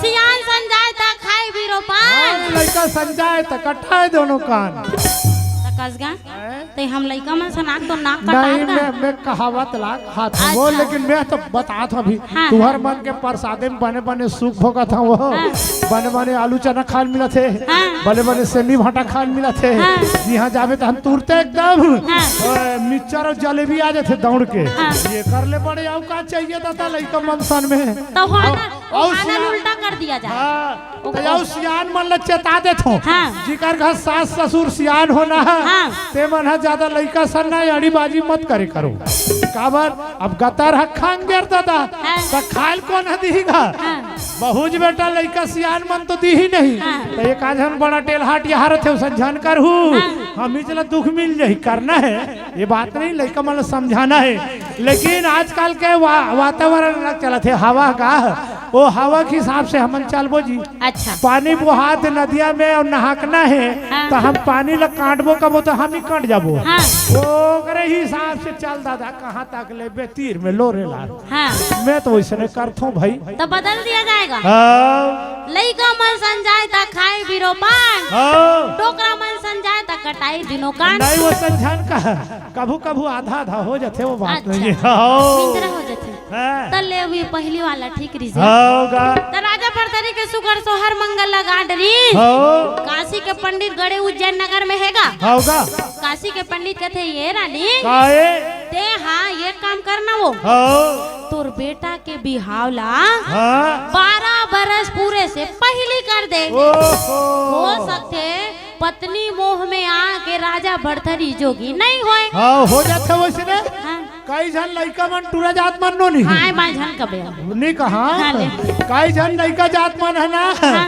सियान संजाय ता खाए बीरो पान। हाँ, लड़का संजाय ता कटाए दोनों कान। ता कसगा, हैं? ते हम लइका मन से नाक तो नाक कटार नहीं, का? मैं, मैं कहावत ला हाथ में वो, अच्छा। लेकिन मैं तो बतात हूँ अभी, हाँ, तुहर हाँ। मन के प्रसादे में बने बने सुख भोगत हूँ वो, हाँ। बने बने आलू चना खान मिलत हे, हाँ। बने बने सेमी भाटा खान मिलत हे, हाँ। जिहाँ जाबे तहाँ तुरते एकदम, हाँ। अ, मिक्सचर अउ जलेबी आ जाथे दौड़ के। हाँ। ये कर ले बड़े, अउ का चाहिए दादा लइका मन सन में? तो हो अउ, ना, अउ वो आनंद सियान उल्टा कर दिया जाए। हाँ, ओको। तो अउ सियान मन ल चेता देथों। हाँ। जिकर घर सास ससुर सियान होना है, हाँ। ते मन ह ज्यादा लइका सन ना अड़ीबाजी मत करे करो। काबर? अब गतर ह खान गेर दादा, हाँ। त खायल कोन ह दिही गा? हाँ। बहुज बेटा लइका सियान मन तो दिही नहीं। हाँ। त एक आध झन बड़ा टेलहाट यहाँ रथे, ओसन झन करहू। हाँ। हम ही चला दुख मिल जाही, करना है। ये बात नहीं, लइका मन ल समझाना है। लेकिन आजकल के वा-, वातावरण अलग चलत हे, हवा का, वो हवा के हिसाब से हमन चलबो जी। अच्छा। पानी बोहात नदिया में अउ नहाकना हे, हाँ। त हम पानी ल काटबो कबो त हम ही कट जाबो। हाँ। ओकरे हिसाब से चल दादा, कहाँ तक लेबे तीर में लोरे ला। हाँ। मैं तो वइसने करथों भाई। तो बदल दिया जाएगा। हाँ। लइका मन सन जाए त खाए बीरो पान। हाँ। डोकरा मन सन जाए त कटाई दिनों कान। नहीं, वो सन झन का, कभू कभू आधा आधा हो जाथे, वो बात अच्छा। नहीं है। हाँ। मिंजरा हो जाथे। हाँ। त ले भी पहली वाला ठीक रहिस हे। हाँ, होगा। त राजा भरथरी के सुघर सोहर मंगल लगा डरी। हाँ। काशी के पंडित गड़े उज्जैन नगर में हे गा। हाँ, होगा। काशी के पंडित कथे, "ये रानी, काहे? ते हाँ, ये काम करना वो। हाँ। तोर बेटा के बिहाव ला हाँ। बारह बरस पूरे से पहली कर दे। ओहो। हो सकथे पत्नी मोह में आके राजा भरथरी जोगी नहीं होए।" हाँ, हो जाथे वइसने। हाँ। कई झन लइका मन टूरा जात मन नोनी। हाँ, मैं झन कबे। नहीं कहा। हाँ, ले। कई झन लइका जात मन है ना। हाँ।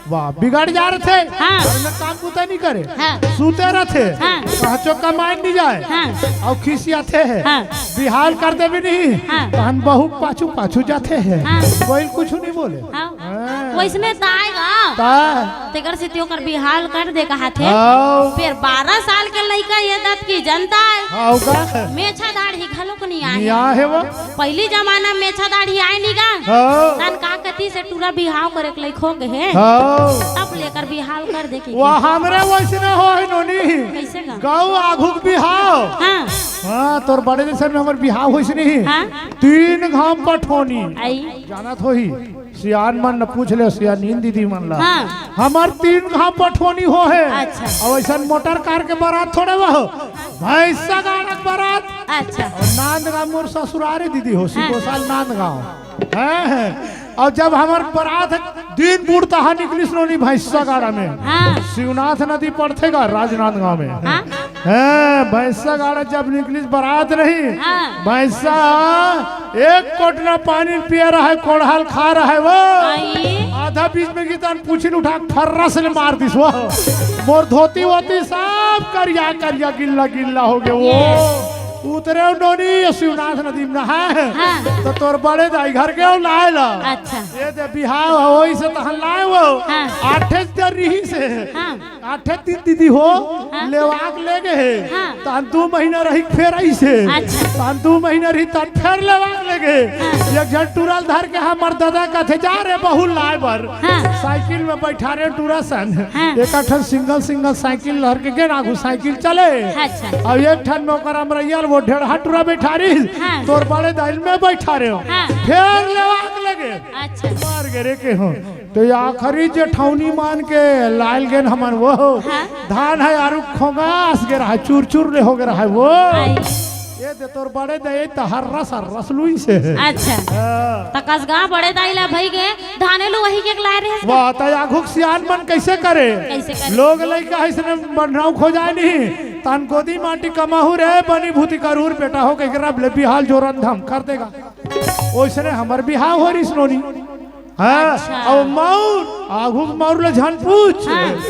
वाह, बिगड़ जा रथे। हाँ। घर में काम बूता नहीं करे। हाँ। सूते रथे। हाँ। कहचो कमाए नहीं जाए। हाँ। अउ खिसियाथे है। हाँ। बिहाव कर देबे नहीं। हाँ। तहन बहू पाछू पाछू जाथे है। हाँ। कोई कुछ नहीं बोले। हाँ। हाँ। वइसने त आएगा। ता। तेकर सेती ओकर बिहाव कर दे कहाथे। हाँ। फेर बारह साल के लइका ये दत की जनता है। हाँ, का? मेछा दाढ़ी घलो को नहीं आए। नहीं आहे वो। पहली जमाना में मेछा दाढ़ी आए नहीं गा। हाँ। तहन का कती से टूरा बिहाव करे के लइक हो गए हे। हाँ। तब ले एकर बिहाव कर दे के। वाह, हमरे वइसने होही नोनी। कइसे गा? गऊ आघुक बिहाव। हाँ। हाँ, तोर बड़े जइसन में हमर बिहाव होइस नहीं। हाँ। तीन घांव पठोनी। आई। जानत होही, सियान मन न पूछ ले, सियानीन दीदी मन ला। हाँ। हमर तीन घांव पठोनी होहे। अच्छा। अउ अइसन मोटर कार के बरात थोड़े वो। भैंसा गाड़ा के बरात। अच्छा। अउ नांदगांव मोर ससुरारे दीदी हो, हाँ। सिकोसाल नांदगांव। हैं, हैं। अउ जब हमर बरात दिन बुड़ता हा निकलिस नोनी भैंसा गाड़ा में। हाँ। शिवनाथ नदी पड़थे गा राजनांदगांव में। हाँ। हैं, भैंसा गाड़ा जब निकलिस बरात नहीं। हाँ। भैंसा एक कोटना पानी पिए रहे, कोड़हल खा रहे वो। आई। आधा बीच में गिरता पूछी उठा के फर्रा से मार दिस वो। मोर धोती वोती सब करिया करिया गिल्ला गिल्ला हो गए वो। ये। उतरे नोनी ये शिवनाथ नदी में नहाए। हाँ। तो तोर बड़े दाई घर के लाए ला। अच्छा। ये दे बिहाव होइस तहन लाए वो। हाँ। आठे दे रहिस हे। हाँ। आठे दिन दीदी हो, हाँ। लेवाक ले गए हे। हाँ। तहन दू महीना रही फेर आइस हे। अच्छा। तहन दू महीना रही तहन फेर लेवाक ले गए। हाँ। एक झन टूरा ल धर के हमर दादा कथे, "जा रे बहू लाए बर।" हाँ। साइकिल में बैठारे टूरा सन। हाँ। एक ठन सिंगल सिंगल साइकिल धर के गेन आघू साइकिल चले। अच्छा। अउ एक ठन में ओकर अमरैया ल वो ढेड़हा टूरा बैठारिस। हाँ। तोर बड़े दाई ल में बैठारे हो। हाँ। फेर लेवाक ले गए। अच्छा। मार गे रे के हो। तो ये आखिरी जेठौनी मान के लायल गेन हमन वो। हाँ। धान है आरु खोंगा अस गे रहा, चूर चूर ले हो गे रहा वो। आई। ये दे तोर बड़े दाई त हर्रस हर्रस लुइस हे। अच्छा। हाँ। त कसगा बड़े दाई ला भई गे, धाने लुवही के लाए रहे। वाह, त आघुक सियान मन कइसे करे? कइसे करे? लोग लइका अइसने बढ़नाऊ खोजाए नहीं, तहन गोदी माटी कमाहू रे, बनी भूती करूर बेटा हो, कहिके रब ले बिहाव जोरन धम कर देगा। ओइसने हमर बिहाव हो रिस नोनी। हाँ, अच्छा। अउ मउर, आघू के मउर ले झन पूछ। हाँ।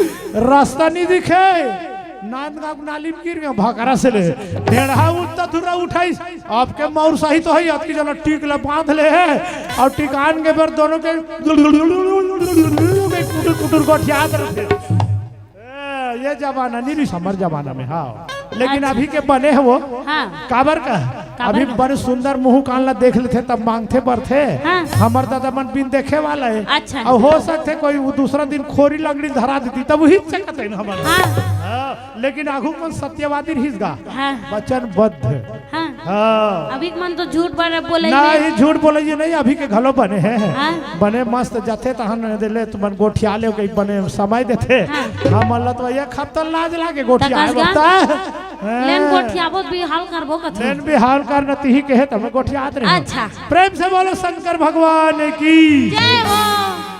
रस्ता नहीं दिखे। नांदगांव के नाली में गिर गए भकरा से ले। ढेड़हा उठता धुरा उठाइस। आपके मउर सही तो है, अतकी जना टीक ले बांध ले हे। अउ टिकान के बेर दोनों के कुटुर कुटुर गोठियात रथे। ए, ये जमाना नहीं रिस हमर जमाना में, हाँ। लेकिन अच्छा। अभी के बने हे वो। हाँ। काबर का? काबर अभी का? बने सुंदर मुंह कान ला देख लेथे तब मांगथे बरथे। हाँ। हमर दादा मन बिन देखे वाला हे। अच्छा। अउ हो सकथे कोई वो दूसरा दिन खोरी लंगड़ी धरा देती तब वही चकत है ना हमर। हाँ। हाँ। लेकिन आघू मन सत्यवादी रहिस गा। हाँ। वचनबद्ध। हाँ। हाँ। अभी के मन तो झूठ बोल, बोले ही नहीं। नहीं, झूठ बोले ही नहीं, अभी के घलो बने हैं। हाँ। बने मस्त जाथे तहन दे ले, तुमन गोठिया ले, कहीं बने समय देथे। हाँ। हमन ला तो एक हफ्ता लाज लागे गोठिया तकस गा। बता। हाँ। लेन गोठियाबो बिहाल करबो कथो। लेन बिहाल कर न तिही कहे तब गोठियात रहे। अच्छा। प्रेम से बोलो शंकर भगवान की। जय हो।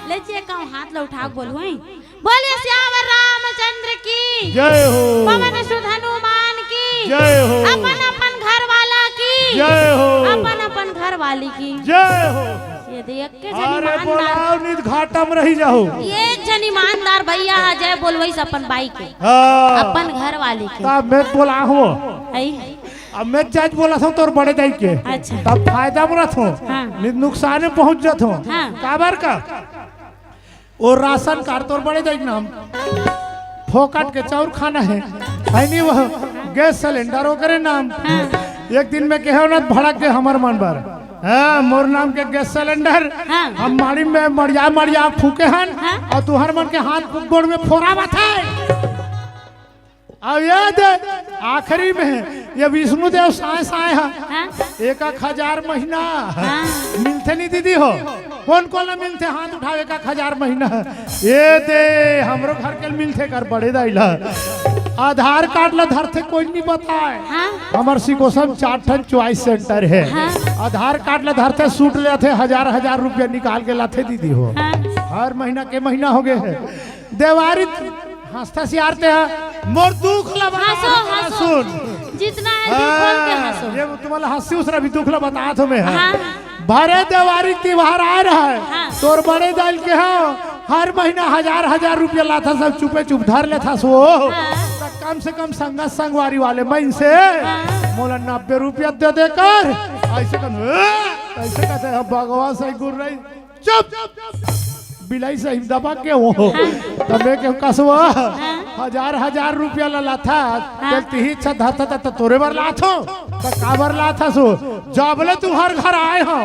ले जे कहूँ हाथ ला उठा के बोलू, हैं? बोलिए सियावर रामचंद्र की। जय हो। पवन सुत हनुमान की। जय हो। अपन अपन घर वाला की। जय हो। अपन अपन घर वाली की। जय हो। ये देख के जन अरे ईमानदार। बोलाओ नित घाटा में रही जाओ। ये जन ईमानदार भैया आ जाए बोलवई से अपन बाई के। हाँ। अपन घर वाली के। तब मैं बोला हूँ। आई। अब मैं जज बोला था तोर बड़े दाई के। अच्छा। तब फायदा में रहत हूँ। हाँ। नित नुकसान में पहुँच जात हूँ। हाँ। काबर का? वो राशन कार्ड तोर बड़े दाई के नाम, फोकट के चाउर खाना है, है नी वो गैस सिलेंडर ओकरे नाम। हाँ। एक दिन में कहे ना भड़क के हमर मन बर, हाँ, मोर नाम के गैस सिलेंडर, हाँ। हम माड़ी में मड़िया मड़िया फूके हन, हाँ। और तुहर मन के हाथ गोड़ में फोरा बथे। अब ये दे, आखिरी में ये विष्णु देव साय साय है। हाँ? एक एक हजार महीना हाँ। मिलथे नहीं दीदी हो? कौन कौन ला मिलथे? हाथ उठाओ, एक एक हजार महीना। ये दे, हमरो घर के मिलथे कर बड़े दाई ला। आधार कार्ड ला धरथे कोई नहीं बताए। हाँ? हमर सिकोसम चार ठन चॉइस सेंटर है। हाँ? आधार कार्ड ला धरथे, सूट लेथे, हजार हजार रुपया निकाल के लाथे दीदी हो। हाँ? हर महीना के महीना हो गए है। देवारी हंसता सियारते हैं, मोर दुख ला बना हंसो, हंसो। सुन। जितना है दिल खोल के हाँ, हंसो। ये तुम्हारा हंसी उसरा भी दुख ला बता तो मैं हाँ। हाँ। भरे देवारी तिहार आ रहा है। हाँ। तोर बड़े दाई के हाँ, हर महीना हजार हजार रुपया लाथा सब चुपे चुप धर लेथा सो। हाँ। तो कम से कम संगत संगवारी वाले मन से हाँ। मोला नब्बे रुपया दे दे कर। ऐसे कर, ऐसे कहते हैं भगवान से गुर रही। चुप। बिलाई सही दबा के वो। हाँ। तबे के कसवा। हाँ। हजार हजार रुपया ला लाथा। हाँ। चल तिही छा धाता ता तोरे बर लाथो। त काबर लाथा सो? जबले तुहर घर आए हो।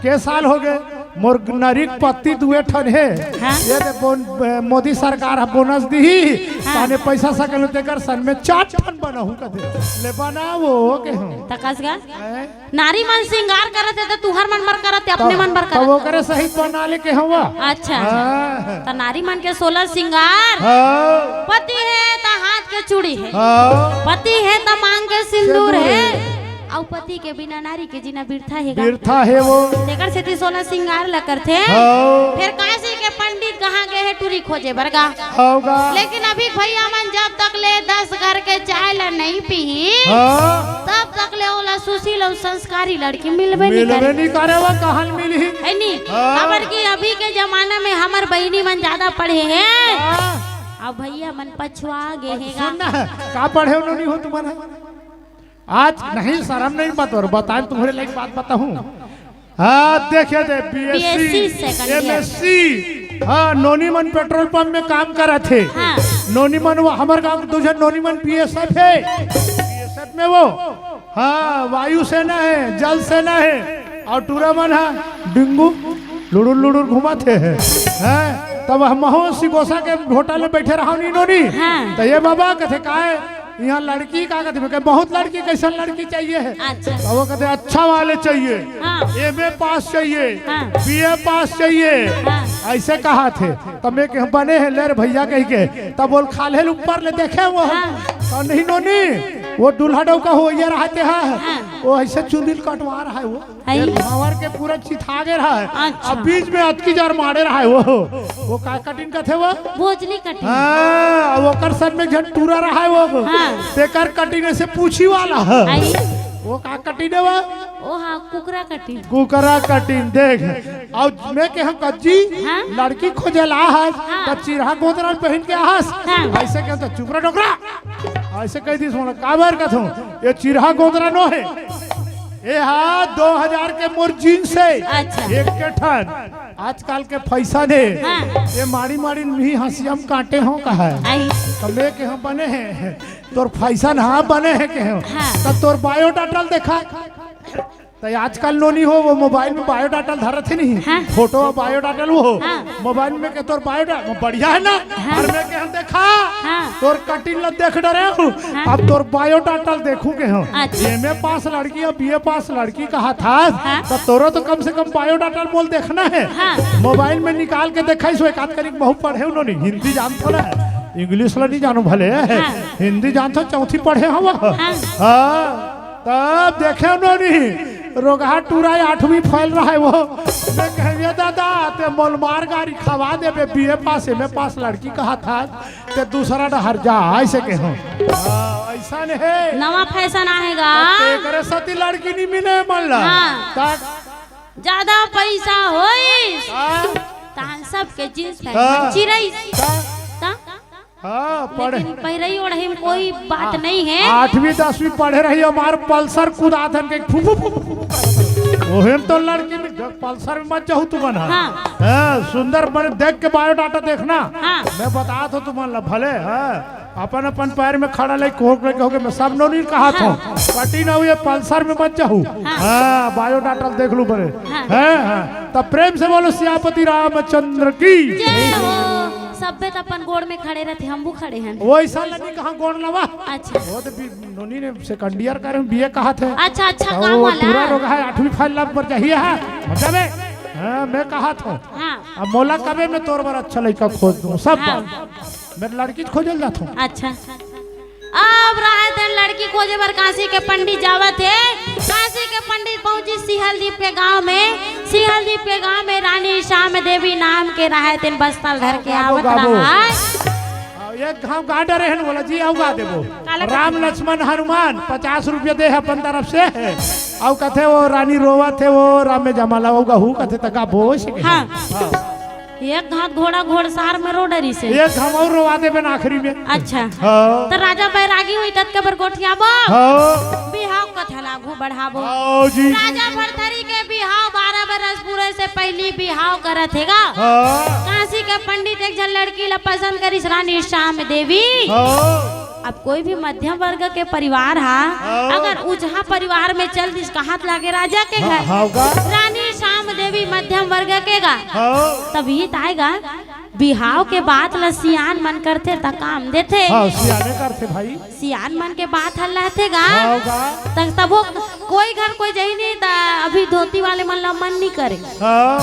के साल हो गए? मोर नरिक पत्ती दुए ठन हे। हाँ। ये दे बोन-, मोदी सरकार ह बोनस दिही। हाँ। ताने पैसा सकल तेकर सन में चार ठन बनाहूं कथे। ले बनाओ के हूं। तकस गा? हैं? नारी मन सिंगार करत हे, त तुहर मन बर करत हे, अपने तब, मन बर तब करत हे। ओकरे सहित बना ले के हवा। अच्छा। हाँ। त नारी मन के सोलह सिंगार। हाँ। पति हे त हाथ के चूड़ी हे। हाँ। पति हे त मांग के सिंदूर सिंदूर हे। हे। अउ पति के बिना नारी के जीना बिरथा हे गा। बिरथा हे वो। तेकर सेती सोलह सिंगार ल करथे। हाँ। फेर काशी के पंडित कहाँ गए हे टूरी खोजे बर गा। होगा। लेकिन अभी भैया मन जब तक ले दस घर के चाय ला नहीं पीही, हाँ। तब तक ले ओला सुशील अउ संस्कारी लड़की मिलबे नहीं मिलबे करे। नहीं करे, वो कहाँ मिलही? है नी? हाँ। काबर कि अभी के जमाना में हमर बहिनी मन ज्यादा पढ़े हे। हाँ। अब भैया मन पछुआ गे हे गा। सुन ना, का पढ़े हो नहीं हो तुम्हारा? आज नहीं, शर्म नहीं मत करो, बताएं तुम्हारे लिए एक बात बताऊं। हाँ, देखे दे, BSc, BSc second year। MSc. हाँ, नोनी मन पेट्रोल पंप में काम करत हे। हाँ। नोनी मन वो हमर गांव के दो झन नोनी मन बीएसएफ हे। बीएसएफ में वो, हाँ, वायुसेना हे, जल सेना हे, और टूरा मन हा डिंगू लुड़ुर लुड़ुर घुमत हे। हैं? तब हम हो सिकोसा के होटल में बैठे रहा नी नोनी। हाँ। तो ये बाबा कथे काय यहाँ लड़की का कहते, मैं कहे, बहुत लड़की, कैसन लड़की चाहिए है? अच्छा। तो वो कहते, अच्छा वाले चाहिए, हाँ। एमए पास चाहिए, हाँ। बीए पास चाहिए, हाँ। ऐसे कहा थे। तब मैं कहे, बने हैं ले रे भैया कही के। तब बोल, खाले ऊपर ले देखे वो, हाँ। तो नहीं नोनी, वो दूल्हा डौका हो ये रहते हैं, हाँ। वो ऐसे चुंदिल कटवा रहा है वो। हई। ये भावर के पूरा चिथा गे रहा है। अच्छा। अब बीच में अतकी जार मारे रहा है वो। वो का कटिंग का थे वो? भोजली कटिंग। हाँ, अब ओकर सर में झन टूरा रहा है वो। हाँ। तेकर कटिंग ऐसे पूछी वाला है। हई। वो का कटिंग है वो? ओ हाँ, कुकरा कटिंग। कुकरा कटिंग, देख। और मैं के हम कज्जी, हाँ? लड़की खोजे ला है, हाँ। तो चिरहा गोदरा पहन के आहस। हाँ। ऐसे के तो चुप रह डोकरा। ऐसे कह दी, सुन, काबर का थो? ये चिरहा गोदरा नो है। ए हा, दो हजार के मोर जींस हे। अच्छा। एक के ठन। आजकल के फैशन हे। हाँ। ये माड़ी माड़ी नहीं हंसियम काटे हो कहा है। आई। तो मैं के हम बने हैं। तोर फैशन हाँ बने है के हो। हाँ। तो तोर बायोडाटा ल देखा। त आजकल नोनी हो, वो मोबाइल में बायोडाटा धरत हे नहीं, हाँ। फोटो बायोडाटा वो हो। हाँ। मोबाइल में के तोर बायोडाटा बढ़िया है ना? हाँ। और मैं के हम देखा, हाँ। तोर कटिंग ला देख डरे हूँ। हाँ। अब तोर बायोडाटा देखूं के हूँ। अच्छा। एमए पास लड़की और बीए पास लड़की कहा था, हाँ। तो तोरो तो कम से कम बायोडाटा मोल देखना है। हाँ। मोबाइल में निकाल के देखा, इसो एक आध कनिक बहुत पढ़े उन्होंने, हिंदी जानथो ना, इंग्लिश ला नहीं जानो भले, हाँ। हिंदी जानथो, चौथी पढ़े हवा। हाँ। हाँ। तब देखे नोनी, रोगहा टूरा आठवीं फैल रहा है वो। मैं कहे, "ये दादा, ते मोल मार गारी खवा देबे, बीए पास, एमए पास लड़की कहा था, ते दूसरा डहर जा," ऐसे के हो। हाँ, ऐसा नहीं है। नवा फैशन आएगा। तेकरे सती लड़की नहीं मिले मन ला। हाँ। तक ज्यादा पैसा होइस। हाँ। तहान सबके जींस पैंट हाँ। चिरइस। हाँ। ता? हाँ, पढ़े। लेकिन पहिरई ओढ़ई में कोई बात आ, नहीं है। आठवीं दसवीं पढ़े रही, हमार पल्सर कुदात हन के फु, फु, फु, फु, फु, ओहे में तो लड़की में जब पल्सर में मत जाहू तुमन, हाँ। हाँ। हाँ, सुंदर बने देख के बायोडाटा देखना। हाँ। मैं बतात हो तुमन ला भले, हाँ। अपन अपन पैर में खड़ा ले कोहक ले कहोगे, मैं सब नोनी कहा था। हाँ। पटी ना हुई पल्सर में मत जाहू। हाँ। हाँ, बायोडाटा देख लू बने। हाँ। हाँ, हाँ। तब प्रेम से बोलो सियापति रामचंद्र की। जय हो। सब्बे त अपन गोड़ में खड़े रहते, हम वो खड़े हैं। वो ऐसा लगी कहाँ गोड़ लवा? अच्छा। वो तो बी-, नोनी ने सेकंड ईयर करे, बीए कहा थे। अच्छा, अच्छा, तो काम वो वाला। पूरा रोग है, आठवीं फैल लब पर चाहिए है। मतलब है? हाँ, मैं कहा था। हाँ। अब मोला कबे मैं तोर बर अच्छा लड़का खोज दूँ, सब हाँ। बात। मैं लड़की खोजल जाता हूँ। अच्छा। अब राहत दिन लड़की खोजे बर काशी के पंडित जावत हे। काशी के पंडित पहुंची सिहल दीप के गांव में। सिहल दीप के गांव में रानी श्याम देवी नाम के राहत दिन बस्ता ल धर के आवत रहा है। एक घाव गा डरे हन, बोला जी, अउ गा देबो। काला राम कथे? लक्ष्मण हनुमान पचास रुपया दे हे अपन तरफ से। अउ कथे वो रानी रोवत हे, वो राम में जमाला, अउ गा हूँ कथे त गा बोस के। हाँ। हाँ। एक घात घोड़ा घोड़सार में रो डरिस हे। एक घाव अउ रोवा देबे ना आखिरी में। अच्छा। हाँ। त राजा बैरागी हुई तत के बर गोठियाबो। हाँ। बिहाव कथा लागू बढ़ाबो। हाँ जी। राजा भरथरी के बिहाव बारह बरस पूरे से पहिली बिहाव करत हे गा। हाँ। काशी के पंडित एक झन लड़की ला पसंद करिस, रानी श्याम देवी। हाँ। अब कोई भी मध्यम वर्ग के परिवार हा, हाँ। अगर उजहा परिवार में चल दिस, कहात लागे राजा के हाँ, घर। हाँ गा। रानी श्याम देवी मध्यम वर्ग के गा। हाँ। तभी त आएगा। बिहाव के बात ल सियान मन करथे त काम देथे। हाँ, सियाने करथे भाई। सियान मन के बात ह लहथे गा। हाँ गा। त तभो कोई घर कोई जही नहीं त अभी धोती वाले मन ला मन नहीं करे। हाँ।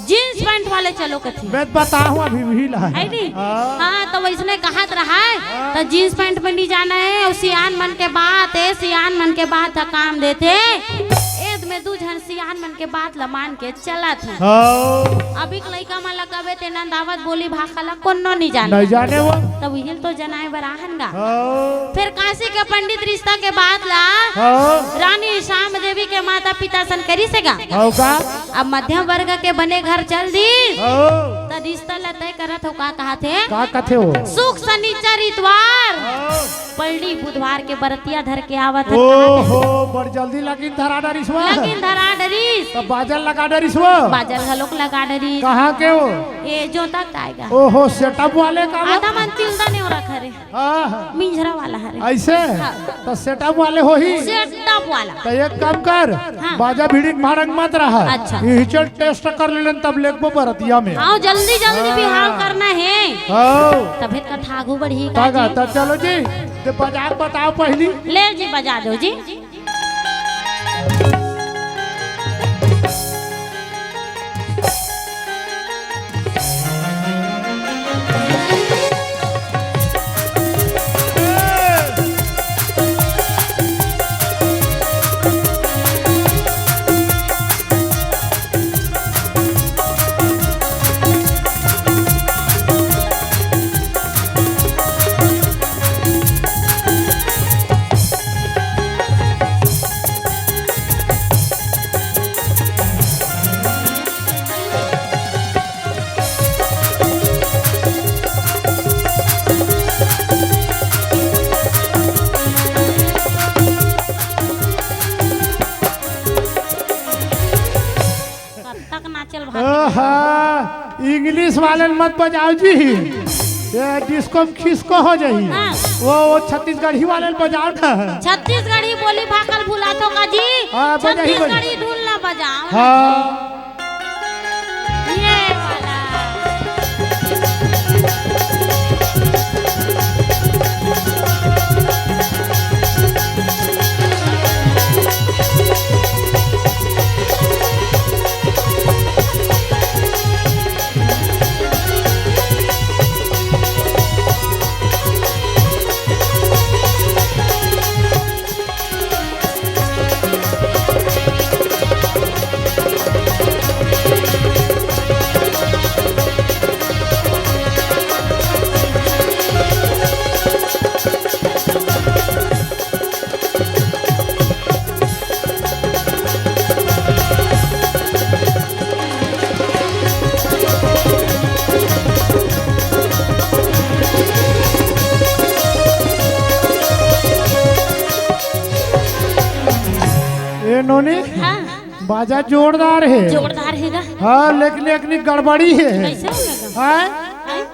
जींस पैंट वाले चलो कथी। मैं बताहूँ अभी भी ला है। है नहीं? हाँ। हाँ, त वैसने कहत रहा है, हाँ। त जींस पैंट में नहीं जाना है, अउ सियान मन के बात है, सियान मन के बात ह काम देथे। एद में दू झन सियान मन के बात ल मान के चलत हे। हाँ। अभी के लइका मन ल कबे ते नंदावत बोली भाखा ल कोनो नहीं जाने। नहीं जाने वो। तब उहिल तो जनाए बर आहन गा। हाँ। फिर काशी के पंडित रिश्ता के बात ला हाँ। रानी श्याम देवी के माता पिता सन करिस हे गा। हाँ का? अब मध्यम वर्ग के बने घर चल दिस। हाँ। त रिश्ता ल तय करत हो का कहाथे? का कथे हो? सुख सनिचर इतवार। हाँ। पलड़ी बुधवार के बरतिया धर के आवत हे। ओहो, बड़ जल्दी लगिन धरा डरिस वा। लगिन धरा डरिस। त बाजल लगा डरिस वा। बाजल घलोक लगा डरिस। कहाँ के हो? ये जोता के आएगा। ओहो, सेटअप वाले का वा? आधा मन तिलदा ने रखा रे। हाँ, हाँ। मिंझरा वाला हरे। ऐसे? हाँ। त सेटअप वाले होही? सेटअप वाला। त एक काम कर, हाँ। बाजा भिड़िक भाड़क मत रहा। अच्छा। यही चल टेस्ट कर लेलन तब लेगबो बरतिया में। हाँ, जल्दी जल्दी हाँ। बिहाव करना है। हाँ। तबे त कथा आगू बढ़ी का तागा, जी। त चलो जी, ते बजा के बताओ पहली। ले जी, बजा दो जी। कब तक नाचल भाभी? आहा, इंग्लिश वाले मत बजाओ जी। ये डिस्को में खिसको हो जाही। हाँ। वो, वो छत्तीसगढ़ी वाले ल बजाओ ना। छत्तीसगढ़ी बोली भाखा ल भुलाथो का जी? हाँ, बजाही, बजाही। छत्तीसगढ़ी धुन ला बजाओ। हाँ। ये वाला। ए नोनी, हाँ। बाजा जोरदार हे। जोरदार हे गा। हाँ, लेकिन एक नी गड़बड़ी हे। कैसे हो गा? हाँ? हैं?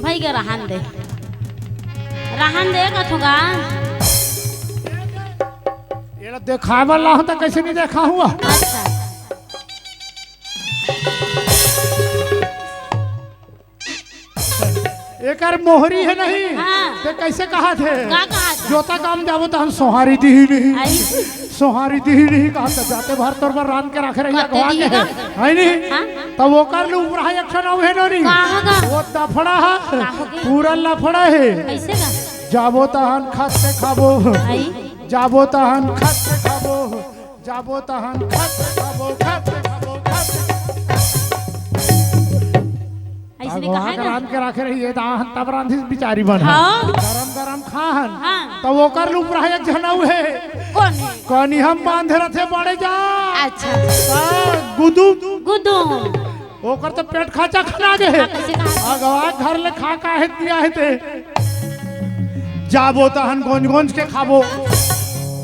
भाई गा, रहन दे, रहन दे कथों गा। एला देखाय बर लाहूं त कैसे नी देखाहूं? अच्छा। एकर मोहरी हे नहीं, हाँ। त कैसे कहत हे? का कहत हे? जोता काम जाबो त हम सोहारी दिही नहीं। आई। सोहारी दिही नहीं कहत हे, जाते भर तोर बर रांध के राखे रही, कते अगवा के दिही हे, का? है नहीं? हाँ। तब ओकर ले ऊपरा एक ठन अउ हे नोनी। कहाँ का? वो दफड़ा हे, कहाँ के? पूरा लफड़ा हे। कैसे का? जाबो तहन खत से खाबो, आई। जाबो तहन खत से खाबो, जाबो तहन खत से खाबो, खत से खाबो, खत से। अइसने अगवा कहे के ना? रांध के राखे रही, ये दहन तब रांधिस बिचारी मन ह। हाँ। गरम गरम खाहन। हाँ। त ओकर ले ऊपरा एक झन अउ हे। कोन हे? कनी हम बांधे रथे बड़े जा। अच्छा। हाँ, गुदुम। गुदुम। ओकर त पेट खाचा खना गे हे। हाँ, कैसे कहा? अगवा घर ले खा का हे दिया हे ते। जाबो तहन गोंज गोंज के खाबो,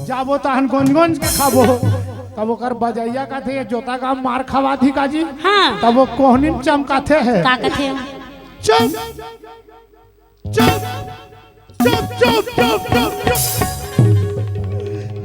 जाबो तहन गोंज गोंज के खाबो। तब ओकर बजैया कथे, "ये जोता का मार खवा दी का जी?" हाँ। तब वो कोहनी में चमकाथे हे। का कथे? चुप, चुप, चुप, चुप, चुप, चुप, चुप।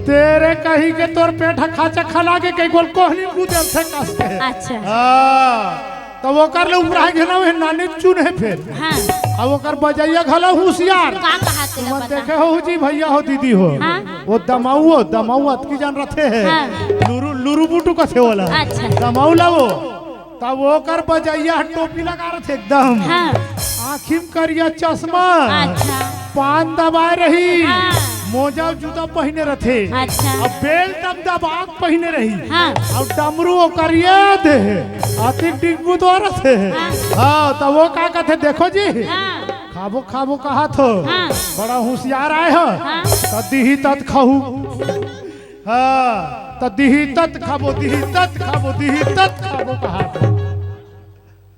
तेरे कहीं के तोर पेट ह खाचा खना गे, कहीं गोल कोहनी में कूदे थे कस के। अच्छा। हाँ। तब ओकर ले ऊपरा एक झन अउ हे, नानी चुन हे फेर। हाँ। अब ओकर बजैया घलो हुसियार। का कहा तेला तुमन बता? देखे हो जी, भैया हो, दीदी हो। हाँ। वो दमाऊ हो, दमाऊ अतकी जान रथे हे। हाँ। लुरु, लुरु बुटु कथे ओला। अच्छा। दमाऊ ला वो। तब ओकर बजैया ह टोपी लगा रथे एकदम। हाँ। आँखी म करिया चश्मा। अच्छा। पान दबाए रही। हाँ। मोजा जूता पहिने रथे। अच्छा। अब बेल्ट म दबा के पहिने रही। हाँ। अब डमरू ओकर ये दे। अतिक डिंगू तो रथे। हाँ। हाँ, त वो का कथे, देखो जी। हाँ। खाबो, खाबो कहत हो। हाँ। बड़ा हुसियार आय हो। हाँ। त दिही तत खाहू। हाँ, त दिही तत खाबो, दिही तत खाबो, दिही तत खाबो कहत हो।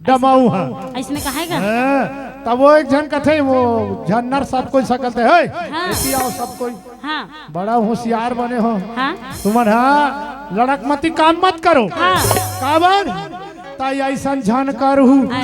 दमाऊ हा। अइसने कहे गा? हाँ, तब वो एक झन कथे, वो झन्नर सब कोई सकल थे, "हे, हाँ। एती आओ सब कोई।" हाँ। बड़ा हुसियार बने हो। हाँ। तुमन हा लड़कमती काम मत करो। हाँ। काबर? ताई अइसन झन करहू। हाँ।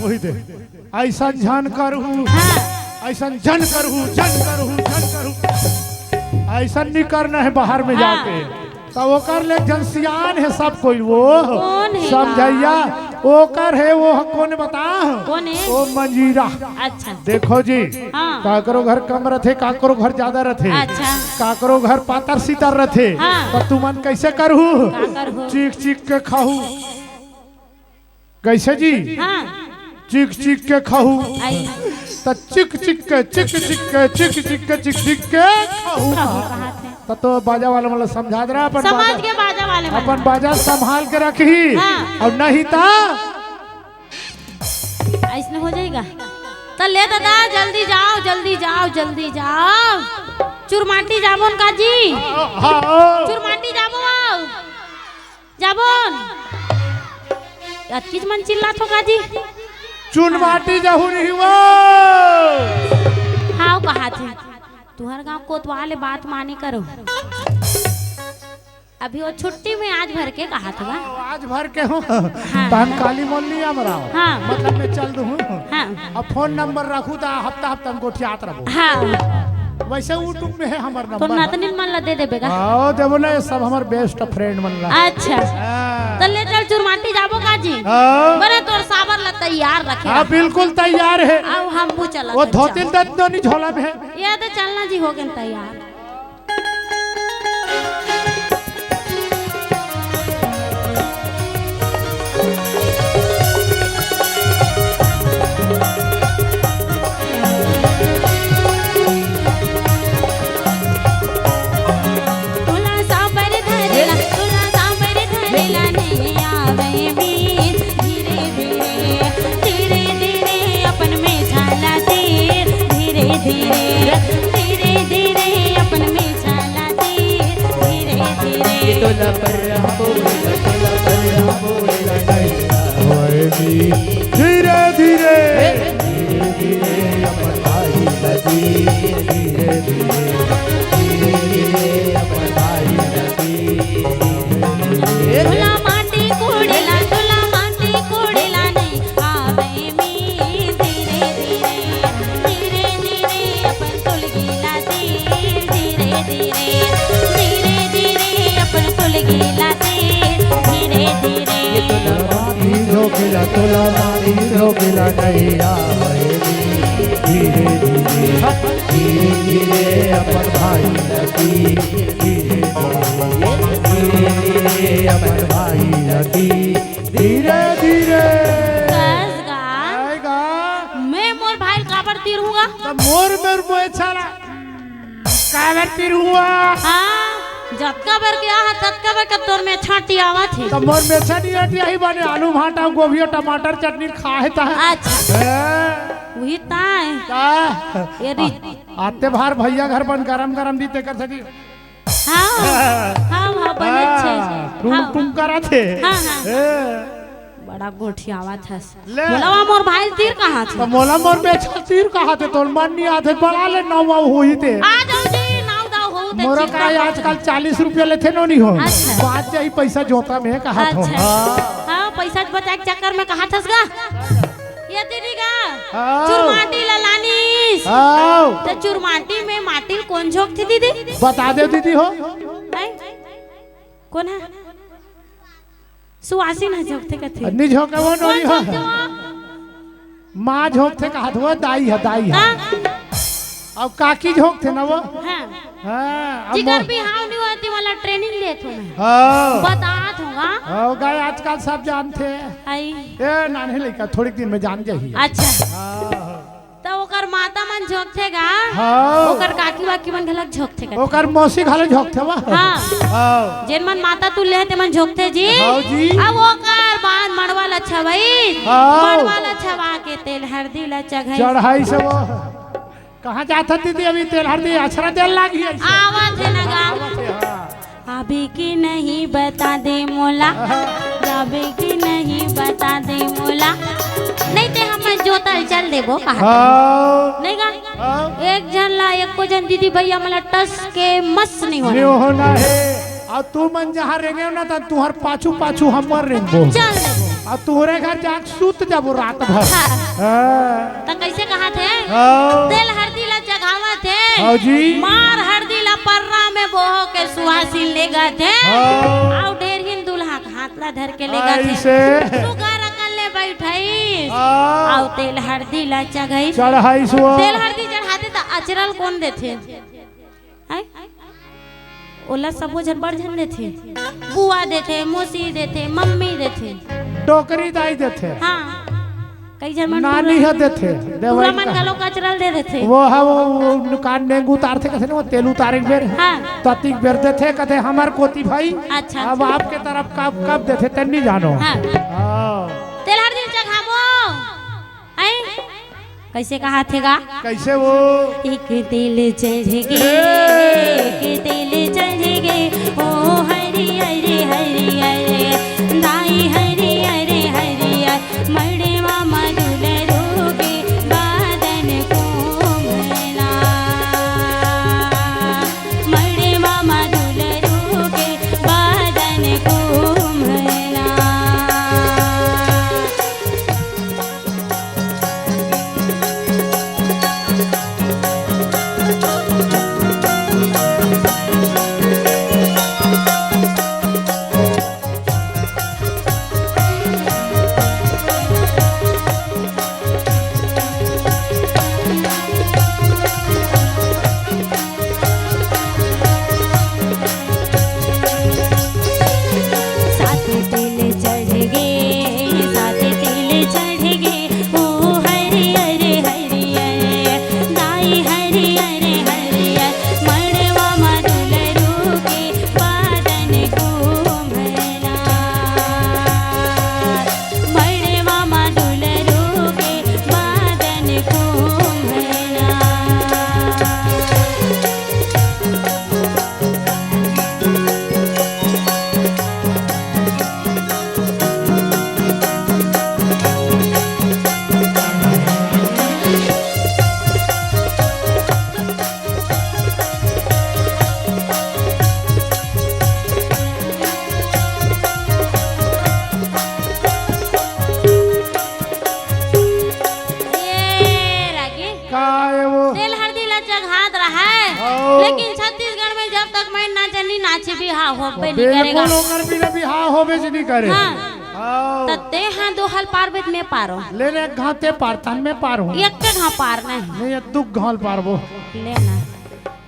वही दे। अइसन झन करहू। हाँ। अइसन झन करहू, झन करहू, झन करहू। अइसन नहीं करना है बाहर में हाँ। जाके। त ओकर ले एक झन सियान हे सब कोई, वो कोन हे समझइया, बा? ओकर हे वो ह-, कोन बता? कोन हे? ओ मंजीरा। अच्छा। देखो जी, हाँ। काकरो घर कम रथे, काकरो घर ज्यादा रथे, अच्छा। काकरो घर पातर सितर रथे, हाँ। त तुमन कैसे करहू? का करहू? चीख चीख के खाहू। कैसे जी? हाँ। चिक चिक के खाहू। आई। त चिक चिक के, चिक चिक के, चिक चिक के, चिक चिक के खाहू। खाहू कहा थे। त तो बाजा वाला मतलब समझा दे रहा अपन समझ बाजा। के बाजा वाले मन। अपन बाजा संभाल के रखी। हाँ। अउ नहीं त अइसने हो जाही गा। त ले दादा, जल्दी जाव, जल्दी जाव, जल्दी जाव। चुरमाटी जाबो न का जी? हाँ, हाँ। चुरमाटी जाबो। जाबोन। अतकीच मन चिल्लात हो का जी? चुनमाटी जहू नहीं हुआ। हाव कहा थे। तुहर गांव कोतवाल हे, बात माने करो। अभी वो छुट्टी में आज भर के कहा था। आज भर के हूँ। हाँ। तहन काली मोल नहीं आमराव। हाँ। मतलब मैं चल दूँ। हाँ। अब फोन नंबर रखू तो हफ्ता हफ्ता में गोठियात रहबो। हाँ। वैसे YouTube में है हमर तो नंबर। नतनिन मन ला दे देबे का? हाँ, देबो ना, ये सब हमर बेस्ट फ्रेंड मन ला। अच्छा। हाँ। तो ले चल चुरमाटी जाबो का जी? हाँ। बने तोर साबर ला तैयार रखे। हाँ, बिल्कुल तैयार है। अब हम वो चला वो चल, धोतिन चल। दत दोनी झोला में है। ये तो चलना जी हो गए तैयार। तोला साबर धरेला, तोला साबर धरेला, नहीं आवे मीत। धीरे धीरे, धीरे धीरे अपन में झाला तीर। धीरे धीरे, धीरे धीरे अपन में झाला तीर। धीरे धीरे। ये तोला पर हमको, तोला पर हमको लड़ाई होए मीत। धीरे धीरे। धीरे धीरे अपन भाई नदी। धीरे धीरे, धीरे धीरे अपन भाई नदी। तोला माटी कोड़ेला, तोला माटी कोड़ेला नहीं आवे मीत। धीरे धीरे, धीरे धीरे अपन तुलगीला तीर। धीरे धीरे, धीरे धीरे अपन तुलगीला तीर। धीरे धीरे। ये तोला माटी झोंकेला, तोला माटी झोंकेला नहीं आवे मीत। धीरे धीरे, धीरे धीरे अपन भाई नदी। धीरे धीरे, धीरे धीरे अपन भाई नदी। धीरे धीरे। कस गा। आएगा। मैं मोर भाई काबर तीर हूँ गा? तो मोर मेर मोए छाला। काबर तीर हूँ गा? हाँ, जतका बेर के आहा, ततका बेर के तोर में छाटी आवत है। तो मोर में छाटी आटी यही बने आलू भाटा, गोभी और टमाटर चटनी खाए ता। अच्छा। हैं? वही ताए। का? ये री- आ, आते भार भैया घर बन गरम गरम दी तेकर सकी। हाँ, हाँ, हाँ, बने छे। हाँ, टुम हाँ। टुम करा थे। हाँ, हाँ। ए। बड़ा गोठियावत हस। ले। मोला मोर भाई तीर कहा थे। तो मोला मोर बेचा तीर कहा थे, तोर मन नहीं आते, बड़ा ले नाव वाव होई ते। आ जाओ जी, नाव दाव हो ते मोरो चिंता का मत आजकल चालीस रुपया लेथे नो नहीं हो। अच्छा। बात जाई पैसा जोता में कहा थो। अच्छा। हाँ। हाँ, पैसा बचाए के चक्कर में कहा थस गा। ये दीदी का हाँ। चुरमाटी ला लानीस। हाँ। तो चुरमाटी में माटी कोन झोंकथे दीदी? बता दे दीदी हो। हैं? कोन है? सुवासिन ह झोंकथे कथे। नहीं झोंके वो नोनी कौन हो। झोंकथे वो? माँ झोंकथे कहा थो, दाई है, दाई है। हाँ? अब काकी झोंकथे ना वो। हाँ। हाँ, अब जिकर मो- बिहाव नहीं होती वाला ट्रेनिंग लेत हूँ मैं। हाँ। बतात हूँ, हाँ? हो गए, आजकल सब जानथे। आई। ए, नान्हे लइका, थोड़ी दिन में जान जाही। अच्छा। हाँ। त ओकर माता मन झोंकथे गा, हाँ। ओकर काकी वाकी मन घलक झोंकथे कथे। ओकर मौसी घलो झोंकथे वा। हाँ। हाँ। जेन मन माता तुल्य हे, ते मन झोंकथे जी। हाँ जी। अब ओकर बाद मड़वा ल छवाई, हाँ। मड़वा ल छवा के तेल हरदी ल चघाई। चढ़ाई से वो। कहाँ जात हस दीदी? अभी तेल हरदी अछरा देल लागी है। आवत हे ना गा। आवत हे, हाँ। आबे कि नहीं बता दे मोला, जाबे कि नहीं बता दे मोला। नहीं ते हम जोतल चल देबो कहा। हाँ। नहीं गा? हाँ। एक झन ला, एको झन दीदी भैया मला टस के मस नहीं होना। नहीं होना है। अउ तू मन जहाँ रेंगे ना, त तुहर पाछू पाछू हमर रेंगबो। चल देबो। अउ तोहरे घर जाके सूत जाबो रात भर। हाँ। हाँ। त कैसे कहा थे? हाँ। तेल हरदी ला चघावत हे। हाँ जी। मार हरदी ला पर्रा में बोहो के सुहासिन लेगत हे। हाँ। अउ ढेरहिन दूल्हा के हाथ ला धर के लेगत हे। ऐसे। सुग्घर अकन ले बैठाइस। हाँ। अउ तेल हरदी ला चघाइस। चढ़ाइस वो। तेल हरदी चढ़ाथे त अचरा ल कोन देथे? हैं? ओला सबो झन बड़ झन देथे। बुआ देथे, मौसी देथे, मम्मी देथे। डोकरी दाई देथे। हाँ। कई झन मन नानी टूरा ह देथे, टूरा देवई मन का। घलो अचरा ल दे देथे। वो ह, वो, वो कान नेंग उतारथे, कथे न, वो तेल उतारे के बेर। हाँ। ततिक बेर देथे, कथे, "हमर कोती भाई, अच्छा, अब अच्छा। आपके तरफ कब, कब देथे, तेन नहीं जानो।" हाँ। हाँ। तेल हरदी चघाबो। हैं? कैसे कहा थे गा? कैसे वो? एक तेल चढ़ गे, ए! एक तेल चढ़ गे, ओ हरि हरि हरि हरि, दाई हरि हरि हरि हरि, मड़वा म दुलरू के बादन कोमला। मड़वा म दुलरू के बादन बिहाव होबे नहीं करेगा। बिल्कुल ओकर बिना बिहाव होबे जी नहीं करे। हाँ। आओ। त ते हाँ दो हल पारबे त मैं पारो। ले ले, एक घाव ते पार, तहन मैं पार हूँ। एक के घाव पार नहीं। नहीं, ये दू घाव पारबो। ले ना।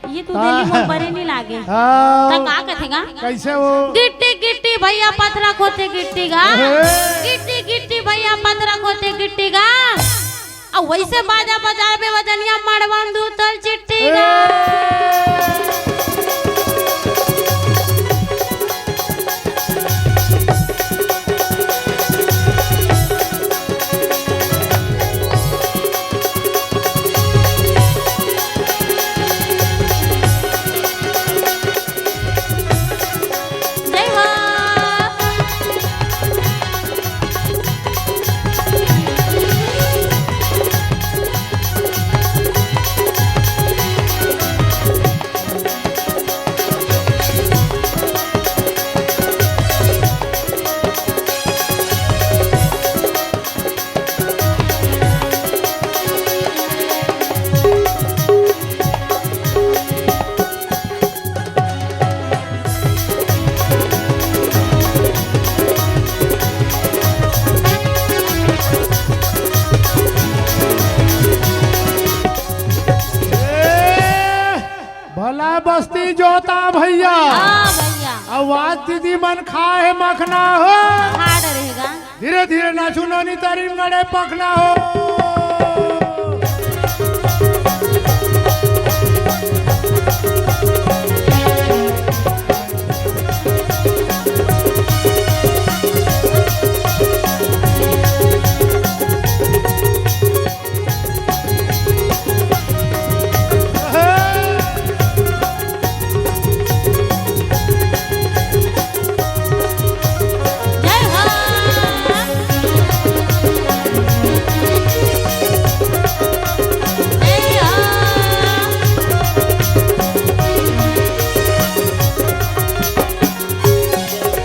ये तू हाँ। दिल्ली में बड़े नहीं लागे। हाँ। त का कथेगा? कैसे वो? गिट्टी गिट्टी भैया पथरा खोदथे गिट्टी गा। हे। गिट्टी गिट्टी भैया पथरा खोदथे गिट्टी गा। अउ वइसे बाजा बजाबे वजनिया मड़वा म दू तल चिट्ठी गा। जय हो। ए, भला बस्ती जोता भैया। हाँ भैया। आवाज दीदी मन खाए मखना हो। खा डरेगा। धीरे धीरे नाचू नोनी तारी म गड़े पखना हो। जय हो। जय हो।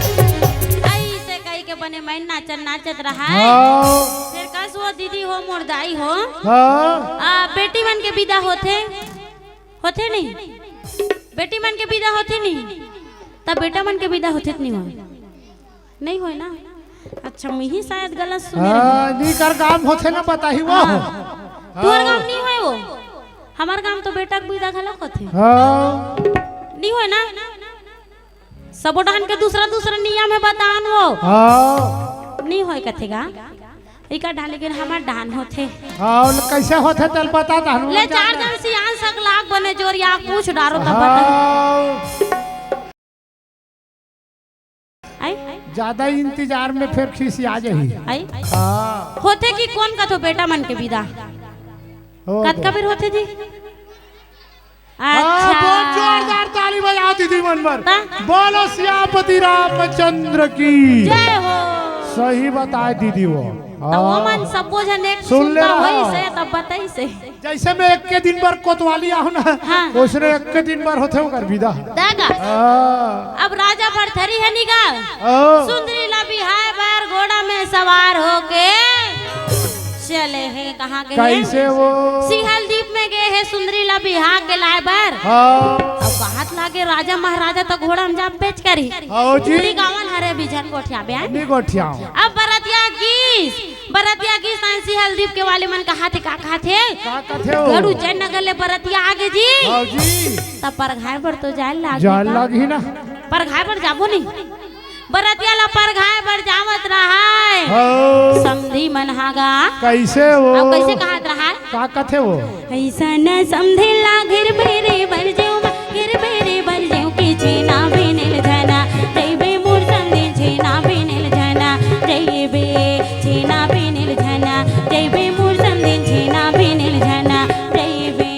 अइसे कहि के बने मैं नाचत नाचत रहा। हाँ। फेर कस वो दीदी हो, मोर दाई हो। हाँ। आ, बेटी मन के बिदा होथे, होथे नहीं? बेटी मन के बिदा होथे नहीं? त बेटा मन के बिदा होथे त नहीं होय? नहीं होय ना? अच्छा, मिही शायद गलत सुने हाँ, रहे। नी कर काम होथे ना, बताही वो। हाँ। तोर हाँ। काम नहीं होय वो, हमर काम तो बेटा के बिदा घलक होथे। हाँ। नहीं होय ना? सबो डहन के दूसरा दूसरा नियम हे, बतान वो। हाँ। नहीं होय कथेगा। इका डाले के हमर डान होथे। हाँ, ले कैसे होथे तेल बता ता हनु ले जान चार ले। जन सियान सकलाक बने जोर या पूछ डारो तब बता। हाँ। आई? ज्यादा इंतजार में फेर खिसिया जाही। आई? हाँ। होथे कि कोन कथो बेटा मन के बिदा? हो कतका गया। बेर होथे जी? हाँ, अच्छा। बहुत जोरदार ताली बजाओ दीदी मन बर। हाँ? बोलो सियापति रामचंद्र की। जय हो। सही बताए दीदी वो। त वो हाँ। मन सबो झन एक सुन ले सुनता रहा। होइस हे, तब बताइस हे। जैसे मैं एक के दिन बर कोतवाली आहूँ ना, हाँ। उसने एक के दिन बर होथे ओकर बिदा। दागा। हाँ। अब राजा भरथरी हे निगा। ओ। सुंदरी ला बिहाय बर घोड़ा में सवार होके चले हे। कहाँ गे हे? कैसे वो? सिहलदीप में गे हे सुंदरी ला बिहा के लाय बर। हाँ। अब कहत लागे राजा महाराजा तो घोड़ा में जाबेच करही। हाँ जी। पूरी गावन हरे बिझन गोठियाबे आय। नहीं गोठियाओ। अब बरतिया गीस, बरतिया गीस, तान सिहलदीप के वाले मन कहत हे, का कहत हे? का कहत हे ओ? गढ़ उज्जैन नगर ले बरतिया आगे जी। हाँ जी। तब परघाय बर तो जाय लागही जाय ना। लागही ना। परघाय बर जाबो नहीं। बरतिया ला परघाय बर जावत रहय। हो। समधी मन हा गा। कैसे वो? अब कैसे कहत रहय? का कथे वो? अइसन समधी ला घेरबे रे बर जेव मा, घेरबे रे बर जेव के छेना बिनेल झना, जइबे मोर समधी छेना बिनेल झना, जइबे छेना बिनेल झना, जइबे मोर समधी छेना बिनेल झना, जइबे।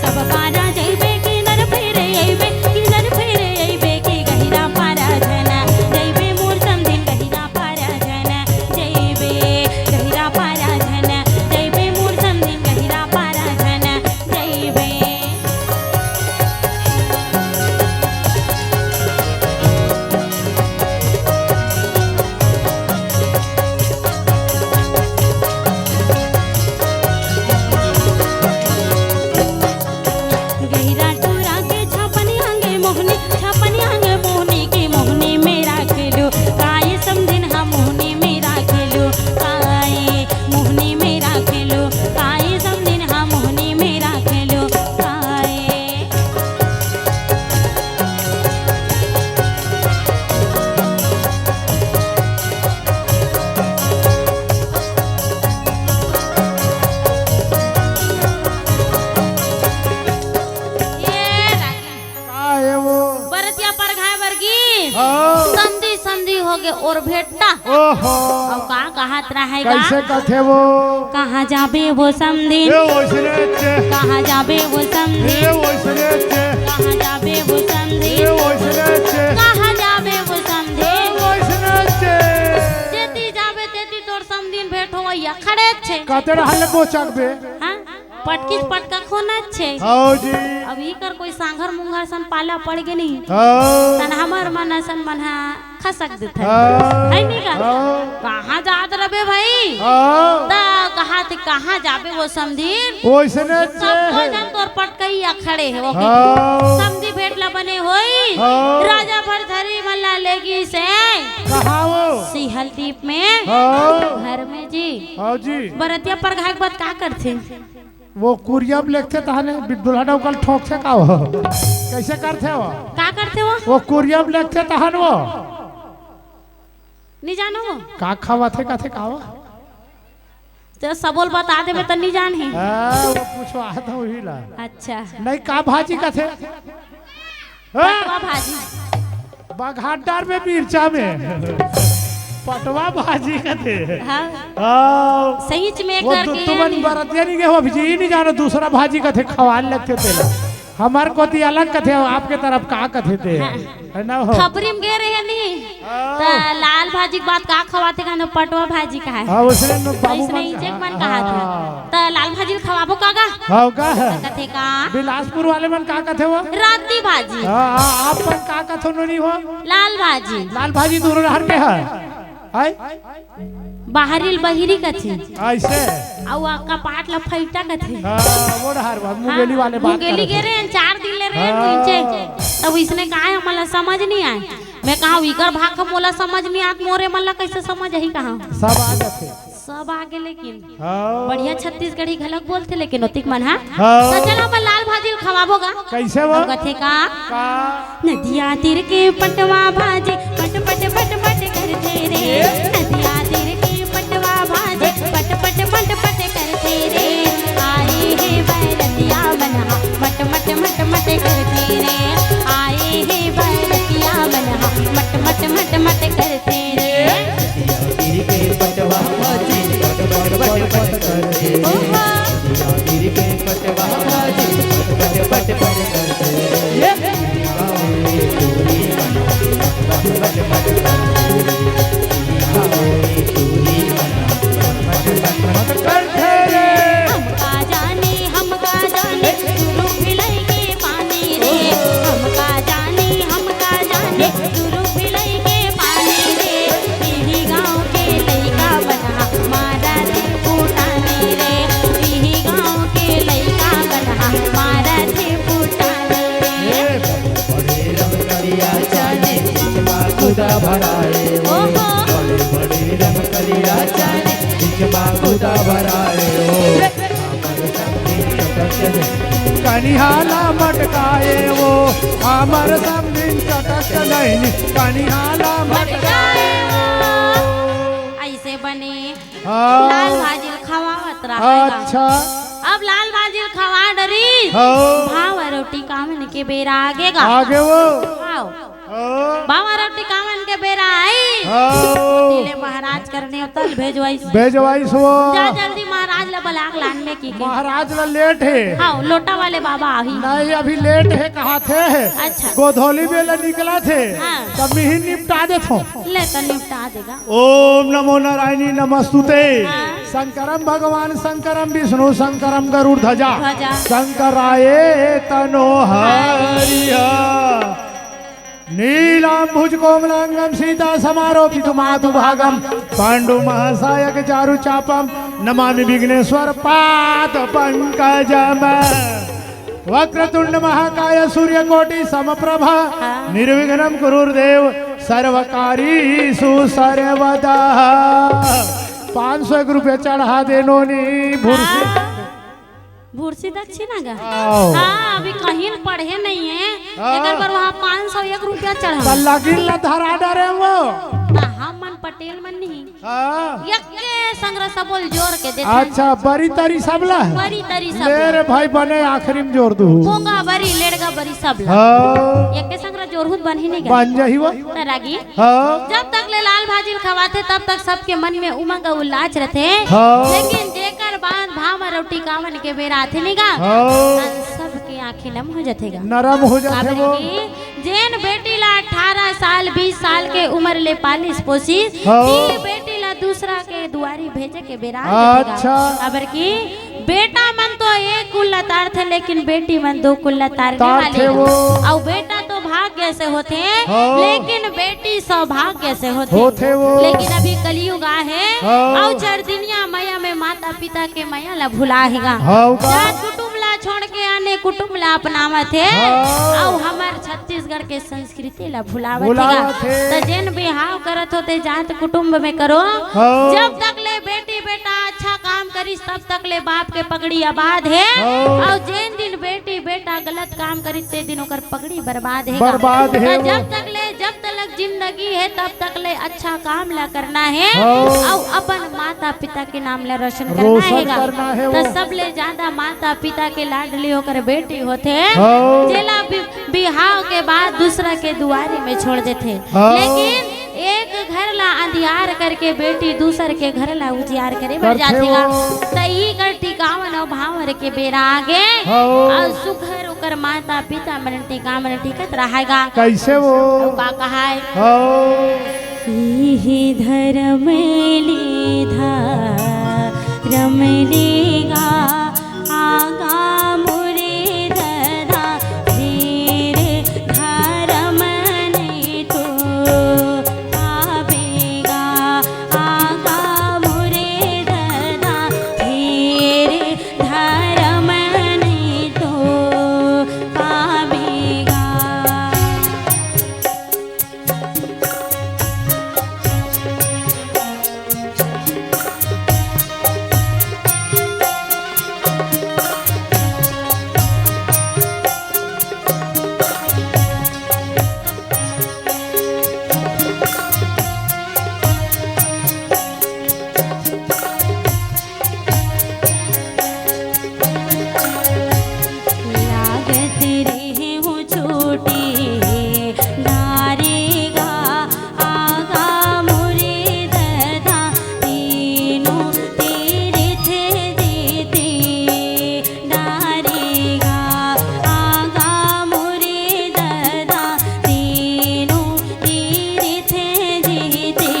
सब पारा जइबे किनर फेरे अइबे, किनर फेरे अइबे कि गहिरा पारा झना, जइबे मोर भेंटता। ओहो। अउ का कहत रहेगा? कइसे कथे वो? कहाँ जाबे वो समधिन? ए, ओइसने चे। कहाँ जाबे वो समधिन? ए, ओइसने चे। कहाँ जाबे वो समधिन? ए, ओइसने चे। कहाँ जाबे वो समधिन? ए, ओइसने चे। जेती जाबे तेती तोर समधिन भेंट होवइया खड़े छे। कते रहले बोचक बे? हाँ? पटकिस पटका खोना छे। हव जी। अब इकर कोई सांघर मुंघर सन पाला पड़ गे नहीं। हव। तन हमर मन असन मन हा खसक देथे। हव। है नहीं का? हव। कहाँ जात रबे भाई? हव। त कहा थे, "कहाँ जाबे वो समधिन?" ओइसने सबको छे। जन तोर पटकइया खड़े हे, वो हव। समधी भेंट ला बने होई। हव। राजा भरथरी मन ला लेगिस हे। कहाँ वो? सिहल दीप में। हव। घर में जी। हव जी। बरतिया परघाय के बाद का करथे? वो कुरिया म लेगथे तहने, बि-, दुल्हन अउ कल ठोकथे का वो? कइसे करथे वो? का करथे वो? वो कुरिया म लेगथे तहन वो। नहीं जानो वो? का खवाथे कथे का वो? त सबो ल बता देबे त नहीं जानही। हाँ, वो पूछो, आ तो वही ला। अच्छा। नहीं, का भाजी कथे? हाँ? पटवा भाजी। बघाट डारबे मिर्चा में। पटवा भाजी कथे। हाँ। हाँ। सहीच में वो करके तु-, तुमन नहीं। बरतिया नहीं गे हो, अभी जी नहीं जानो, दूसरा भाजी कथे, खवाल लगथे तेला। हमर कोती अलग कथे, आपके तरफ का कथे ते? हाँ। है ना हो? खपरी में गे रहे नहीं। हाँ। त लाल भाजी के बात का खवाथे का, पटवा भाजी का है। हाँ, उसने न बाबू अइसने मन, इंचे के मन कहा था। हाँ। त लाल भाजी ल खवाबो का गा? हव का? कथे का? बिलासपुर वाले मन का कथे वो? राती भाजी। हाँ, हाँ, आप मन का कथो नोनी हो? लाल भाजी। लाल भाजी दूर रहर के है। आय? बाहरी ल बहिरी कथे। अइसे? अउ आ कपाट ल फैटा कथे। हाँ, वो रहर बा, हाँ, मुंगेली वाले बात मुंगेली करत गे हे। रहे, चार दिन ले रहे हाँ। नीचे। तब इसने कहा है, मला समझ नहीं आए। मैं कहा, "इकर भाखा मोला समझ नहीं आत, मोरे मन ला कइसे समझ आही?" कहा। सब आ जाथे। सब आगे लेकिन हाँ। बढ़िया छत्तीसगढ़ी घलक बोलथे लेकिन ओतिक मन हा। हाँ। त चलो अपन लाल भाजी ल खवाबो गा। कइसे वो? अउ कथे का? का? नदिया तीर के पटवा भाजी पट पट पट पट करथे रे। नदिया तीर के पटवा भाजी पट पट पट पट करथे रे। आए हे बरतिया मन हा मट मट मट मट करथे रे। आए हे बरतिया मन हा मट मट मट मट करथे रे। नदिया तीर के पटवा भाजी पट पट पट पट करथे। ओहो। नदिया तीर के पटवा भाजी पट पट पट पट करथे। ये गाँव में चोरी मना पट पट पट करथे। गाँव में चोरी मना पट पट पट पट करथे रे। हमका जाने, हमका जाने, गुरु भिलाई के पानी रे। हमका जाने, हमका जाने, गुरु भिलाई के पानी रे। इही गाँव के लइका मन हा मारथे फुटानी रे। इही गाँव के लइका मन हा मारथे फुटानी रे। ए, बड़े रमकलिया चानी, बीच मा गुदा भराए ओ। ओहो। बड़े बड़े रमकलिया चानी, बीच मा गुदा भराए ओ। कनिहा ला मटकाए वो, हमर समधिन चटक नहीं, कनिहा ला मटकाए वो। अइसे बने हाँ। लाल भाजी ल खवावत रहा। अच्छा। अब लाल भाजी ल खवा डरी। हाँ। भाव रोटी कामन के बेरा आगे गा। आगे वो। आओ। हाँ। बाबा रोटी कामन के बेरा आई। हाँ। तिले महाराज करने उतल भेजवाइस। भेजवाइस वो। जा जल्दी महाराज ला बलाक लान में की के। महाराज ला लेट हे। हाँ, लोटा वाले बाबा आही। नहीं, अभी लेट हे, कहा थे। अच्छा। गोधौली बेला निकला थे। हाँ। तब मिही निपटा देथो। ले त निपटा देगा। ओम नमो नारायणी नमस्तुते। हाँ। शंकरम भगवान शंकरम विष्णु शंकरम गरुड़ ध्वजा। ध्वजा। शंकराय तनो हरिया। नीलाम्बुज कोमलांगम सीता समारोपित मातु भागम पांडु महासायक चारु चापम नमामि विघ्नेश्वर पाद पंकजम। वक्रतुंड महाकाय सूर्यकोटि समप्रभा हाँ। निर्विघ्नं कुरुर्देव सर्वकार्येषु सर्वदा। पाँच सौ एक रुपया चढ़ा दे नोनी भुरसी। हाँ। भुरसी दक्षिणा गा? आओ। हाँ, अभी कहीं पढ़े नहीं है। हाँ। एकर बर वहाँ पाँच सौ एक रुपया चढ़ा। त लगिन ला धरा डरे वो। त हम मन पटेल मन नहीं। हाँ। एक के संघरा सबो ल जोर के देथे। अच्छा, बरी तरी सबला हे? बरी तरी सबला। ले रे भाई, बने आखिरी में जोर दू। पोंगा बरी, लेड़गा बरी सबला। हाँ। एके संघरा जोरहू त बनही नहीं गा। बन जाही वो। त रागी। हाँ। जब तक ले लाल भाजी ल खवाथे, तब तक सबके मन में उमंग अउ उल्लास रथे। हाँ। लेकिन जेकर बाद भांवर अउ टिकावन के बेरा आथे नहीं गा, हाँ। तब सबके आंखें नम हो जाथे गा। नरम हो जाथे काबर वो। कि जेन बेटी ला अठारह साल, बीस साल के उमर ले पालिस पोसिस, हाँ। ती बेटी ला दूसरा के दुआरी भेजे के बेरा आथे गा। अच्छा। काबर कि बेटा मन तो एक कुल ला तारथे, लेकिन बेटी मन दो कुल ला तारने तारथे वाली। वो। अउ बेटा तो भाग्य से होथे, हाँ। लेकिन बेटी सौभाग्य से होथे। होथे वो। लेकिन अभी कलयुग आहे, हाँ। अउ चरदिनिया मया में माता पिता के मया ला भुला हे गा। हाँ, का? जात कुटुम ला छोड़ के आने कुटुम ला अपनावत हे, हाँ। अउ हमर छत्तीसगढ़ के संस्कृति ला भुलावत हे गा। भुलावत हे। त जेन बिहाव करत हो ते जात कुटुम में करो। हाँ। जब तक ले बेटी बेटा अच्छा काम करिस, तब तक ले बाप के पगड़ी आबाद हे। हाँ। अउ जेन दिन बेटी बेटा गलत काम करिस, ते दिन ओकर पगड़ी बर्बाद हे गा। बर्बाद हे त वो। जब तक ले, जब तक जिंदगी हे, तब तक ले अच्छा काम ला करना हे। हाँ। अउ अपन माता पिता के नाम ला रोशन करना रोशन हे गा। करना हे त वो। सबले ज्यादा माता पिता के लाडली ओकर बेटी होथे, हाँ। जेला बि-, बिहाव के बाद दूसरा के दुआरी में छोड़ देथे। हाँ। लेकिन एक घर ला अंधियार करके बेटी दूसर के घर ला उजियार करे बर करथे जाथे गा। वो। त इही कर टिकावन अउ भांवर के बेरा आगे। हाँ। अउ सुघर ओकर माता पिता मन टिकावन टिकत रहे गा। कइसे वो? अउ का कहाय? हाँ। इही धरम ले धरम ले गा, आगा मोरे ददा, फेर धरम नइ तो पाबे गा, आगा मोरे ददा, फेर धरम नइ तो पाबे गा। लागत रेहे हूँ छोटे डारे गा, आगा मोरे ददा तीनों तीरथ देते डारे गा, आगा मोरे ददा तीनों तीरथ देते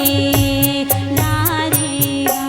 डारे गा।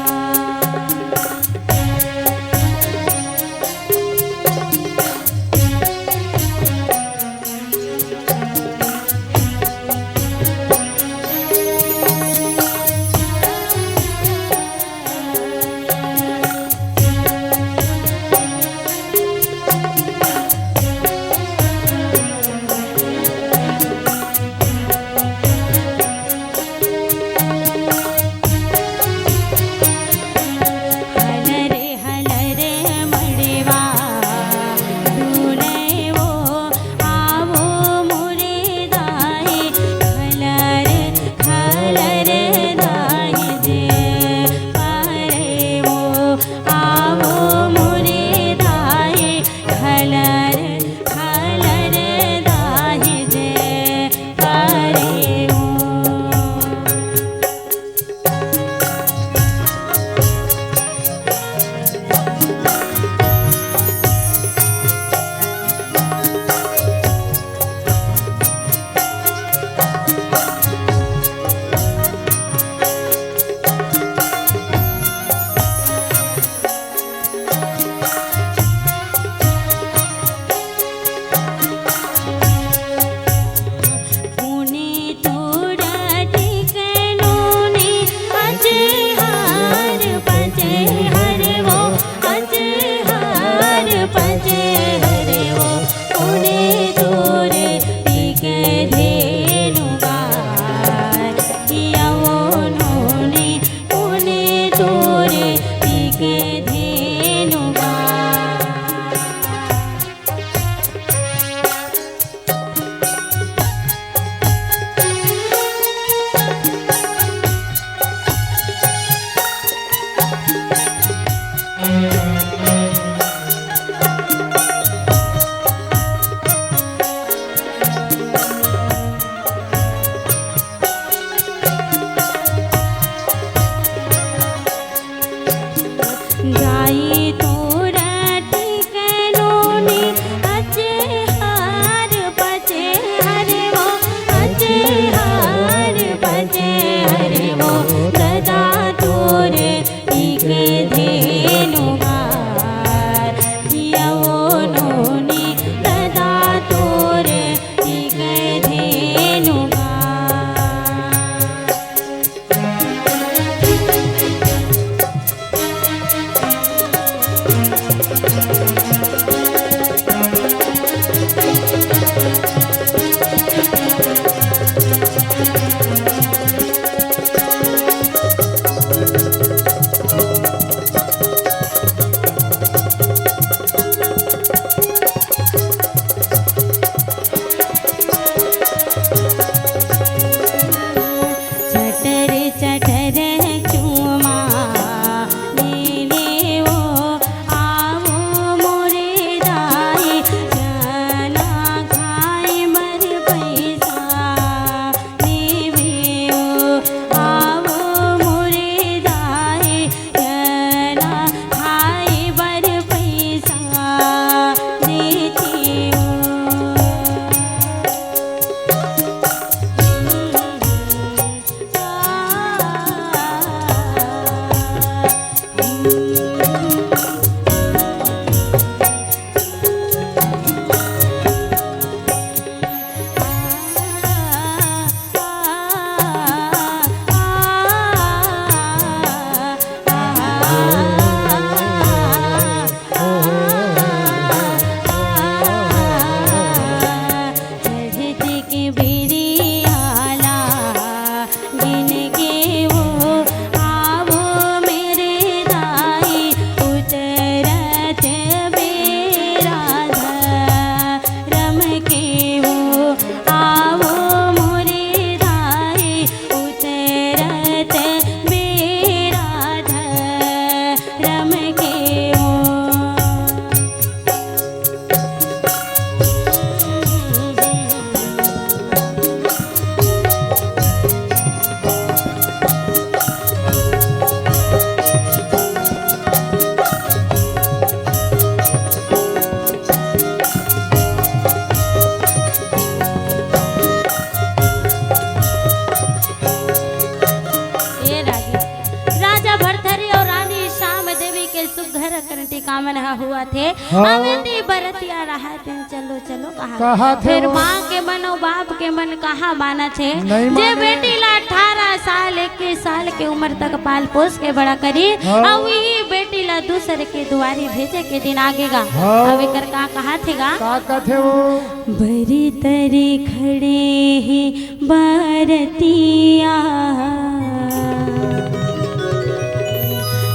अकन टिकामन ह हुआ थे। हाँ। अवेंदी बरतिया रहा तेन चलो चलो कहा। कहा थे फिर वो। माँ के मन अउ बाप के मन कहाँ माना थे। नहीं जे माने। बेटी ला अठारह साल, इक्कीस साल के उम्र तक पाल पोस के बड़ा करी। हाँ। अउ यही बेटी ला दूसर के दुआरी भेजे के दिन आगे गा। हाँ। अब एकर का कहा थे गा? का कथे वो? बरी तरी खड़े हे बरतिया,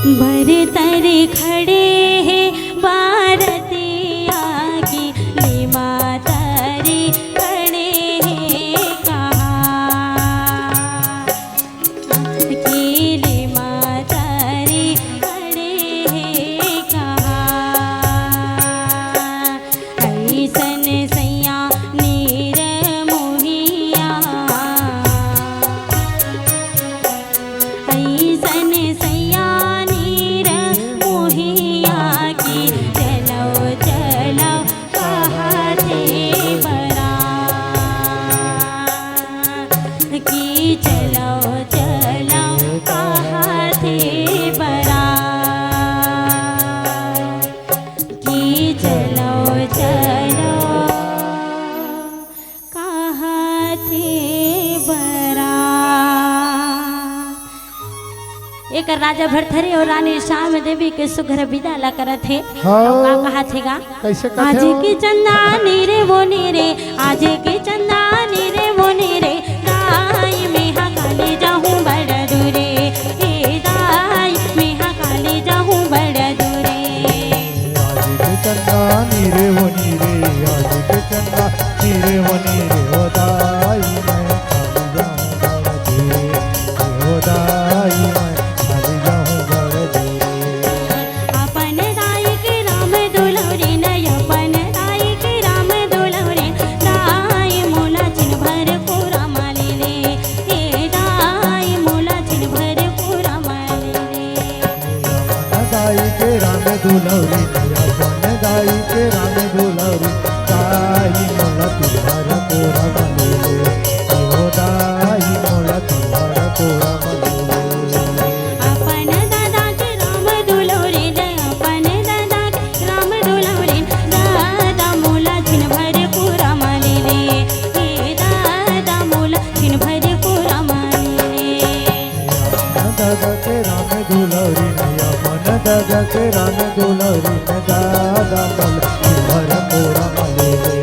बरी तरी खड़े हे बरतिया की, लीमा तरी खड़े हे कहा। की लीमा तरी खड़े हे कहा। अइसन सैया नीर मोहिया, अइसन सैया नीर मोहिया की, चलो चलो कहा थे बरा, की चलो चलो कहा थे बरा, की चलो चलो कहा थे बरा। एकर राजा भरथरी अउ रानी श्याम देवी के सुघर बिदा ला करत हे। हाँ। अउ का कहा थे गा? कैसे आज कथे हो? के चंदा नी रे वो नी रे, आज के चंदा नी रे वो नी रे, दाई में हा काली जाहूँ बड़ दूरे, ए दाई में हा काली जाहूँ बड़ दूरे। आज के चंदा नी रे वो नी रे, आज के चंदा नी रे वो नी रे, ओ दाई मैं काली जाहूँ बड़ दूरे, ओ दाई मैं काली जाहूँ बड़ दूरे। अपन दाई के राम दुलौरी न, अपन दाई के राम दुलौरी, दाई मोला छिन भर कोरा मा ले ले, ए दाई मोला छिन भर कोरा मा ले ले। अपन दाई के राम दुलौरी, अपन दाई के राम दुलौरी, दाई मोला तिहार कोरा मा ले ले, ओ दाई मोला तिहार कोरा मा ले ले। अपन दादा के राम दुलौरी रे, अपन दादा के राम दुलौरी, दादा मोला छिन भर कोरा मा ले ले, हे दादा मोला छिन भर कोरा मा ले ले। अपन दादा के राम दुलौरी ने, अपन दादा के राम दुलौरी ने, दादा मोला छिन भर कोरा मा ले ले,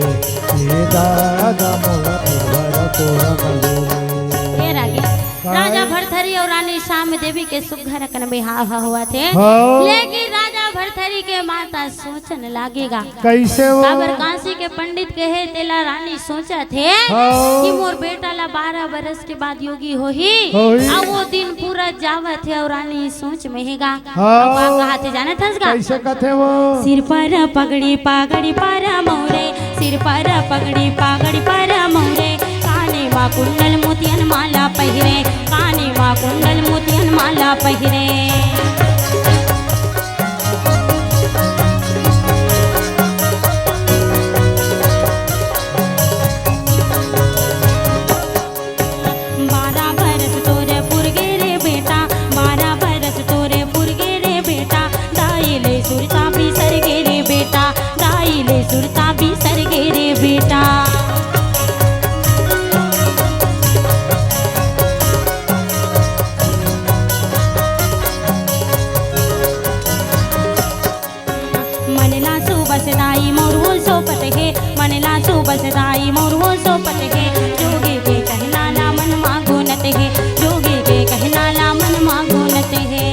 हे दादा मोला छिन भर कोरा मा ले ले। हे रागी, का राजा है? भरथरी अउ रानी श्याम देवी के सुघर अकन बिहाव ह होवत हे। हाँ। लेकिन राजा भरथरी के माता सोचन लागे गा। कैसे वो? काबर काशी के पंडित कहे तेला रानी सोचत हे हाँ। कि मोर बेटा ला बारह बरस के बाद योगी होही। होही। अउ वो दिन पूरा जावत हे अउ रानी सोच में हे गा। हाँ। अउ का कहा थे जानत हस गा? कैसे कथे वो? सिर पर पगड़ी, पगड़ी पर मौरे, सिर पर पगड़ी, पगड़ी पर मौरे, काने मा कुंडल मोतियन माला पहिरे, काने मा कुंडल मोतियन माला पहिरे। बारह बरस तोरे पुर गे रे बेटा, बारह बरस तोरे पुर गे रे बेटा, दाई ले सुरता बिसर गे रे बेटा, दाई ले सुरता बिसर गे रे बेटा। मन ला सुबस दाई मोर वो सोपत हे, मन ला सुबस दाई मोर वो सोपत हे, जोगी के कहना ला मन मा गुनत हे, जोगी के कहना ला मन मा गुनत हे।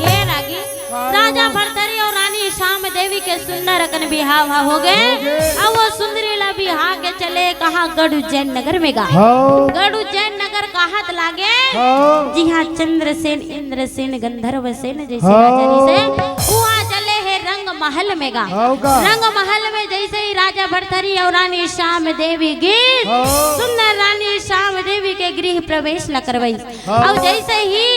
ये रागी हाँ। राजा भरथरी अउ रानी श्याम देवी के सुंदर अकन बिहाव ह होगे। होगे। अउ वो सुंदरी ला बिहा के चले कहाँ? गढ़ उज्जैन नगर में गा। हाँ। गढ़ उज्जैन नगर कहात लागे। हाँ। जिहाँ चंद्रसेन, इंद्रसेन, गंधर्व सेन जैसे हाँ। राजा रिहिसे, उहाँ चले हे रंग महल में गा। हाँ गा। रंग महल में जैसे ही राजा भरथरी अउ रानी श्याम देवी गीस। हाँ। सुंदर रानी श्याम देवी के गृह प्रवेश ला करवाइस। हाँ। अउ जइसे ही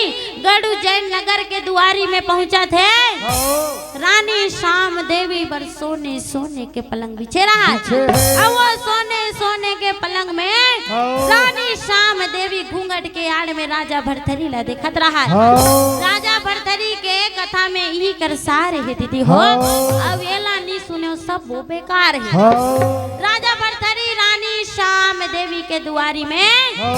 गढ़ उज्जैन नगर के दुआरी में पहुंचत हे, हाँ। रानी श्याम देवी बर सोने सोने के पलंग बिछे रहय। बिछे हे। अउ वो सोने सोने के पलंग में हाँ। रानी श्याम देवी घूंघट के आड़ में राजा भरथरी ला देखत रहय। हाँ। राजा भरथरी के कथा में इही कर सार हे दीदी हो। हाँ। अउ एला नी सुनेव, सब वो बेकार हे। हाँ। राजा भरथरी रानी श्याम देवी के दुआरी में हाँ।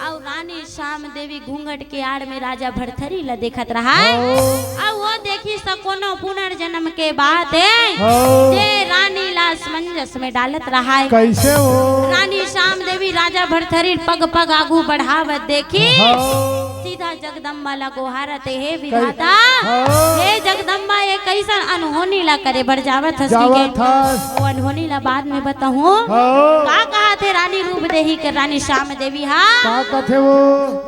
अउ रानी श्याम देवी घूंघट के आड़ में राजा भरथरी ला देखत रहय। हाँ। अउ वो देखिस त कोनो पुनर्जन्म के बात हे, हाँ। जे रानी ला असमंजस में डालत रहय। कइसे हो? रानी श्याम देवी राजा भरथरी पग पग आगू बढ़ावत देखिस। हाँ। सीधा जगदम्बा ला गोहारत हे, "हे विधाता, हाँ। हे जगदम्बा, ये कइसन अनहोनी ला करे बर जावत हस?" जावत हस। वो अनहोनी ला बाद में बताहूं। हाँ। का कहत हे रानी रूप देही के रानी श्याम देवी हा? का कथे वो?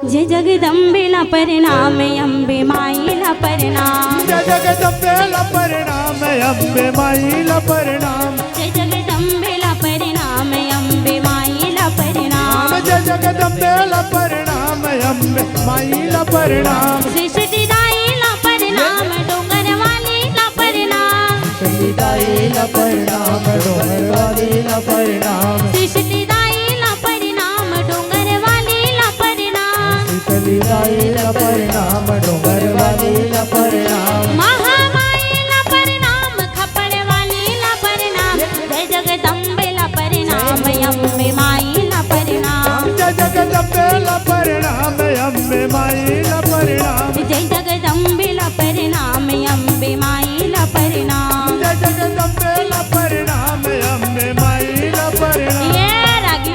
जय जगदम्बे ला प्रणाम, अम्बे माई ला प्रणाम। जय जगदम्बे ला प्रणाम, अम्बे माई ला प्रणाम। जय जगदम्बे ला प्रणाम, अम्बे माई ला प्रणाम। जय जगदम्बे ला प्रणाम, अम्बे माई ला प्रणाम। सृष्टि दाई ला प्रणाम, डोंगर वाली ला प्रणाम। सृष्टि दाई ला प्रणाम, डोंगर वाली ला प्रणाम। सृष्टि दाई ला प्रणाम, डोंगर वाली ला प्रणाम। सृष्टि दाई ला प्रणाम, डोंगर वाली ला प्रणाम। महामाई ला प्रणाम, खपड़ वाली ला प्रणाम। जय जगदम्बे ला प्रणाम, अम्बे माई ला प्रणाम। जय जगदम्बे ला प्रणाम, अम्बे माई ला प्रणाम। जय जगदम्बे ला प्रणाम, अम्बे माई ला प्रणाम। जय जगदम्बे ला प्रणाम, अम्बे माई ला प्रणाम। ये रागी।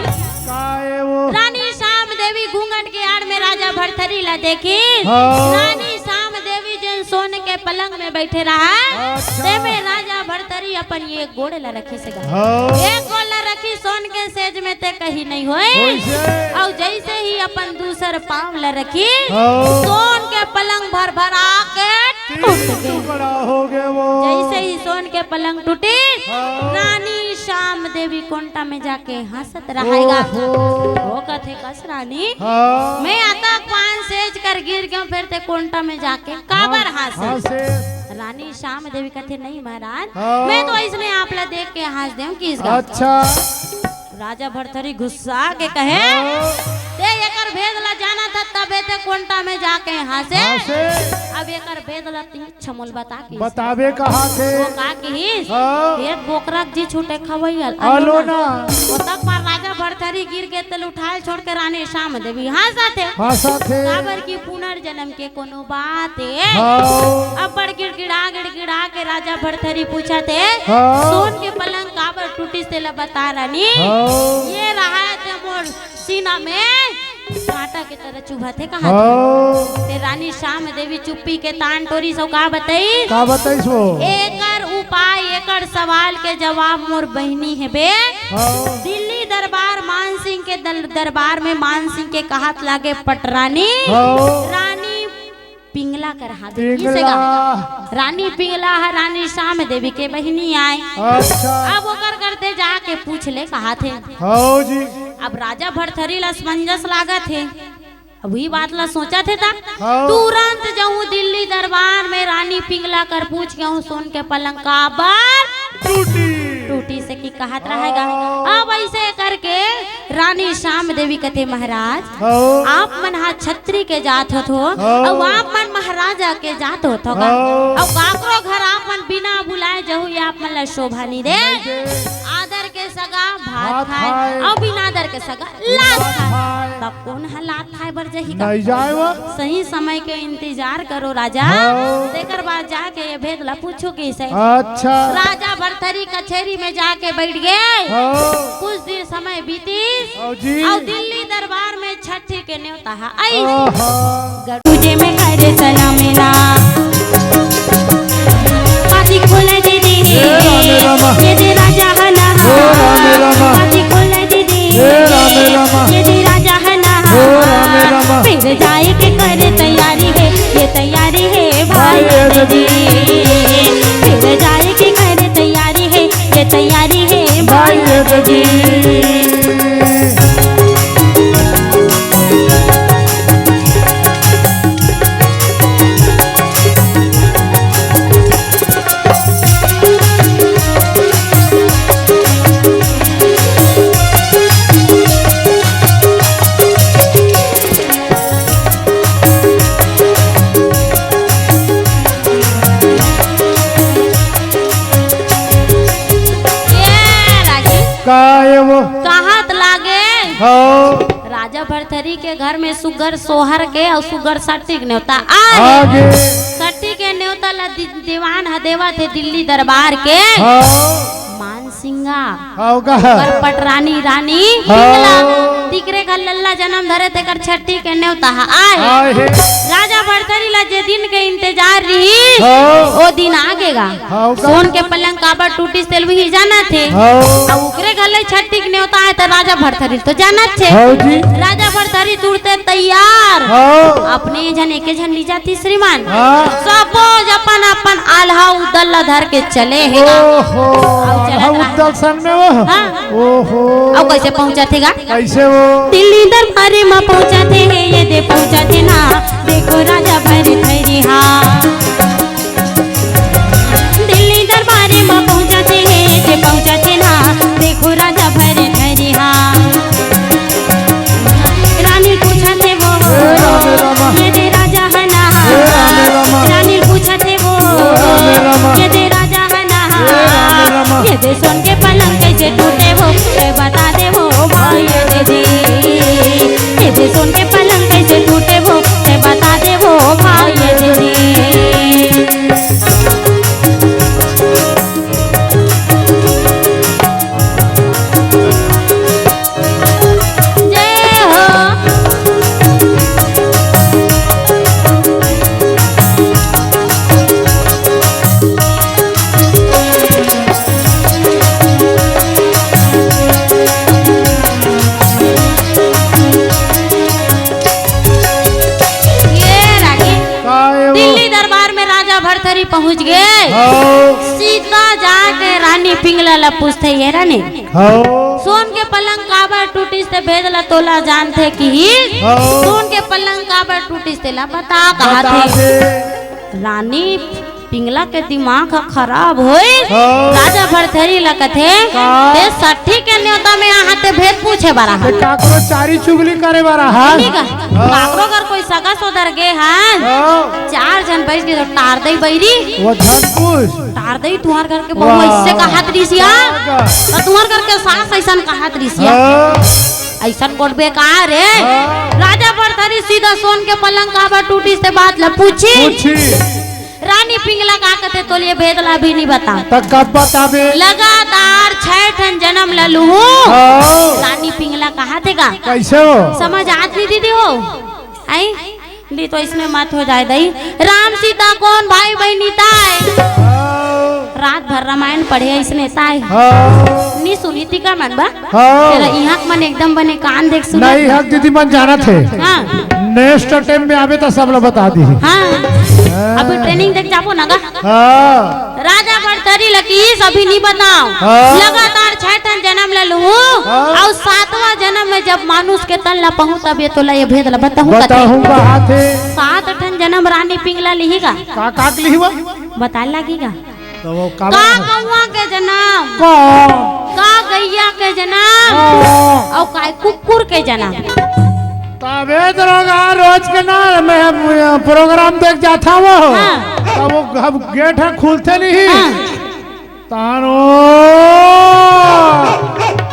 काय वो? रानी श्याम देवी घूंघट के आड़ में राजा भरथरी ला देखिस। हाँ। रानी श्याम देवी जेन सोन के पलंग में बइठे रहय, अच्छा। तेमे राजा भरथरी अपन ये गोड़ ला रखिस गा। हाँ। ये गोड़ ला रखिस सोन के सेज में, ते कहीं नहीं होय। होइसे। अउ जइसे ही अपन दूसर पांव ला रखिस, हाँ। सोन के पलंग भरभरा के तीन टूट गे। टुकड़ा हो गे वो। जइसे ही सोन के पलंग टूटिस, हाँ। रानी श्याम देवी कोंटा में जाके हंसत रहय गा। ओहो। वो कथे, "कस रानी, हाँ। मैं अतक पान सेज कर गिर गेंव, फेर ते कोंटा में जाके काबर हाँ, हंसे?" हंसे। रानी श्याम देवी कथे, "नहीं महाराज, हाँ। मैं तो अइसने आप ला देख के हंस देंव किस गा।" अच्छा। राजा भरथरी गुस्सा के कहे, हाँ। "ते एकर भेद ला जानत हस, तभे ते कोंटा में जाके हंसे। हंसे। अब एकर भेद ला तीन छमुल बता किस।" बताबे कहाथे। वो का किहिस? हाँ। "ये बोकरा के जी छूटे खवई आलो ना।" ओतक पार राजा भरथरी गिर गे, तेला उठाय ल छोड़ के रानी श्याम देवी हंसत हे। हंसत हे। काबर कि पुनर्जन्म के कोनो बात हे। हाँ। अब्बड़ गिड़गिड़ा, गिड़गिड़ा के राजा भरथरी पूछत हे, हाँ। "सोन के पलंग काबर टूटिस, तेला बता रानी।" हाँ। ये रहय ते मोर सीना में कांटा के तरह चुभत हे, कहा हाँ। ते रानी श्याम देवी चुप्पी के तान टोरिस अउ का बताइस? का बताइस वो? एकर उपाय, एकर सवाल के जवाब मोर बहिनी हे बे। हाँ। दिल्ली दरबार मान सिंह के दल-, दरबार में मान सिंह के कहत लागे पटरानी। हाँ। रानी पिंगला कर हाथ पिंगला। रानी पिंगला ह रानी श्याम देवी के बहिनी आय। अच्छा। अब ओकर करते जाके पूछ ले कहाथे। हाँ जी। अब राजा भरथरी ल असमंजस लागत हे। अब उही बात ला सोचत हे ता हाँ। तुरंत जाहूं दिल्ली दरबार में रानी पिंगला कर पूछ के आहूं सोन के पलंग काबर टूटी। टूटी से कि कहत रहेगा। हाँ। अब अइसे करके रानी श्याम देवी कथे, महाराज, हाँ। आप मन हा छत्री के जात होत हो, हाँ। अउ आप मन महाराजा के जात होत हो का? हाँ। अउ काकरो घर आप मन बिना बुलाए जहू, ये आप मन ला शोभा नहीं दे। नहीं दे। आदर के सगा भात भात खाए, खाए। अउ बिना आदर के सगा लात लात खाए। खाए। तब कोन ह लात खाए बर जही का? नहीं जाए वो। सही समय के इंतजार करो राजा। हाँ। तेकर बाद जाके ये भेद ला पूछो कइसे। अच्छा। राजा भरथरी कचेरी में जाके बैठ गे। हाँ। कुछ दिन समय बीतिस। हाँ जी। अउ दिल्ली दरबार में छठी के न्योता ह आइस। आहा। तुझे मैं करे सलामी ना। आँखी खोले दीदी। ए रामे रामा। ये दे राजा है ना। ओ रामे रामा। आँखी खोले दीदी। ए रामे रामा। ये दे राजा है ना। ओ रामे रामा। फिर जाए के करे तैयारी है, ये तैयारी है भाई भाई जी। जी। फिर जाए के करे तैयारी है, ये तैयारी है ये रागी का ये वो? कहत लागे। हाँ। राजा भरथरी के घर में सुग्घर सोहर के अउ सुग्घर सट्ठी के नेवता आगे। आगे। सट्ठी के नेवता ला दि-, दीवान ह देवत हे दिल्ली दरबार के। हाँ। मान सिंगा। हाँ, का? ओकर पटरानी रानी हाँ। पिंगला। तिकरे घर लल्ला जन्म धरे तेकर सट्ठी के नेवता ह आए। आए हे। राजा भरथरी ला जे दिन के इंतजार रही, हाँ। ओ दिन आगे गा। हाँ, का? सोन के पलंग काबर टूटिस तेला भी जानत हे। हाँ। अउ ओकरे घर ले सट्ठी के नेवता आए त राजा भरथरी तो जानत हे। हाँ जी। राजा भरथरी तुरते तैयार। हाँ। अपने झन एके झन ली जाती श्रीमान। हाँ। सबो अपन अपन आल्हा उदल ला धर के चले हे गा। ओहो, अउ चलत आल्हा रहा। उदल सन में वो। हाँ। ओहो। अउ कइसे पहुंचत हे गा? कइसे वो? दिल्ली दरबार म पहुंचत हे, ये दे पहुंचत हे ना, देखो राजा भरथरी हा। दिल्ली दरबार म पहुंचत हे, ये दे पहुंचत हे ना, देखो राजा भरथरी हा। रानी पूछत हे वो, ए रामे रामा। ये दे राजा है ना। ए रामे रामा। रानी पूछत हे वो, ए रामे रामा। ये दे राजा है ना। ए रामे रामा। ये दे सोन के पलंग कइसे टूटे वो, ते बता दे वो भाई ये दे जी। ये दे सोन के पलंग कइसे टूटे वो, ते बता दे वो भाई ये दे जी। जय हो। ये रागी। का ये वो? दिल्ली दरबार में राजा भरथरी पहुंच गे। हाँ। सीधा जाके रानी पिंगला ला पूछथे, ये रानी, हाँ। सोन के पलंग काबर टूटिस ते भेद ला तोला जानथे कि हाँ। सोन के पलंग काबर टूटिस तेला बता, कहा बता थे। दे। रानी पिंगला के दिमाग ह खराब होइस। हाँ। राजा भरथरी ला कथे, का? ते सट्ठी के नेवता में आहा ते भेद पूछे बर आहा। ते काकरो चारी चुगली करे बर आहा। ठीक है? हाँ। काकरो घर कोई सगा सोदर गे हन। हाँ। चार झन बइठ गे तो टार दई बइरी। वो झन पूछ। टार दई तुंहर घर के बहू वाह। अइसे कहत रिहिस या। वाह। अउ तुंहर घर के सास अइसन कहत रिहिस या। हाँ। अइसन गोठ बेकार हे। हाँ। राजा भरथरी सीधा सोन के पलंग काबर टूटिस ते बात ला पूछिस। पूछिस। रानी पिंगला का कथे तोला ये भेद ला भी नइ बता। त कब बताबे? लगातार छै ठन जनम ला लूहूं। हाँ। रानी पिंगला कहा थे का? कइसे वो? समझ आत नइ दीदी हो? आई? नी तो इसमें मत हो जाए दई। राम सीता कोन भाई बहिनी ताय? हाँ। रात भर रामायण पढ़े इसने ताय। हाँ। नी सुनी ती का मन बा? हाँ। तेरा इहाँ के मन एकदम बने कान देख सुना। नहीं, हक दीदी मन जानत हे। हाँ। Next time में आबे त सब ला बता दी। हाँ। हाँ। अभी training देख जाबो ना गा। हाँ। राजा भरथरी ला कहिस अभी नी बताओं। हाँ। लगातार छै ठन जनम ला लूहूं। हाँ। अउ सातवां जनम में जब मानुष के तन ला पाहूं तब ये तोला ये भेद ला बताहूं कथे। बताहूं कहा थे। सात ठन जनम रानी पिंगला लिही गा। का, का के लिही वो? बताए लागी गा। तो वो का का बात? कौवा के जनम? का? का गैया के जनम? का? अउ का कुकुर के जनम? तबे दरोगा रोज के ना मैं program देख जाथा वो। हाँ। तब वो अब gate ह खुलथे नहीं। हाँ। तानो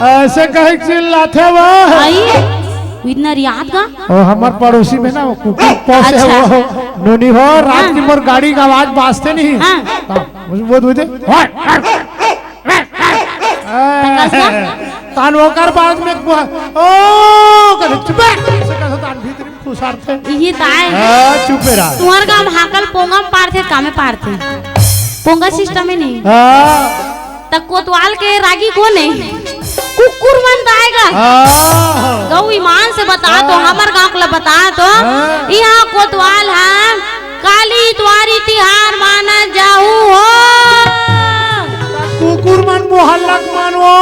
अइसे कहे चिल्लाथे वो। आई, इतना रियात का? ओ हमर पड़ोसी में ना वो कुकुर पोसे अच्छा। वो। नोनी हो, रात हाँ। की मोर गाड़ी का आवाज बाजथे नहीं। हाँ। हाँ, वो दूधे। त कस का? तान ओकर बाद में कुआ, ओ, करे, चुप है। ऐसे कैसे तान भीतर में घुसारथे? इही ताय। हाँ, चुप रहा। तुहर गाँव हाकल पोंगा में पारथे, कामे पारथे। पोंगा system हे नहीं। हाँ। त कोतवाल के रागी कोन हे? कुकुर मन ताय गा। हाँ। गऊ ईमान से बता तो, हाँ। हमर गाँव के ला बता तो। हाँ। इहाँ कोतवाल हे। काली द्वारी तिहार मानत जाहू हो। कुकुर मन मोहल्लक मन वो।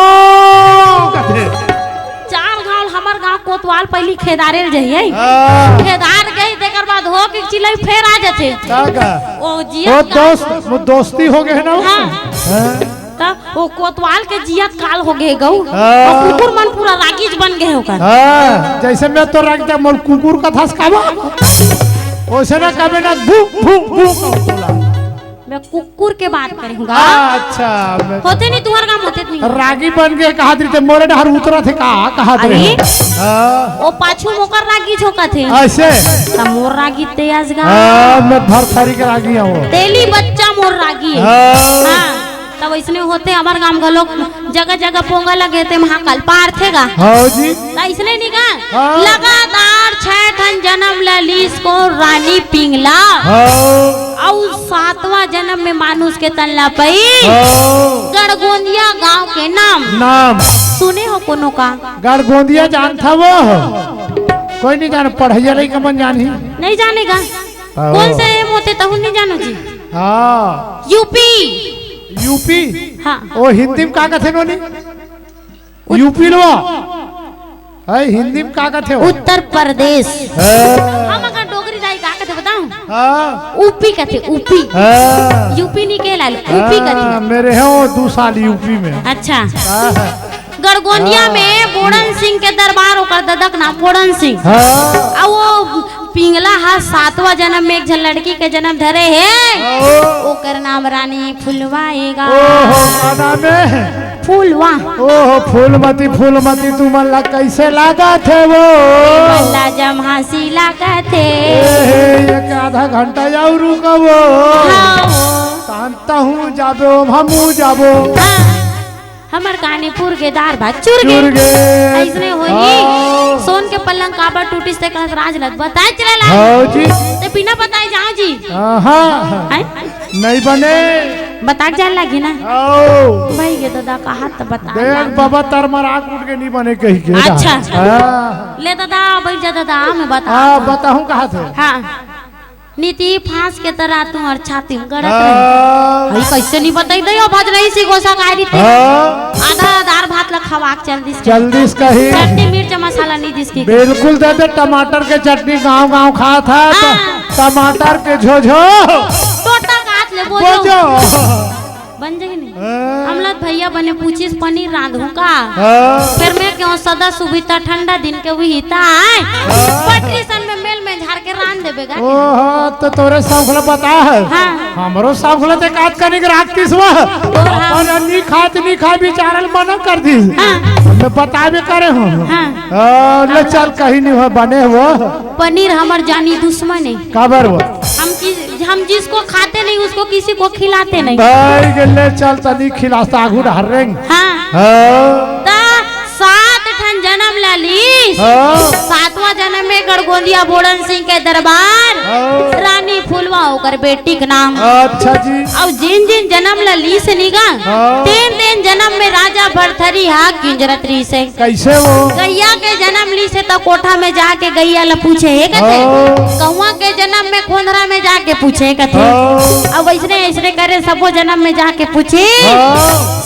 पहली खेदारे ल जही है। हाँ। खेदार गई, तेकर बाद हो के चिल्लाई फेर आ जाथे। का का? ओ जिया वो का दोस्त, वो दोस्ती हो गए ना वो? हाँ। हाँ। त वो कोतवाल के जियत काल हो गए गऊ। हाँ। और कुकुर मन पूरा रागीज बन गए ओकर। हाँ, जैसे मैं तो रख दे मोर कुकुर का थस काबा। ओसे ना कबे ना भू, भू, भू कहूँ तोला। मैं कुकुर के बात करे हूँ गा। हाँ, अच्छा, मैं होते नहीं, तुहर काम होते नहीं। रागी बन के कहा दे ते मोरे डहर उतरा थे का, कहा दे अरे। हाँ। ओ पाछू मोकर रागी झोंका थे। ऐसे? त मोर रागी तेज गा। हाँ, मैं भरथरी के रागी हूँ। तेली बच्चा मोर रागी है। हाँ। हाँ। तब इसने होते हमार गांव घलोक जगह जगह पोंगा लगे ते महाकाल पार थे गा। हाँ जी। त इसने नहीं गा। हाँ। लगातार छह ठन जन्म ले लीस को रानी पिंगला। हाँ। अउ सातवां जन्म में मानुष के तन ला पई। हाँ। गड़गोंदिया गांव के नाम। नाम। सुने हो कोनो का? गड़गोंदिया जानथा वो? कोई नहीं जाने, पढ़ैया लइका मन जानही। नहीं जाने गा। हाँ। कौन से एम होते तहु नहीं जानो जी? हाँ। यूपी। यूपी? हाँ। ओ हिंदी में का कथे नोनी? उत- यूपी लो। है हिंदी में का कथे हो? उत्तर प्रदेश। हाँ। हम अगर डोगरी दाई का कथे बताऊं? हाँ। ऊपी कथे, ऊपी। हाँ। यूपी नहीं कहला, ऊपी कथे। हाँ, मेरे हैं वो दो साल यूपी में। अच्छा। हाँ। गड़गोंदिया हाँ। में बोड़न सिंह के दरबार, ओकर ददक नाम बोड़न सिंह। हाँ। आ वो पिंगला हा सातवां जन्म में एक झन लड़की के जन्म धरे हे। हाँ। ओकर नाम रानी फुलवा हे गा। ओहो, का नाम हे? फुलवा। ओहो, फूलमती, फूलमती, तुमन ला कैसे लागत हे वो? मन ला जमहासी लागत हे। ए, हे, एक आधा घंटा अउ रुका वो। हाँ वो। शांत हूँ, जाबो, हमू जाबो। हाँ। हमर कानीपुर के दार भात चुर गे। चुर गे। अइसने होही। हाँ। सोन के पलंग काबर टूटिस ते कहत राज लग बताए चला ला। हाँ जी। ते बिना बताए जाओ जी। हाँ, हाँ। हैं? नहीं बने। बता के जाए लागी ना। आओ। भाई ये दादा कहा तो बता देख लागी। बाबा तर मराक उठ के नहीं बने कही के। अच्छा। हाँ। ले दादा, बैठ जा दादा, मैं बता हाँ, दूँ। बताऊँ कहा थे? हाँ। नीति फांस के तरह तुंहर छाती में गड़त रही। हाँ। अरे कैसे नहीं बताई दई, भज रही सी गोसा का रही थी। हाँ। आधा दार भात ला खवा के चल दिस। चल दिस कही। चटनी, मिर्च, मसाला नहीं दिस की। बिल्कुल दे दे, टमाटर के चटनी गांव गांव खात हा, हाँ। टमाटर के झोझो। टोटा काट ले, बोझो। बोझो। बन जाही नहीं। हाँ। हमला भैया बने पूछिस पनीर रांधहूं का? हाँ। फिर मैं कहूं सदा सुविता ठंडा दिन के उही ता आय। हाँ। पटरी सन में मेल में झाड़ के रांध देबे गा। ओहो, तो तोरे सौंफ ला बता है। हाँ। हमरो सौंफ ला ते काट कनिक राखतिस वह। ओ, हाँ। अपन नी खात नी खाय बिचारल मना कर दिस। हाँ। मैं बताबे करे हूँ। हाँ। हाँ, ले चल कहीं नहीं हो बने हो। पनीर हमर जानी दुश्मन है। काबर वो? हम कि हम जिसको खाते नहीं, उसको किसी को खिलाते नहीं। भाई गे, ले चल तनी खिलास त आगू डहर रेंग। हाँ। हाँ। त सात ठन जन्म ला लीस। हाँ। सातवां जन्म में गड़गोंदिया बोड़न सिंह के दरबार। हाँ। रानी फुलवा ओकर बेटी के नाम। अच्छा जी। अउ जेन जेन जन्म ला लीस निगा, हाँ। तेन तेन जन्म में राजा भरथरी हा किंजरत रहिसे। कैसे वो? गैया के जन्म लीसे त कोठा में जाके गैया ला पूछे, हे कथे। हाँ। कौआ के जन्म में खोंधरा में जाके पूछे, हे कथे। हाँ। अब वैसने ऐसने करे सबो जन्म में जाके पूछे। हाँ।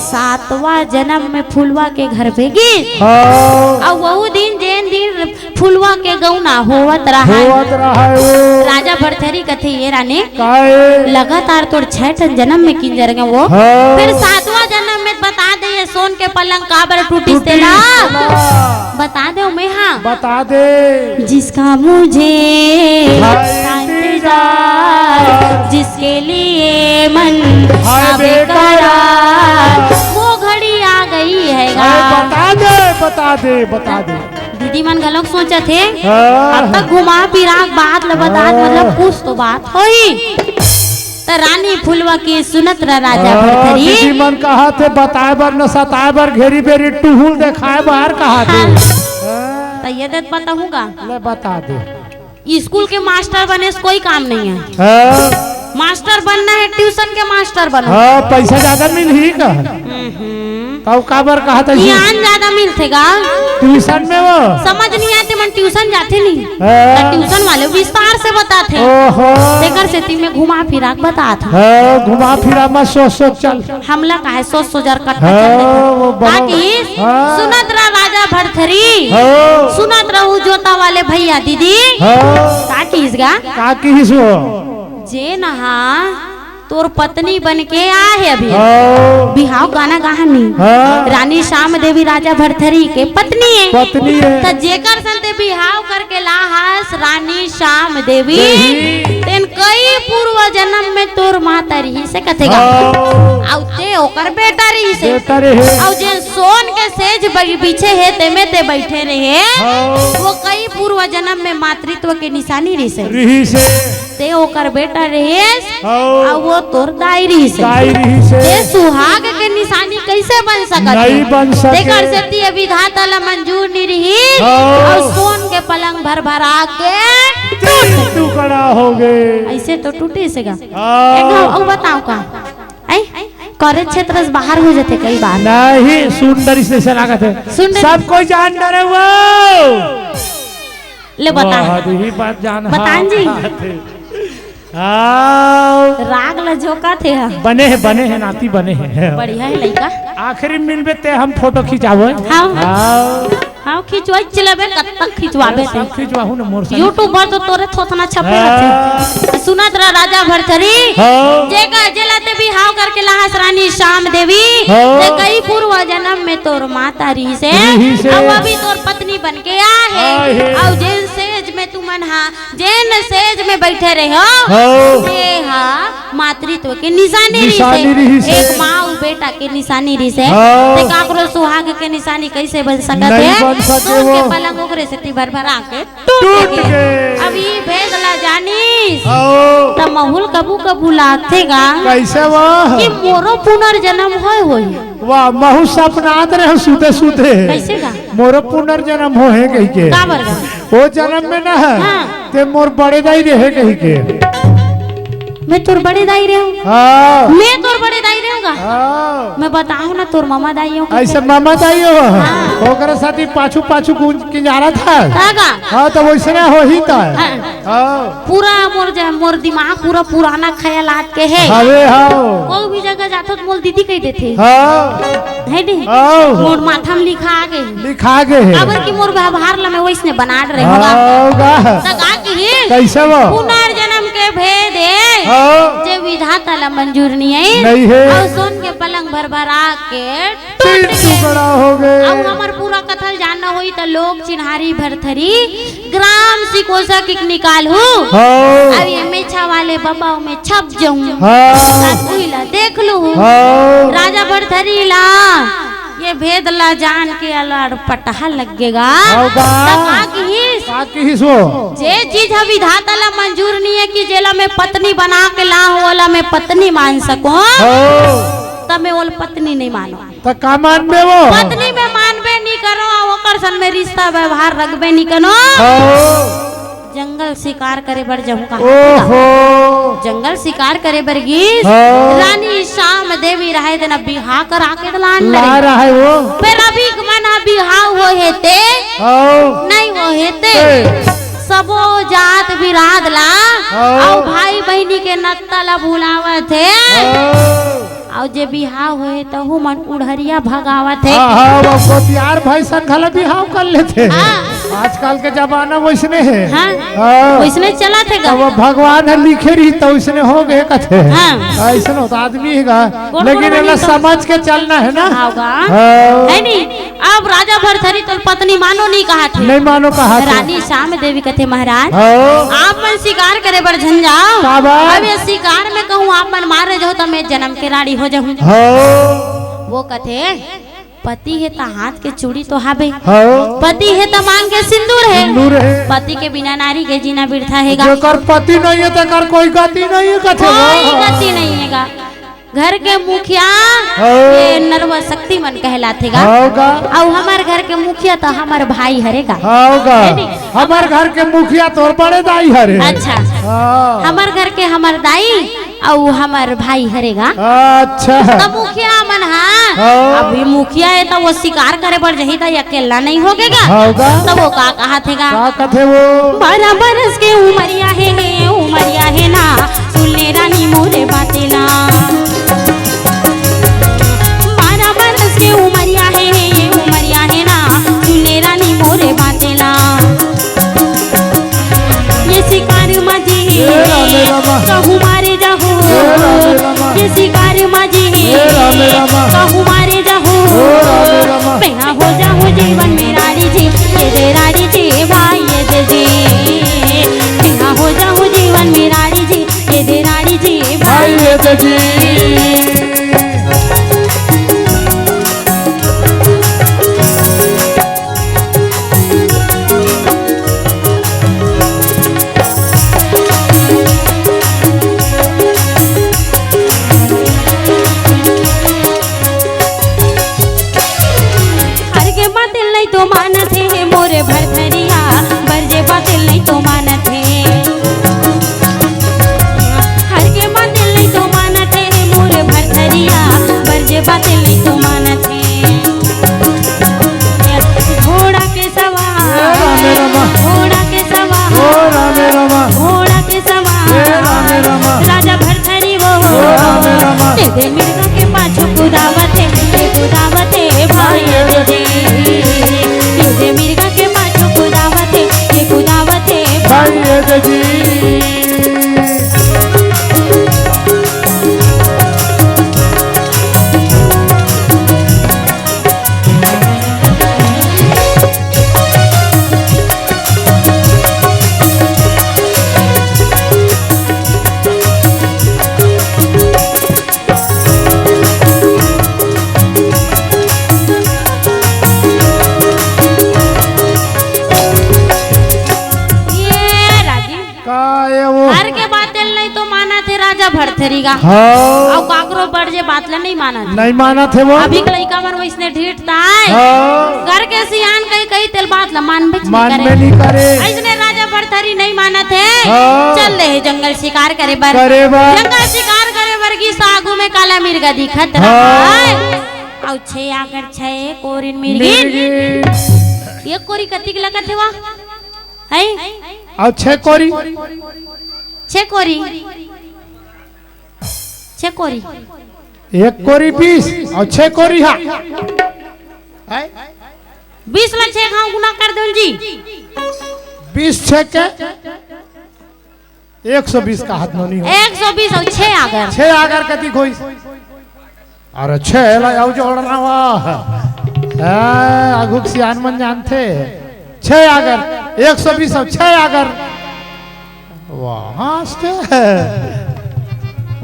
सातवां जन्म में फुलवा के घर भेगी। हाँ। अब वहू दिन जेन दिन फुलवा के गौना होवत रहा। होवत रहा वो। राजा भरथरी कथे, ये रानी, काहे? लगातार तोर छह ठन जन्म में किंजर गए वो। हाँ। फिर सातवां जन्म में बता दे, ये सोन के पलंग काबर टूटिस टूटिस तेला। तेला। बता दे मैं, हाँ। बता दे। जिसका मुझे था इंतजार, जिसके लिए मन हाय था बेकरार, बेकरार। वो घड़ी आ गई है। अरे बता दे, बता दे, बता दे। दीदी मन घलोक सोचत हे, हाँ। अब तक घुमा फिरा के बात ल बतात, हाँ। मतलब कुछ तो बात होही। त रानी फुलवा के सुनत रह राजा हाँ, भरथरी। दीदी मन कहा थे बताए बर न सताए बर घेरी बेरी टुहुल देखाए बर कहा थे। हाँ। हाँ। त ये देत बताहूँ गा। ले बता दे। स्कूल के मास्टर बने से कोई काम नहीं है। हाँ। मास्टर बनना है, ट्यूशन के मास्टर बनो। हाँ, पैसा ज्यादा मिलही का? हम्म। तब काबर कहा था जी? ज्ञान ज्यादा मिलथे गा। ट्यूशन में वो? समझ नहीं आते मन ट्यूशन जाते नहीं। हाँ। त ट्यूशन वाले विस्तार से बताते। ओहो। तेकर सेती में घुमा फिरा के बतात। हाँ, घुमा फिरा मत सोच सोच चल। हमला काहे सोच सोच जर कट हाँ, चल वो देखे। बनो। बाकी हाँ। सुनत रह राजा भरथरी। हो। सुनत रहू जोता वाले भैया दीदी। हो। का किहिस गा? का किहिस वो? जे नहा तोर पत्नी बन के आए हे अभी। हो। बिहाव गाना गाहनी। हो। रानी श्याम देवी राजा भरथरी के पत्नी हे। पत्नी हे। त जेकर संग ते बिहाव करके लाहस रानी श्याम देवी, देवी। तेन कई पूर्व जन्म में तोर माता रिहिस हे कथे गा। हो। अउ ते ओकर बेटा रिहिस हे। बेटा रिहिस। अउ जेन सोन के सेज बगी-, बिछे हे, तेमे ते बइठे रहे। हो। वो कई पूर्व जन्म में मातृत्व के निशानी रिहिस हे। रिहिस हे। ते ओकर बेटा रिहिस, हो। अउ वो तोर दाई रिहिस हे। दाई रिहिस हे। ते सुहाग के निशानी कइसे बन सकत हे? नइ बन सके। तेकर सेती ये विधाता ला मंजूर नइ रिहिस, हो। अउ सोन के पलंग भरभरा के तीन टुकड़ा हो गे। अइसे तो टूटिस हे गा। हो। एक घाव अउ बताव का? आई? करे क्षेत्र से बाहर हो जाथे कई बार। नहीं, सुंदरी से लागत हे। सुंदरी। सब कोई जान डरे वो। ले बता। वाह, यही बात जान बतान जी। हाँ। राग ल झोंकत हे हा। बने हे, बने हे, नाती बने हे। बढ़िया हे लइका। आखिरी मिलबे ते हम फोटो खिंचाबो। हाँ। हाँ। हाँ, खिंचवाई चलबे, कब तक खिंचवाबे अरे, ते? सब खिंचवाहू न मोर संग। YouTube पर तो तोरे थोथना छपे हाँ। रथे। सुनत रह राजा भरथरी, हाँ। जेकर, जेला ते बिहाव करके लाहस रानी श्याम देवी, हाँ। ते कई पूर्व जन्म में तोर माता रिहिस हे, रिहिस हे। अउ अभी तोर पत्नी बन के आए हे। आए हे। अउ जेन सेज में तुमन हा जेन सेज में बइठे रहे हो, हो। तेहा मातृत्व के निशानी निशानी रिहिस हे। रिहिस हे। एक माँ अउ बेटा के निशानी रिहिस हे। हो। ते काकरो सुहाग के निशानी कइसे बन सकत हे? नइ बन सके सोन के वो। पलंग ओकरे सेती भरभरा के टूट टूट गे। गे। अब ई भेद ला जानिस, हो। त महूँ ल कभू कभू लागथे गा कइसे वो? कि मोरो पुनर्जन्म होय होही। वाह, महूँ सपनात रहे सुते सुते। कइसे गा? मोरो पुनर्जन्म होहे कहिके। काबर गा? ओ जन्म में ना, हाँ। ते मोर बड़े दाई रहे कहिके। मैं तोर बड़े दाई रहे हूँ। हाँ। मैं तोर बड़े दाई रहे हूँ गा। हाँ। मैं बताऊँ ना तोर ममा दाई हूँ। अइसे ममा दाई हो। हाँ। ओकरे साथी पाछू पाछू गुंज किंजारा था। का गा? हाँ, त वइसने होही त। हाँ। हाँ। पूरा मोर ज-, मोर दिमाग पूरा पुराना ख्यालात के हे। हवे, हाँ। कोई भी जगह जाथो त मोल दीदी कहि देथे। हाँ। हे नी? हाँ। मोर माथा में लिखा गे। लिखा गे हे। काबर कि मोर व्यवहार ला मैं वइसने बनात रहे हूँ गा। हाँ, गा। त का किही? कइसे वो? पुनर्जन्म के भेद हे। हाँ। जे विधाता ला मंजूर नइ हे। नइ हे। अउ सोन के पलंग भरभरा के तीन टुकड़ा हो गे। अउ हमर पूरा कथा ल जानना होही त लोग चिन्हारी भरथरी ग्राम सिकोसा के निकालहू। हाँ। अउ ये मेछा वाले बबा में छप जाऊं। हाँ। उही ला देख लू। हाँ। राजा भरथरी ला ये भेद ला जान के अलड़ पटहा लग गे गा। हाँ गा। त का किहिस? का किहिस वो? जे चीज ह विधाता ला मंजूर नइ हे कि जेला मैं पत्नी बना के लाहूं, ओला मैं पत्नी मान सकूं। हाँ। त मैं ओला पत्नी नइ मानों। त का मानबे वो? पत्नी में मानबे नइ करों, अउ ओकर संग में रिश्ता व्यवहार रखबे नइ करों। हाँ। जंगल शिकार करे बर जाहूं कहा। ओहो। जंगल शिकार करे बर गिस। हाँ। रानी श्याम देवी रहे तेन बिहाव करा के लान ला रहे। रहे वो। फेर अभी के मन ह बिहाव होहे ते। हाँ। नइ होहे ते। ते। सबो जात बिराद ला। हाँ। अउ भाई बहिनी के नत्ता ला भुलावत हे। हाँ। अउ जे बिहाव होहे, तहू मन उढ़रिया भगावत हे। हाँ, हाँ, वो गोतियार भैंसन घला बिहाव कर लेथे। हाँ। आजकल के जमाना वइसने हे। हाँ। हाँ। वइसने चलत हे गा। त वो भगवान ह लिखे रही, त वइसने हो गे कथे। हाँ। अइसन होत आदमी हे गा। गोड़ लेकिन गोड़ एला बनी तो समझ के चलना हे ना। हाँ गा। हाँ। हे नी? अब राजा भरथरी तोर पत्नी मानो नइ कहाथे। नइ मानो कहाथे। रानी श्याम देवी कथे, महाराज, हाँ। आप मन शिकार करे बर झन जाव। काबर? अब ये शिकार में कहूँ आप मन मारे जाहू त मैं जनम के राड़ी हो जाहूँ। हाँ। वो कथे, पति हे त हाथ के चूड़ी तो हाबे। हाँ। पति हे त मांग के सिंदूर हे। सिंदूर हे। पति के बिना नारी के जीना बिरथा हे गा। जेकर पति नइ हे, तेकर कोई गति नइ हे, कथे कोई गा। गति नइ हे गा। घर के मुखिया हाँ। ये नरवा शक्ति मन कहलाथे गा। हाँ गा। अउ हमर घर के मुखिया त हमर भाई हरे गा। हाँ गा। हे नी? हमर घर के मुखिया तोर बड़े दाई हरे। अच्छा। हाँ। हमर घर के हमर दाई अउ हमर भाई हरे गा। अच्छा। त मुखिया मन हा। हाँ। अब ये मुखिया हे त वो शिकार करे बर जाही त अकेला नइ होगे गा। हाँ गा। त वो का कहाथे गा? का कथे वो? बारह बरस के उमरिया हे, हे उमरिया हे ना, सुन ले रानी मोरे बाते ना। बारह बरस के उमरिया हे, हे उमरिया हे ना, सुन ले गा। हाँ। अउ काकरो बड़ जे बात ला नहीं मानत। नहीं मानत हे वो। अभी के लइका मन वइसने ढीठ ताय। हाँ। घर के सियान कही कही तेल बात ला मानबे नहीं मानबे करे। नहीं करे। अइसने राजा भरथरी नहीं मानत हे। हाँ। चल दे हे जंगल शिकार करे बर। करे बर। जंगल शिकार करे बर गिस आगू में काला मिर्गा दिखत हाँ। रहा। अउ छे आगर छे कोरिन मिर्गिन। मिर्गिन। एक कोरी कतिक लगत हे वा? हैं? अउ छे कोरी? छे कोरी। छे कोरी। एक कोरी बीस अउ छे कोरी हा। हैं? बीस ला छे घाव गुना कर देन जी। बीस छे के एक सौ बीस का हाथ नोनी हो। एक सौ बीस अउ छे आगर। छे आगर कतिक होइस? अरे छे ला अउ जोड़ना वा। ए, आघुक सियान मन जानथे। छे आगर, एक सौ बीस अउ छे आगर। वाह, हंसते हैं।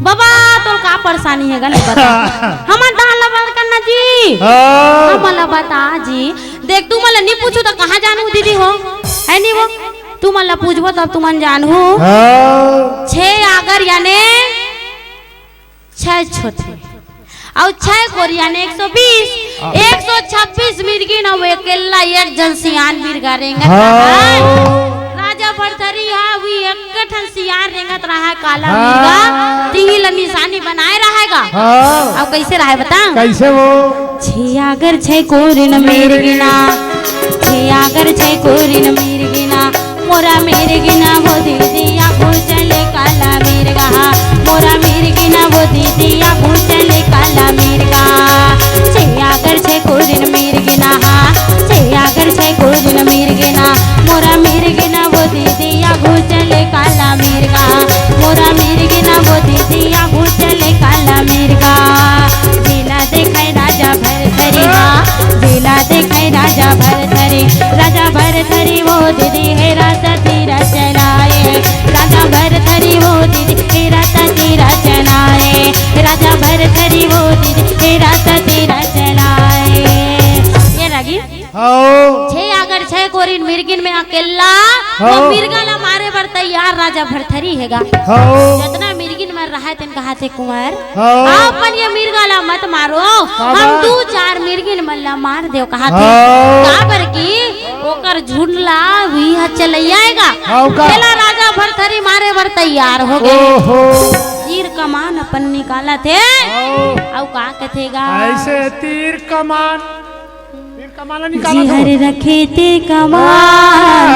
बाबा, तोर का परेशानी हे गा, नहीं बता। हमन तहां ला बंद करना जी। हाँ। हमन ला बता जी। देख, तू मन ला नहीं पूछू त कहां जानू दीदी हो? है नहीं वो? तू मन ला पूछबो तब तू मन जानू। हाँ। छे आगर याने छे छोटे। अउ छे कोरी याने एक सौ बीस। हाँ। एक सौ छब्बीस मिर्गिन अउ अकेल्ला एक झन सियान मिर्गा रेंगत हाँ। रहा। राजा भरथरी हा, वी एक ठन सियान रेंगत रहा, काला हाँ। मिर्गा। तिही ला निशानी बनाए रहा गा। हाँ। अउ कइसे रहा बता? कइसे वो? छे आगर छे कोरिन मिर्गिना, छे आगर छे कोरिन मिर्गिना, मोरा मिर्गिना वो दीदी आगू चले काला मिर्गा, मोरा मिर्गिना वो दीदी आगू चले काला मिर्गा। छे आगर छे कोरिन मिर्गिना हा, छे आगर छे कोरिन मिर्गिना, मोरा मिर्गिना वो दीदी आगू चले काला मिर्गा, मोरा मिर्गिना वो दीदी आगू चले काला मिर्गा। जेला देखे राजा भरथरी हा, जेला देखे राजा भरथरी, राजा भरथरी वो दीदी हे रात तीरा चलाए, राजा भरथरी वो दीदी हे रात तीरा चलाए, राजा भरथरी वो दीदी हे रात तीरा चलाए। ये रागी। हाँ। छे आगर छे कोरिन मिर्गिन में अकेल्ला, हाँ। वो मिर्गा ला मारे बर तैयार राजा भरथरी हे गा। हाँ। जतना मिर्गिन मन रहा तेन कहा थे कुंवर, हाँ। आप मन ये मिर्गा ला मत मारो, काबर? हम दू चार मिर्गिन मन ला मार देव कहा थे। हाँ। काबर कि ओकर झुंड ला वी हा चलैया हे गा। हाँ, का? तेला राजा भरथरी मारे बर तैयार हो गे। ओहो। तीर कमान अपन निकालत हे। हाँ। अउ का कथे गा? अइसे तीर कमान। तीर कमान निकालत जी हो। हरे रखे तीर कमान।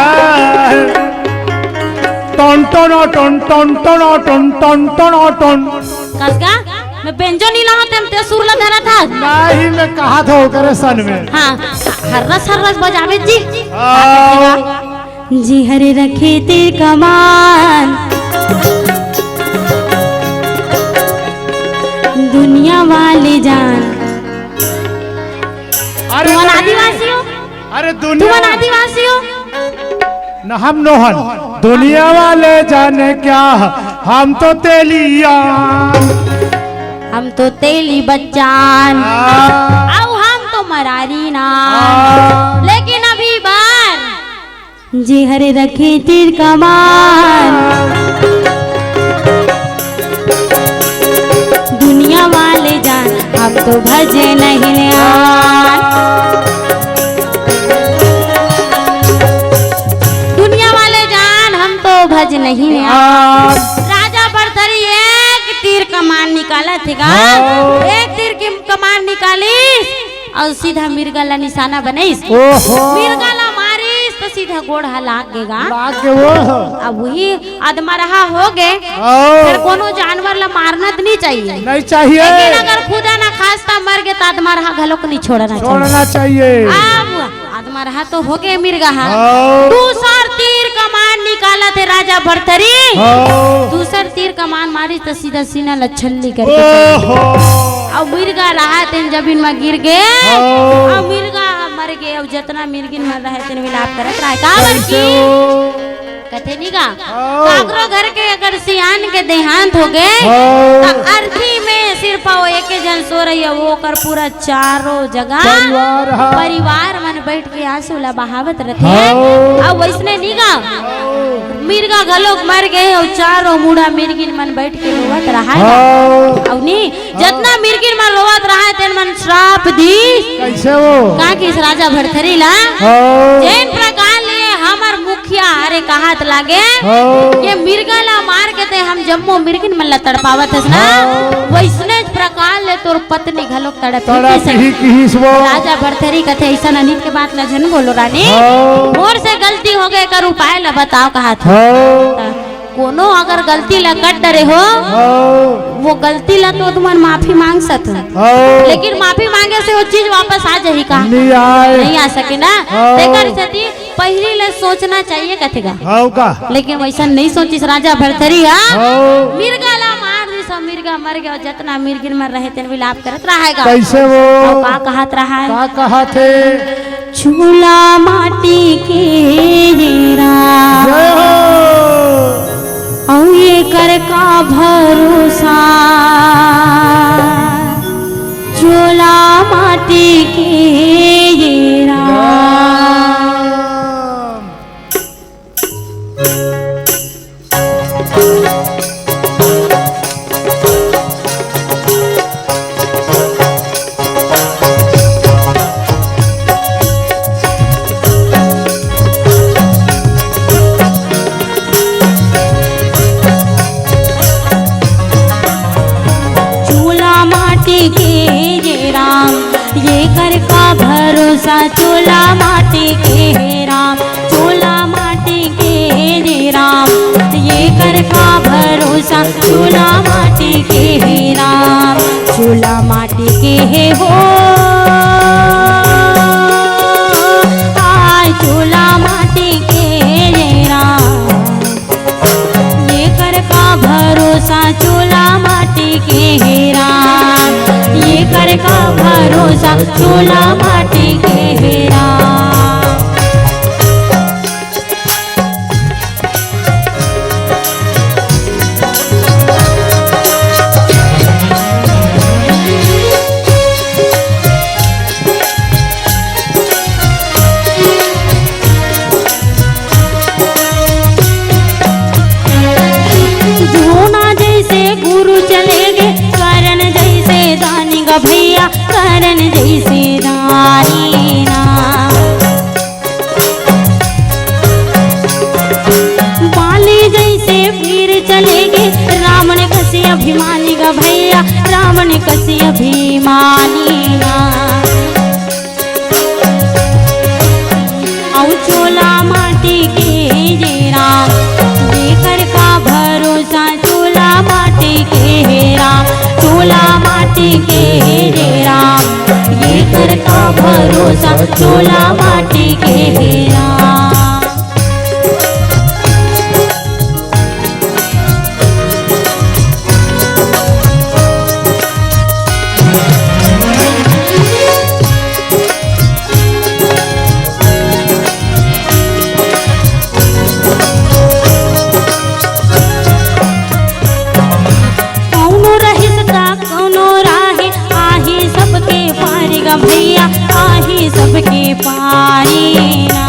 टन टन टन टन टन टन टन टन टन। कस गा? मैं बेंजो नहीं लावत हंव, ते सुर ला धरत हस। नहीं, मैं कहा था ओकरे सन में। हाँ, हर्रस हर्रस बजावे जी। हाँ। जी हरे रखे तीर कमान, दुनिया वाले जान। अरे तुमन नहीं। आदिवासी हो? अरे दुनिया तुमन आदिवासी हो? न हम नोहन। दुनिया वाले जाने क्या, हम तो तेलिया। हम तो तेली बच्चान। हाँ। अउ हम तो मरारी ना। हाँ। लेकिन अभी बार जी हरे रखे तीर कमान। दुनिया वाले जान, हम तो भजे नहीं आन। दुनिया वाले जान, हम तो भज नहीं आन। राजा भरथरी एक तीर कमान निकालत हे गा। हाँ। एक तीर की कमान निकालिस अउ सीधा मिर्गा ला निशाना बनइस। ओहो। मिर्गा ला मारिस त सीधा गोड़ हा लाग गे गा। लाग गे वो। अब वही अधमरहा हो गे। ओ। फेर कोनो जानवर ला मारना त नहीं चाहिए। नहीं चाहिए। लेकिन अगर खुदा ना खास्ता मर गे त अधमरहा घलोक नहीं छोड़ना चाहिए। छोड़ना चाहिए। अब अधमरहा तो हो गे मिर्गा हा। हाँ। दूसर तीर कमान निकालत हे राजा भरथरी। हाँ। दूसर तीर कमान मारिस त सीधा सीना ला छल्ली करके चल ओहो। अउ मिर्गा रहा तेन जमीन म गिर गे। हाँ। अउ मिर्गा मर गे, अउ जतना मिर्गिन मन रहे तेन विलाप करत रहे। काबर कइसे कि हो? कथे नहीं गा, हाँ। काकरो घर के अगर सियान के देहांत हो गे, हाँ। त अर्थी में सिर्फ वो एके झन सो रही हे, वो ओकर पूरा चारों जगह परिवार हा। परिवार मन बइठ के आंसू ला बहावत रथे। हाँ। अउ वइसने नी गा, मिर्गा घलोक मर गे अउ चारों मुड़ा मिर्गिन मन बइठ के रोवत रहाय। हाँ। अउ नी, जतना मिर्गिन मन रोवत रहाय, तेन मन श्राप दिस। कइसे वो? का किहिस राजा भरथरी ला? हाँ। जेन प्रकार ले हमर मुखिया हरे कहत लागे, हाँ। ये मिर्गा ला मार के ते हम जम्मो मिर्गिन मन ला तड़पावत हस ना, हाँ। वइसने प्रकार ले तोर पत्नी घलोक तड़प ही तड़प कहिस। ही किहिस वो। राजा भरथरी कथे, "अइसन अनित के बात ला झन बोलो रानी। हाँ। मोर से गलती होगे, एकर उपाय ला बताव," कहत हे। हाँ। त कोनो अगर गलती ला कर डरे हो, हाँ। वो गलती ला तो तुमन माफी मांग सकत हो। हाँ। लेकिन माफी मांगे से वो चीज वापस आ जाही का? नहीं आए। नहीं आ सके ना। हाँ। तेकर सेती पहिली ले सोचना चाहिए कथे गा। हव का? लेकिन वइसन नहीं सोचिस राजा भरथरी हा। हव। मिर्गा ला मार दिस, मिर्गा मर गे, जतना मिर्गिन मन रहे तेन विलाप करत रहाय गा। कइसे वो? अउ का कहत रहाय? का कहत हे? चूल्हा माटी के ये राम। जय हो। अउ एकर का भरोसा, चूल्हा माटी के ये राम। राम। चूल्हा माटी के ये राम, एकर का भरोसा, चूल्हा माटी के हे राम, चूल्हा माटी के हे राम, एकर का भरोसा, चूल्हा माटी के हे राम, चूल्हा माटी के हे हो, आ चूल्हा माटी के हे राम। एकर का भरोसा, चूल्हा माटी के हे राम, एकर का भरोसा, चूल्हा माटी के हे राम। द्रोणा जइसे गुरु चले गे, कर्ण जइसे दानी गा भइया, कर्ण जइसे दानी ना। बाली जइसे वीर चले गे, रावण कस अभिमानी गा भइया, रावण कस अभिमानी ना। अउ चूल्हा माटी के ये राम, एकर का भरोसा, चूल्हा माटी के हे राम, चूल्हा माटी के हे राम, एकर का भरोसा, चूल्हा माटी के हे राम। कौनो रहिस ता कौनो राहे, आही सबके पारी गा भइया, आही सबके पारी ना।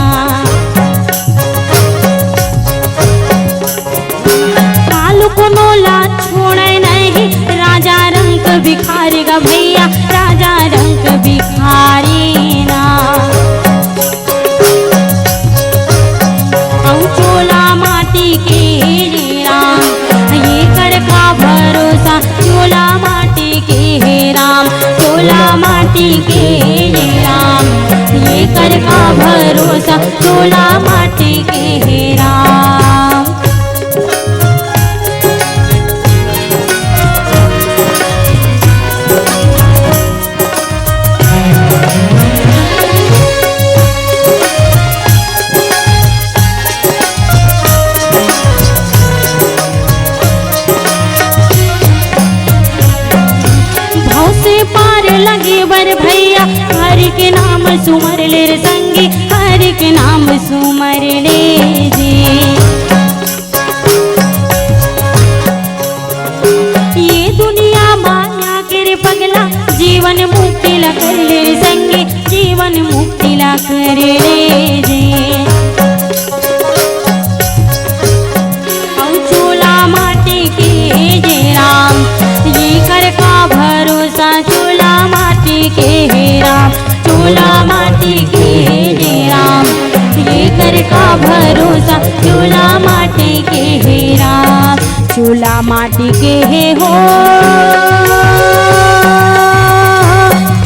कालू कोनो ला छोड़े नहीं, राजा रंक भिखारी गा भइया, राजा रंक भिखारी ना। अउ चूल्हा माटी के रे राम, एकर का भरोसा, चूल्हा माटी के हे राम, चूल्हा माटी के हे राम, एकर का भरोसा, चूल्हा माटी के हे राम। भव से पार लगे बर भइया, हरि के नाम सुमर ले रे संगी, हरि के नाम सुमर ले जी। ये दुनिया माया के रे पगला, जीवन मुक्ति ला कर ले रे संगी, जीवन मुक्ति ला करे रे जे। अउ चोला माटी के हे राम, ये कर का भरोसा, चोला माटी के हे राम, चोला माटी के हे राम, ये कर का भरोसा, चोला माटी के हे राम, चोला माटी के हे हो,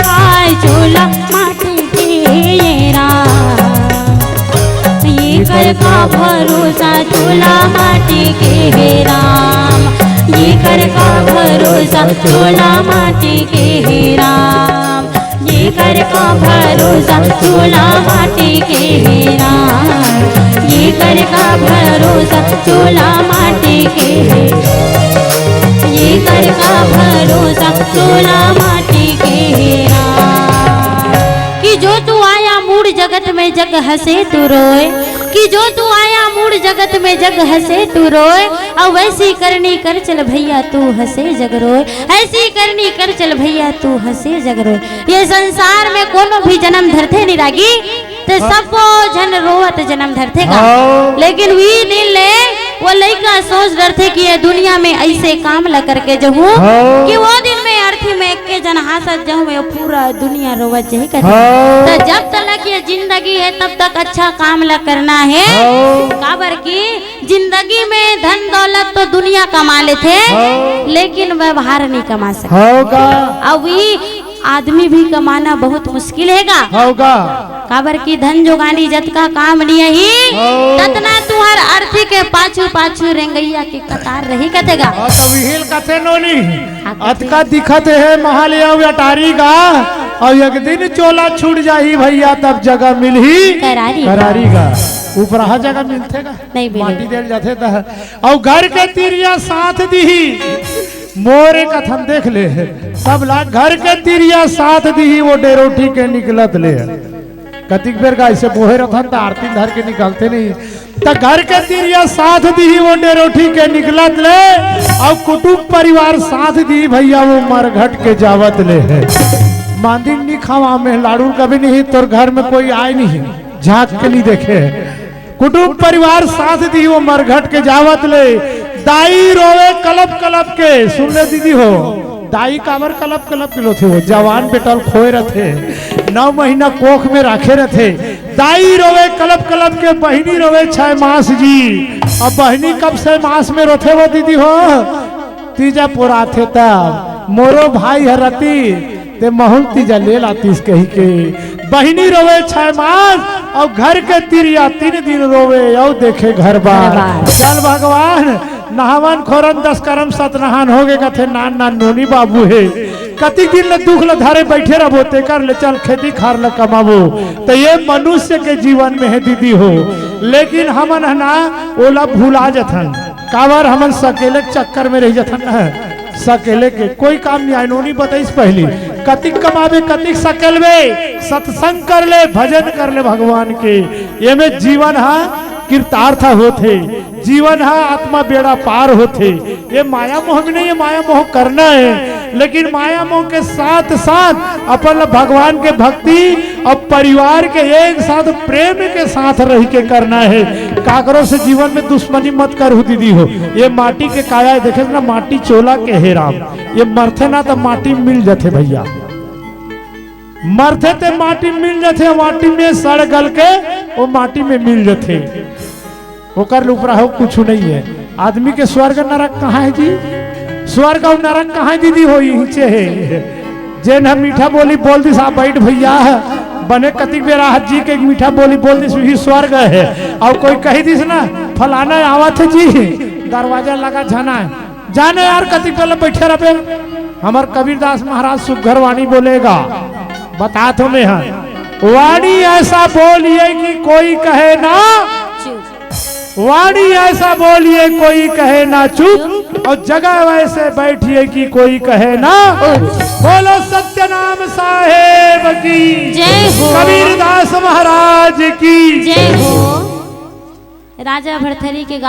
आय चोला माटी के ये राम, ये कर का भरोसा, चोला माटी के हे राम, ये कर का भरोसा, चोला माटी के हे राम, ये कर का भरोसा, चोला माटी के हे राम, ये कर का भरोसा, चोला माटी के हे, ये कर का भरोसा, चोला माटी के हे राम। कि जो तू आया मूड़ जगत में जग हंसे तू रोए, कि जो तू आया मूड़ जगत में जग हंसे तू रोए, अउ वैसी करनी कर चल भैया तू हंसे जग रोए, ऐसी करनी कर चल भैया तू हंसे जग रोए। ये संसार में कोनो भी जन्म धरथे निरागी, त सबो झन रोवत जन्म धरथे का। हाँ। लेकिन वी दिन ले वो लइका सोच डरथे कि ये दुनिया में ऐसे काम ल करके जहूँ हाँ। कि वो दिन में अर्थी में एक के जन हांसत जहूँ, ये पूरा दुनिया रोवत जही कथे। हाँ। त जब तलक ये जिंदगी हे तब तक अच्छा काम ल करना हे। हाँ। काबर कि जिंदगी में धन दौलत तो दुनिया कमा लेथे, हाँ। लेकिन व्यवहार नहीं कमा सकते। हाँ का? अब ये आदमी भी कमाना बहुत मुश्किल हे गा। हाँ का? काबर कि धन जोगानी जतका काम नइ आही, हाँ। ततना तुहर अर्थी के पाछू पाछू रेंगइया के कतार रही कथे गा। हाँ, तब हिल कथे नोनी। हाँ, कथे। अतका दिखत हे महल अउ अटारी गा, अउ एक दिन चोला छूट जाही भैया, तब जगह मिलही करारी गा। करारी गा। उपराहा जगह मिलथे गा? नहीं मिले। माटी देल जाथे त। अउ घर के तिरिया साथ दिही, मोरे कथन देख ले, सब ला घर के तिरिया साथ दिही, वो डेरोठी के निकलत ले। कतिक बेर गाय से बोहे रथन त आरती धर के निकलते नहीं, त घर के तिरिया साथ दिही, वो डेरोठी के निकलत ले, अउ कुटुंब परिवार साथ दिही भैया, वो मरघट के जावत ले। मांदिन नी खावा में लाड़ू कभी नहीं, तोर घर में कोई आय नहीं, झांक के नहीं देखे। कुटुंब परिवार साथ दी, वो मरघट के जावत ले। दाई रोवे कलप कलप के, सुन ले दीदी हो, दाई काबर कलप कलप के रोथे हो? जवान बेटा ल खोए रथे, नौ महीना कोख में राखे रथे। दाई रोवे कलप कलप के, बहिनी रोवे छह मास जी। अब बहिनी कब छह मास में रोथे हो दीदी हो? तीजा पुराथे तब मोरो भाई ह रतिस ते महूं ल तीजा ले लातिस कहिके। बहिनी रोवे छह मास अउ घर के तिरिया तीन दिन रोवे अउ देखे घर बार। घर बार। चल भगवान, नहावन खोरन दस करम सतनहान होगे कथे, नान नान नोनी बाबू हे। कतिक दिन ले दुख ल धरे बइठे रबो, तेकर ले चल खेती खार ल कमाबो। त ये मनुष्य के जीवन में हे दीदी हो, लेकिन हमन ह ना ओला भुला जथन। काबर हमन सकेले के चक्कर में रहि जथन न, सकेले के कोई काम नइ आय। नोनी बताइस पहिली, कतिक कमाबे, कतिक सकेलबे, सत्संग कर ले, भजन कर ले भगवान के, एमे जीवन ह कृतार्थ होथे, जीवन ह आत्मा बेड़ा पार होथे। ये माया मोह में नहीं, ये माया मोह करना हे, लेकिन माया मोह के साथ साथ अपन ल भगवान के भक्ति अउ परिवार के एक साथ प्रेम के साथ रहि के करना हे। काकरो से जीवन में दुश्मनी मत करहू दीदी हो। ये माटी के काया हे, देखे ना, माटी चोला के हे राम, ये मरथे ना त माटी मिल जथे भैया, मरथे ते माटी मिल जथे, माटी में सड़ गल के वो माटी में मिल जथे। ओकर ले उपराहा कुछु नहीं हे। आदमी के स्वर्ग नरक कहाँ हे जी? स्वर्ग अउ नरक कहाँ हे दीदी हो? इहिंचे हे। जेन ह मीठा बोली बोल दिस, "आ बइठ भैया," बने कतिक बेर आहत जी के मीठा बोली बोल दिस, उही स्वर्ग हे। अउ कोई कहि दिस ना, "फलाना आवत हे जी, दरवाजा लगा झना हे।" जाने यार, कतिक बेर ले बइठे रबे। हमर कबीरदास महाराज सुघर वाणी बोले गा, बतात हों मैं ह, "वाणी ऐसा बोलिए कि कोई कहे ना, वाणी ऐसा बोलिए कोई कहे ना चुप, और जगह वैसे बैठिए कि कोई कहे ना उठ।" बोलो सत्यनाम साहेब की जय हो। कबीरदास महाराज की जय हो। राजा भरथरी के